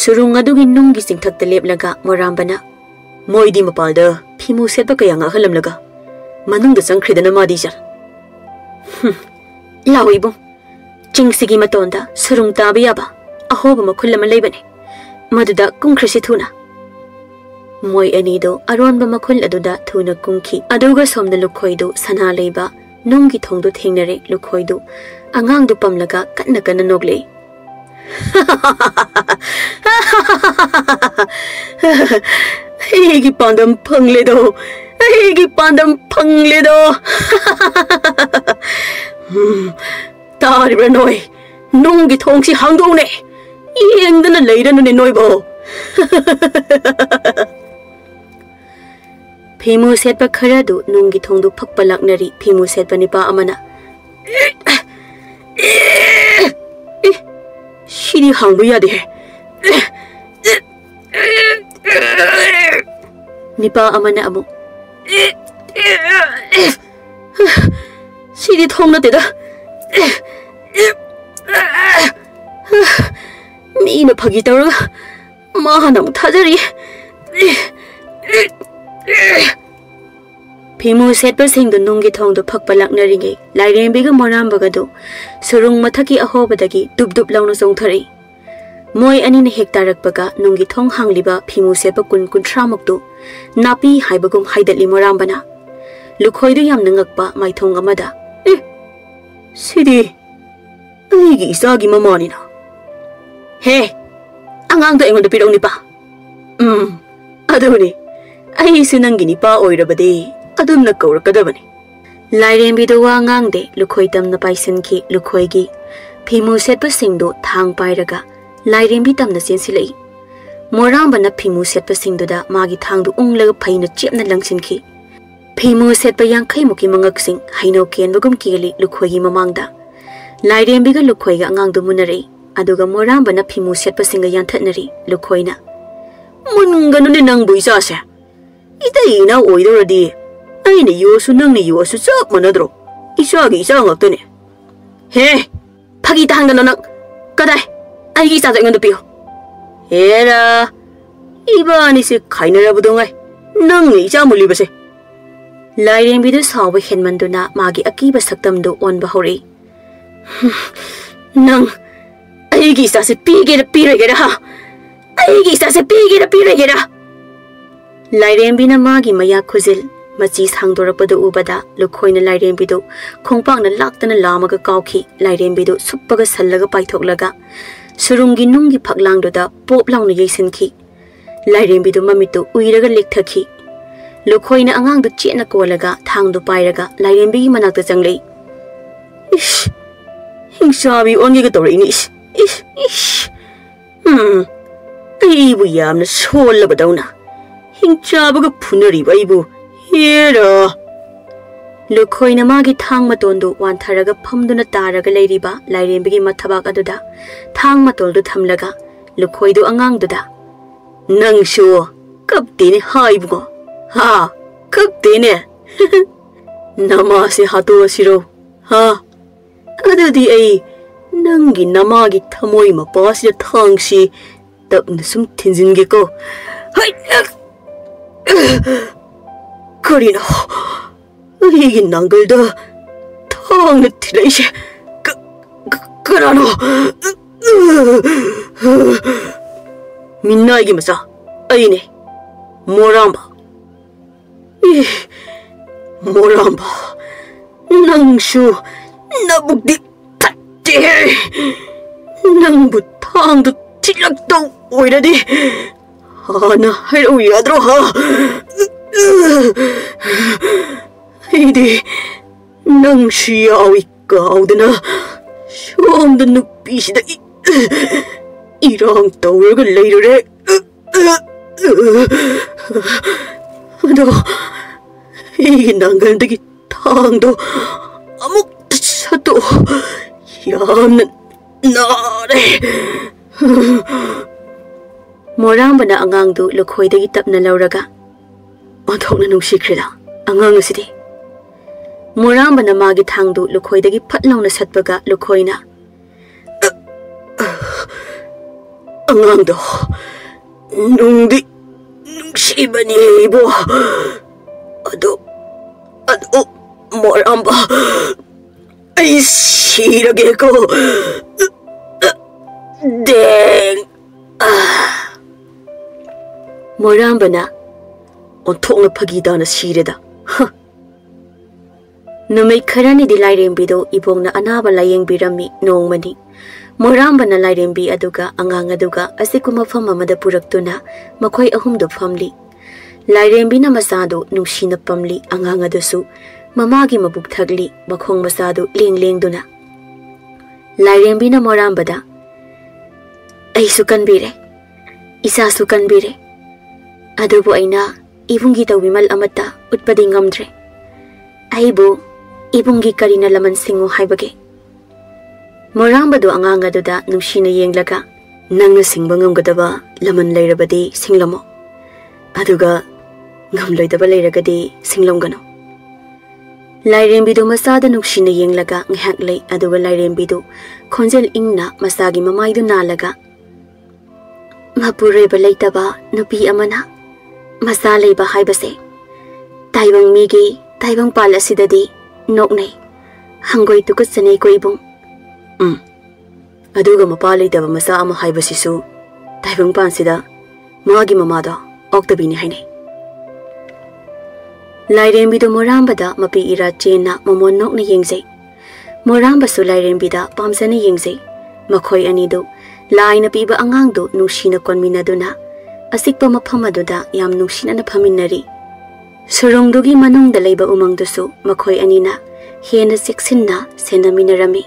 ꯁꯨꯔꯨꯡ ꯑꯗꯨꯒꯤ ꯅꯨꯡꯒꯤ ꯆꯤꯡꯊꯛꯇ ꯂꯦꯞꯂꯒ ꯃꯣꯔꯥꯝꯕꯅ, "ꯃꯣꯏꯗꯤ ꯃꯄꯥꯜꯗ ꯐꯤꯃꯨ ꯁꯦꯠꯄ ꯀꯌꯥ ꯉꯥꯛꯍꯜꯂꯝꯂꯒ ꯃꯅꯨꯡꯗ ꯆꯪꯈ꯭ꯔꯦꯗꯅ ꯃꯥꯗꯤ ꯆꯜ꯫ ꯍꯨꯝ, ꯂꯥꯛꯑꯣ ꯏꯕꯨꯡ, ꯆꯤꯡꯁꯤꯒꯤ ꯃꯇꯣꯟꯗ ꯁꯨꯔꯨꯡ ꯇꯥꯕ ꯌꯥꯕ ꯑꯍꯣꯕ ꯃꯈꯨꯜ ꯑꯃ ꯂꯩꯕꯅꯦ, ꯃꯗꯨꯗ ꯀꯨꯝꯈ꯭ꯔꯁꯤ ꯊꯨꯅ꯫" ꯃꯣꯏ ꯑꯅꯤꯗꯨ ꯑꯔꯣꯟꯕ ꯃꯈꯨꯜ ꯑꯗꯨꯗ ꯊꯨꯅ ꯀꯨꯝꯈꯤ꯫ ꯑꯗꯨꯒ ꯁꯣꯝꯗ ꯂꯨꯈꯣꯏꯗꯨ ꯁꯅꯥ ꯂꯩꯕ ꯅꯨꯡꯒꯤ ꯊꯣꯡꯗꯨ ꯊꯦꯡꯅꯔꯦ꯫ ꯂꯨꯈꯣꯏꯗꯨ ꯑꯉꯥꯡꯗꯨ ꯄꯝꯂꯒ ꯀꯟꯅ ꯀꯟꯅ ꯅꯣꯛꯂꯛꯏ꯫ "ꯑꯩꯒꯤ ꯄꯥꯟꯗꯝ ꯐꯪꯂꯦꯗꯣ, ꯑꯩꯒꯤ ꯄꯥꯟꯗꯝ ꯐꯪꯂꯦꯗꯣ꯫" "ꯎꯝ, ꯇꯥꯔꯤꯕ꯭ꯔꯥ ꯅꯣꯏ? ꯅꯨꯡꯒꯤ ꯊꯣꯡꯁꯤ ꯍꯥꯡꯗꯣꯛꯎꯅꯦ꯫ ꯌꯦꯡꯗꯅ ꯂꯩꯔꯅꯨꯅꯦ ꯅꯣꯏꯕꯣ꯫" ꯐꯤꯃꯨ ꯁꯦꯠꯄ ꯈꯔꯗꯨ ꯅꯨꯡꯒꯤ ꯊꯣꯡꯗꯨ ꯐꯛꯄ ꯂꯥꯛꯅꯔꯤ꯫ ꯐꯤꯃꯨ ꯁꯦꯠꯄ ꯅꯤꯄꯥ ꯑꯃꯅ, "ꯑꯦ, ꯁꯤꯗꯤ ꯍꯥꯡꯕ ꯌꯥꯗꯦꯍꯦ꯫" ꯅꯤꯄꯥ ꯑꯃꯅ ꯑꯃꯨꯛ, "ꯁꯤꯗꯤ ꯊꯣꯡ ꯅꯠꯇꯦꯗ, ꯃꯤꯅ ꯐꯥꯒꯤ ꯇꯧꯔꯒ ꯃꯥꯅ ꯑꯃꯨꯛ ꯊꯥꯖꯔꯤ꯫" ꯐꯤꯃꯨ ꯁꯦꯠꯄꯁꯤꯡꯗꯨ ꯅꯨꯡꯒꯤ ꯊꯣꯡꯗꯨ ꯐꯛꯄ ꯂꯥꯛꯅꯔꯤꯉꯩ, ꯂꯥꯏꯔꯦꯝꯕꯤꯒ ꯃꯣꯔꯥꯝꯕꯒꯗꯨ ꯁꯨꯔꯨꯡ ꯃꯊꯛꯀꯤ ꯑꯍꯣꯕꯗꯒꯤ ꯗꯨꯞ ꯗꯨꯞ ꯂꯥꯎꯅ ꯆꯣꯡꯊꯔꯛꯏ꯫ ꯃꯣꯏ ꯑꯅꯤꯅ ꯍꯦꯛ ꯇꯥꯔꯛꯄꯒ ꯅꯨꯡꯒꯤ ꯊꯣꯡ ꯍꯥꯡꯂꯤꯕ ꯐꯤꯃꯨ ꯁꯦꯠꯄ ꯀꯨꯟ ꯀꯨꯟꯊ꯭ꯔꯥꯃꯨꯛꯇꯨ ꯅꯥꯄꯤ ꯍꯥꯏꯕꯒꯨꯝ ꯍꯥꯏꯗꯠꯂꯤ ꯃꯣꯔꯥꯝꯕꯅ꯫ ꯂꯨꯈꯣꯏꯗꯨ ꯌꯥꯝꯅ ꯉꯛꯄ ꯃꯥꯏꯊꯣꯡ ꯑꯃꯗ, "ꯑꯦ, ꯁꯤꯗꯤ ꯑꯩꯒꯤ ꯏꯆꯥꯒꯤ ꯃꯃꯥꯅꯤꯅ꯫" "ꯍꯦ, ꯑꯉꯥꯡꯗꯣ ꯑꯩꯉꯣꯟꯗ ꯄꯤꯔꯛꯎ ꯅꯤꯄꯥ꯫" "ꯎꯝ, ꯑꯗꯨꯅꯤ, ꯑꯩꯁꯨ ꯅꯪꯒꯤ ꯅꯤꯄꯥ ꯑꯣꯏꯔꯕꯗꯤ ꯑꯗꯨꯝꯅ ꯀꯧꯔꯛꯀꯗꯕꯅꯤ꯫" ꯂꯥꯏꯔꯦꯝꯕꯤꯗꯣ ꯋꯥ ꯉꯥꯡꯗꯦ꯫ ꯂꯨꯈꯣꯏ ꯇꯝꯅ ꯄꯥꯏꯁꯤꯟꯈꯤ꯫ ꯂꯨꯈꯣꯏꯒꯤ ꯐꯤꯃꯨ ꯁꯦꯠꯄꯁꯤꯡꯗꯨ ꯊꯥꯡ ꯄꯥꯏꯔꯒ ꯂꯥꯏꯔꯦꯝꯕꯤ ꯇꯝꯅ ꯆꯦꯟꯁꯤꯜꯂꯛꯏ꯫ ꯃꯣꯔꯥꯝꯕꯅ ꯐꯤꯃꯨ ꯁꯦꯠꯄꯁꯤꯡꯗꯨꯗ ꯃꯥꯒꯤ ꯊꯥꯡꯗꯨ ꯎꯪꯂꯒ ꯐꯩꯅ ꯆꯦꯞꯅ ꯂꯪꯁꯤꯟꯈꯤ꯫ ꯐꯤꯃꯨ ꯁꯦꯠꯄ ꯌꯥꯡꯈꯩꯃꯨꯛꯀꯤ ꯃꯉꯛꯁꯤꯡ ꯍꯩꯅꯧ ꯀꯦꯟꯕꯒꯨꯝ ꯀꯦꯜꯂꯤ ꯂꯨꯈꯣꯏꯒꯤ ꯃꯃꯥꯡꯗ꯫ ꯂꯥꯏꯔꯦꯝꯕꯤꯒ ꯂꯨꯈꯣꯏꯒ ꯑꯉꯥꯡꯗꯨ ꯃꯨꯟꯅꯔꯛꯏ꯫ ꯑꯗꯨꯒ ꯃꯣꯔꯥꯝꯕꯅ ꯐꯤꯃꯨ ꯁꯦꯠꯄꯁꯤꯡꯒ ꯌꯥꯟꯊꯠꯅꯔꯤ꯫ ꯂꯨꯈꯣꯏꯅ, "ꯃꯨꯟꯒꯅꯨꯅꯦ ꯅꯪꯕꯨ ꯏꯆꯥꯁꯦ꯫ ꯏꯇꯩ ꯏꯅꯥꯎ ꯑꯣꯏꯗꯧꯔꯗꯤ ꯑꯩꯅ ꯌꯣꯛꯑꯁꯨ ꯅꯪꯅ ꯌꯣꯛꯑꯁꯨ ꯆꯞ ꯃꯥꯟꯅꯗ꯭ꯔꯣ? ꯏꯆꯥꯒꯤ ꯏꯆꯥ ꯉꯥꯛꯇꯅꯦ꯫" "ꯍꯦ, ꯐꯥꯒꯤ ꯇꯥꯍꯟꯒꯅꯣ ꯅꯪ꯫ ꯀꯗꯥꯏ? ꯑꯩꯒꯤ ꯏꯆꯥꯗꯣ ꯑꯩꯉꯣꯟꯗ ꯄꯤꯌꯨ꯫" "ꯍꯦꯔꯥ, ꯏꯕꯥꯅꯤꯁꯦ ꯈꯥꯏꯅꯔꯕꯗꯣ ꯉꯥꯏ꯫ ꯅꯪꯅ ꯏꯆꯥ ꯃꯨꯜꯂꯤꯕꯁꯦ꯫" ꯂꯥꯏꯔꯦꯝꯕꯤꯗꯨ ꯁꯥꯎꯕ ꯍꯦꯟꯃꯟꯗꯨꯅ ꯃꯥꯒꯤ ꯑꯀꯤꯕ ꯁꯛꯇꯝꯗꯨ ꯑꯣꯟꯕ ꯍꯧꯔꯛꯏ꯫ "ꯅꯪ ꯑꯩꯒꯤ ꯏꯆꯥꯁꯦ ꯄꯤꯒꯦꯔꯥ ꯄꯤꯔꯣꯏꯒꯦꯔꯥ, ꯍꯥ? ꯑꯩꯒꯤ ꯏꯆꯥꯁꯦ ꯄꯤꯒꯦꯔꯥ ꯄꯤꯔꯣꯏꯒꯦꯔꯥ?" ꯂꯥꯏꯔꯦꯝꯕꯤꯅ ꯃꯥꯒꯤ ꯃꯌꯥ ꯈꯨꯖꯤꯜ ꯃꯆꯤ ꯁꯥꯡꯗꯣꯔꯛꯄꯗꯨ ꯎꯕꯗ ꯂꯨꯈꯣꯏꯅ ꯂꯥꯏꯔꯦꯝꯕꯤꯗꯨ ꯈꯣꯡꯄꯥꯛꯅ ꯂꯥꯛꯇꯅ ꯂꯥꯝꯃꯒ ꯀꯥꯎꯈꯤ꯫ ꯂꯥꯏꯔꯦꯝꯕꯤꯗꯨ ꯁꯨꯞꯄꯒ ꯁꯜꯂꯒ ꯄꯥꯏꯊꯣꯛꯂꯒ ꯁꯨꯔꯨꯡꯒꯤ ꯅꯨꯡꯒꯤ ꯐꯛꯂꯥꯡꯗꯨꯗ ꯄꯣꯞ ꯂꯥꯎꯅ ꯌꯩꯁꯤꯟꯈꯤ꯫ ꯂꯥꯏꯔꯦꯝꯕꯤꯗꯨ ꯃꯃꯤꯠꯇꯨ ꯎꯏꯔꯒ ꯂꯦꯛꯊꯈꯤ꯫ ꯂꯨꯈꯣꯏꯅ ꯑꯉꯥꯡꯗꯨ ꯆꯦꯠꯅ ꯀꯣꯜꯂꯒ ꯊꯥꯡꯗꯨ ꯄꯥꯏꯔꯒ ꯂꯥꯏꯔꯦꯝꯕꯤꯒꯤ ꯃꯅꯥꯛꯇ ꯆꯪꯂꯛꯏ꯫ "ꯏꯁ! ꯍꯤꯡꯆꯥꯕꯤ ꯑꯣꯟꯒꯦꯒ ꯇꯧꯔꯛꯏꯅꯤ꯫ ꯏꯁ! ꯏꯁ! ꯏꯁ! ꯎꯝ, ꯑꯩꯕꯨ ꯌꯥꯝꯅ ꯁꯣꯜꯂꯕꯗꯧꯅ ꯍꯤꯡꯆꯥꯕꯒ ꯐꯨꯅꯔꯤꯕ ꯑꯩꯕꯨ꯫ ꯍꯦꯔꯥ!" ꯂꯨꯈꯣꯏꯅ ꯃꯥꯒꯤ ꯊꯥꯡ ꯃꯇꯣꯟꯗꯨ ꯋꯥꯟꯊꯔꯒ ꯐꯝꯗꯨꯅ ꯇꯥꯔꯒ ꯂꯩꯔꯤꯕ ꯂꯥꯏꯔꯦꯝꯕꯤꯒꯤ ꯃꯊꯕꯥꯛ ꯑꯗꯨꯗ ꯊꯥꯡ ꯃꯇꯣꯜꯗꯨ ꯊꯝꯂꯒ ꯂꯨꯈꯣꯏꯗꯨ ꯑꯉꯥꯡꯗꯨꯗ, "ꯅꯪꯁꯨ ꯀꯞꯇꯦꯅꯦ ꯍꯥ ꯏꯕꯨꯡꯉꯣ? ꯍꯥ? ꯀꯞꯇꯦꯅꯦ? ꯅꯃꯥꯁꯦ ꯍꯥꯠꯇꯣꯛꯑꯁꯤꯔꯣ? ꯍꯥ? ꯑꯗꯨꯗꯤ ꯑꯩ ꯅꯪꯒꯤ ꯅꯃꯥꯒꯤ ꯊꯃꯣꯏ ꯃꯄꯥꯁꯤꯗ ꯊꯥꯡꯁꯤ ꯇꯞꯅ ꯁꯨꯝ ꯊꯤꯟꯖꯤꯟꯒꯦꯀꯣ꯫" ꯍꯩ! ꯀꯔꯤꯅꯣ? ꯑꯩꯒꯤ ꯅꯥꯡꯒꯜꯗ ꯊꯥꯡꯅ ꯊꯤꯜꯂꯛꯏꯁꯦ ꯀ-, ꯀ-, ꯀꯅꯥꯅꯣ? ꯃꯤꯅꯥꯏꯒꯤ ꯃꯆꯥ, ꯑꯩꯅꯦ, ꯃꯣꯔꯥꯝꯕ꯫ ꯏ, ꯃꯣꯔꯥꯝꯕ, ꯅꯪꯁꯨ ꯅꯕꯨꯛꯇꯤ ꯐꯠꯇꯦꯍꯦ꯫ ꯅꯪꯕꯨ ꯊꯥꯡꯗꯨ ꯊꯤꯜꯂꯛꯇꯧ ꯑꯣꯏꯔꯗꯤ ꯍꯥꯟꯅ ꯍꯥꯏꯔꯛꯎ ꯌꯥꯗ꯭ꯔꯣ, ꯍꯥ? ꯑꯩꯗꯤ ꯅꯪꯁꯨ ꯌꯥꯎꯏ ꯀꯥꯎꯗꯅ ꯁꯣꯝꯗ ꯅꯨꯄꯤꯁꯤꯗ ꯏ-, ꯏꯔꯥꯡ ꯇꯧꯔꯒ ꯂꯩꯔꯨꯔꯦ꯫ ꯑꯗꯣ ꯑꯩꯒꯤ ꯅꯥꯡꯒꯜꯗꯒꯤ ꯊꯥꯡꯗꯣ ꯑꯃꯨꯛꯇ ꯁꯠꯇꯣꯛꯑꯣ꯫ ꯌꯥꯝꯅ ꯅꯥꯔꯦ꯫ ꯃꯣꯔꯥꯝꯕꯅ ꯑꯉꯥꯡꯗꯨ ꯂꯨꯈꯣꯏꯗꯒꯤ ꯇꯞꯅ ꯂꯧꯔꯒ, "ꯑꯣꯟꯊꯣꯛꯅ ꯅꯨꯡꯁꯤꯈ꯭ꯔꯦꯗ ꯑꯉꯥꯡ ꯑꯁꯤꯗꯤ꯫" ꯃꯣꯔꯥꯝꯕꯅ ꯃꯥꯒꯤ ꯊꯥꯡꯗꯨ ꯂꯨꯈꯣꯏꯗꯒꯤ ꯐꯠ ꯂꯥꯎꯅ ꯁꯠꯄꯒ ꯂꯨꯈꯣꯏꯅ, "ꯑꯉꯥꯡꯗꯣ ꯅꯨꯡꯗꯤ ꯅꯨꯡꯁꯤꯕꯅꯤ ꯏꯕꯣ꯫ ꯑꯗꯣ, ꯑꯗꯣ, ꯃꯣꯔꯥꯝꯕ, ꯑꯩ ꯁꯤꯔꯒꯦꯀꯣ꯫ ꯗꯦꯡ!" ꯃꯣꯔꯥꯝꯕꯅ, "ꯑꯣꯟꯊꯣꯛꯅ ꯐꯥꯒꯤ ꯇꯥꯅ ꯁꯤꯔꯦꯗ꯫ ꯍ!" ꯅꯨꯃꯤꯠ ꯈꯔꯅꯤꯗꯤ ꯂꯥꯏꯔꯦꯝꯕꯤꯗꯨ ꯏꯕꯣꯛꯅ ꯑꯅꯥꯕ ꯂꯥꯌꯦꯡꯕꯤꯔꯝꯃꯤ꯫ ꯅꯣꯡꯃꯅꯤ ꯃꯣꯔꯥꯝꯕꯅ ꯂꯥꯏꯔꯦꯝꯕꯤ ꯑꯗꯨꯒ ꯑꯉꯥꯡ ꯑꯗꯨꯒ ꯑꯆꯤꯛꯄ ꯃꯐꯝ ꯑꯃꯗ ꯄꯨꯔꯛꯇꯨꯅ ꯃꯈꯣꯏ ꯑꯍꯨꯝꯗꯨ ꯐꯝꯂꯤ꯫ ꯂꯥꯏꯔꯦꯝꯕꯤꯅ ꯃꯆꯥꯗꯨ ꯅꯨꯡꯁꯤꯅ ꯄꯝꯂꯤ, ꯑꯉꯥꯡ ꯑꯗꯨꯁꯨ ꯃꯃꯥꯒꯤ ꯃꯕꯨꯛ ꯊꯛꯂꯤ, ꯃꯈꯣꯡ ꯃꯆꯥꯗꯨ ꯂꯦꯡ ꯂꯦꯡꯗꯨꯅ꯫ ꯂꯥꯏꯔꯦꯝꯕꯤꯅ ꯃꯣꯔꯥꯝꯕꯗ, "ꯑꯩꯁꯨ ꯀꯟꯕꯤꯔꯦ, ꯏꯆꯥꯁꯨ ꯀꯟꯕꯤꯔꯦ, ꯑꯗꯨꯕꯨ ꯑꯩꯅ ꯏꯕꯨꯡꯒꯤ ꯇꯧꯕꯤꯃꯜ ꯑꯃꯠꯇ ꯎꯠꯄꯗꯤ ꯉꯝꯗ꯭ꯔꯦ꯫ ꯑꯩꯕꯨ ꯏꯕꯨꯡꯒꯤ ꯀꯔꯤꯅ ꯂꯃꯟ ꯁꯤꯡꯉꯨ ꯍꯥꯏꯕꯒꯦ?" ꯃꯣꯔꯥꯝꯕꯗꯨ ꯑꯉꯥꯡ ꯑꯗꯨꯗ ꯅꯨꯡꯁꯤꯅ ꯌꯦꯡꯂꯒ, "ꯅꯪꯅ ꯁꯤꯡꯕ ꯉꯝꯒꯗꯕ ꯂꯃꯟ ꯂꯩꯔꯕꯗꯤ ꯁꯤꯡꯂꯝꯃꯣ, ꯑꯗꯨꯒ ꯉꯝꯂꯣꯏꯗꯕ ꯂꯩꯔꯒꯗꯤ ꯁꯤꯡꯂꯝꯒꯅꯨ꯫" ꯂꯥꯏꯔꯦꯝꯕꯤꯗꯨ ꯃꯆꯥꯗ ꯅꯨꯡꯁꯤꯅ ꯌꯦꯡꯂꯒ ꯉꯥꯏꯍꯥꯛ ꯂꯩ, ꯑꯗꯨꯒ ꯂꯥꯏꯔꯦꯝꯕꯤꯗꯨ ꯈꯣꯟꯖꯦꯜ ꯏꯪꯅ ꯃꯆꯥꯒꯤ ꯃꯃꯥꯏꯗꯨ ꯅꯥꯜꯂꯒ, "ꯃꯄꯨꯔꯣꯏꯕ ꯂꯩꯇꯕ ꯅꯨꯄꯤ ꯑꯃꯅ ꯃꯆꯥ ꯂꯩꯕ ꯍꯥꯏꯕꯁꯦ ꯇꯥꯏꯕꯪ ꯃꯤꯒꯤ ꯇꯥꯏꯕꯪꯄꯥꯜ ꯑꯁꯤꯗꯗꯤ ꯅꯣꯛꯅꯩ, ꯍꯪꯒꯣꯏ ꯇꯨꯀꯠꯆꯅꯩꯀꯣ ꯏꯕꯨꯡ꯫" ꯎꯝ, ꯑꯗꯨꯒ ꯃꯄꯥ ꯂꯩꯇꯕ ꯃꯆꯥ ꯑꯃ ꯍꯥꯏꯕꯁꯤꯁꯨ ꯇꯥꯏꯕꯪꯄꯥꯟꯁꯤꯗ ꯃꯥꯒꯤ ꯃꯃꯥꯗꯣ ꯑꯣꯛꯇꯕꯤꯅꯤ ꯍꯥꯏꯅꯩ꯫ ꯂꯥꯏꯔꯦꯝꯕꯤꯗꯨ ꯃꯣꯔꯥꯝꯕꯗ ꯃꯄꯤ ꯏꯔꯥ ꯆꯦꯟꯅ ꯃꯃꯣꯟ ꯅꯣꯛꯅ ꯌꯦꯡꯖꯩ꯫ ꯃꯣꯔꯥꯝꯕꯁꯨ ꯂꯥꯏꯔꯦꯝꯕꯤꯗ ꯄꯥꯝꯖꯅ ꯌꯦꯡꯖꯩ꯫ ꯃꯈꯣꯏ ꯑꯅꯤꯗꯨ ꯂꯥꯏꯅ ꯄꯤꯕ ꯑꯉꯥꯡꯗꯨ ꯅꯨꯡꯁꯤꯅ ꯀꯣꯟꯃꯤꯟꯅꯗꯨꯅ ꯑꯆꯤꯛꯄ ꯃꯐꯝ ꯑꯗꯨꯗ ꯌꯥꯝ ꯅꯨꯡꯁꯤꯅꯅ ꯐꯝꯃꯤꯟꯅꯔꯤ꯫ ꯁꯨꯔꯨꯡꯗꯨꯒꯤ ꯃꯅꯨꯡꯗ ꯂꯩꯕ ꯎꯃꯪꯗꯨꯁꯨ ꯃꯈꯣꯏ ꯑꯅꯤꯅ ꯍꯦꯟꯅ ꯆꯦꯛꯁꯤꯟꯅ ꯁꯦꯟꯅꯃꯤꯟꯅꯔꯝꯃꯤ꯫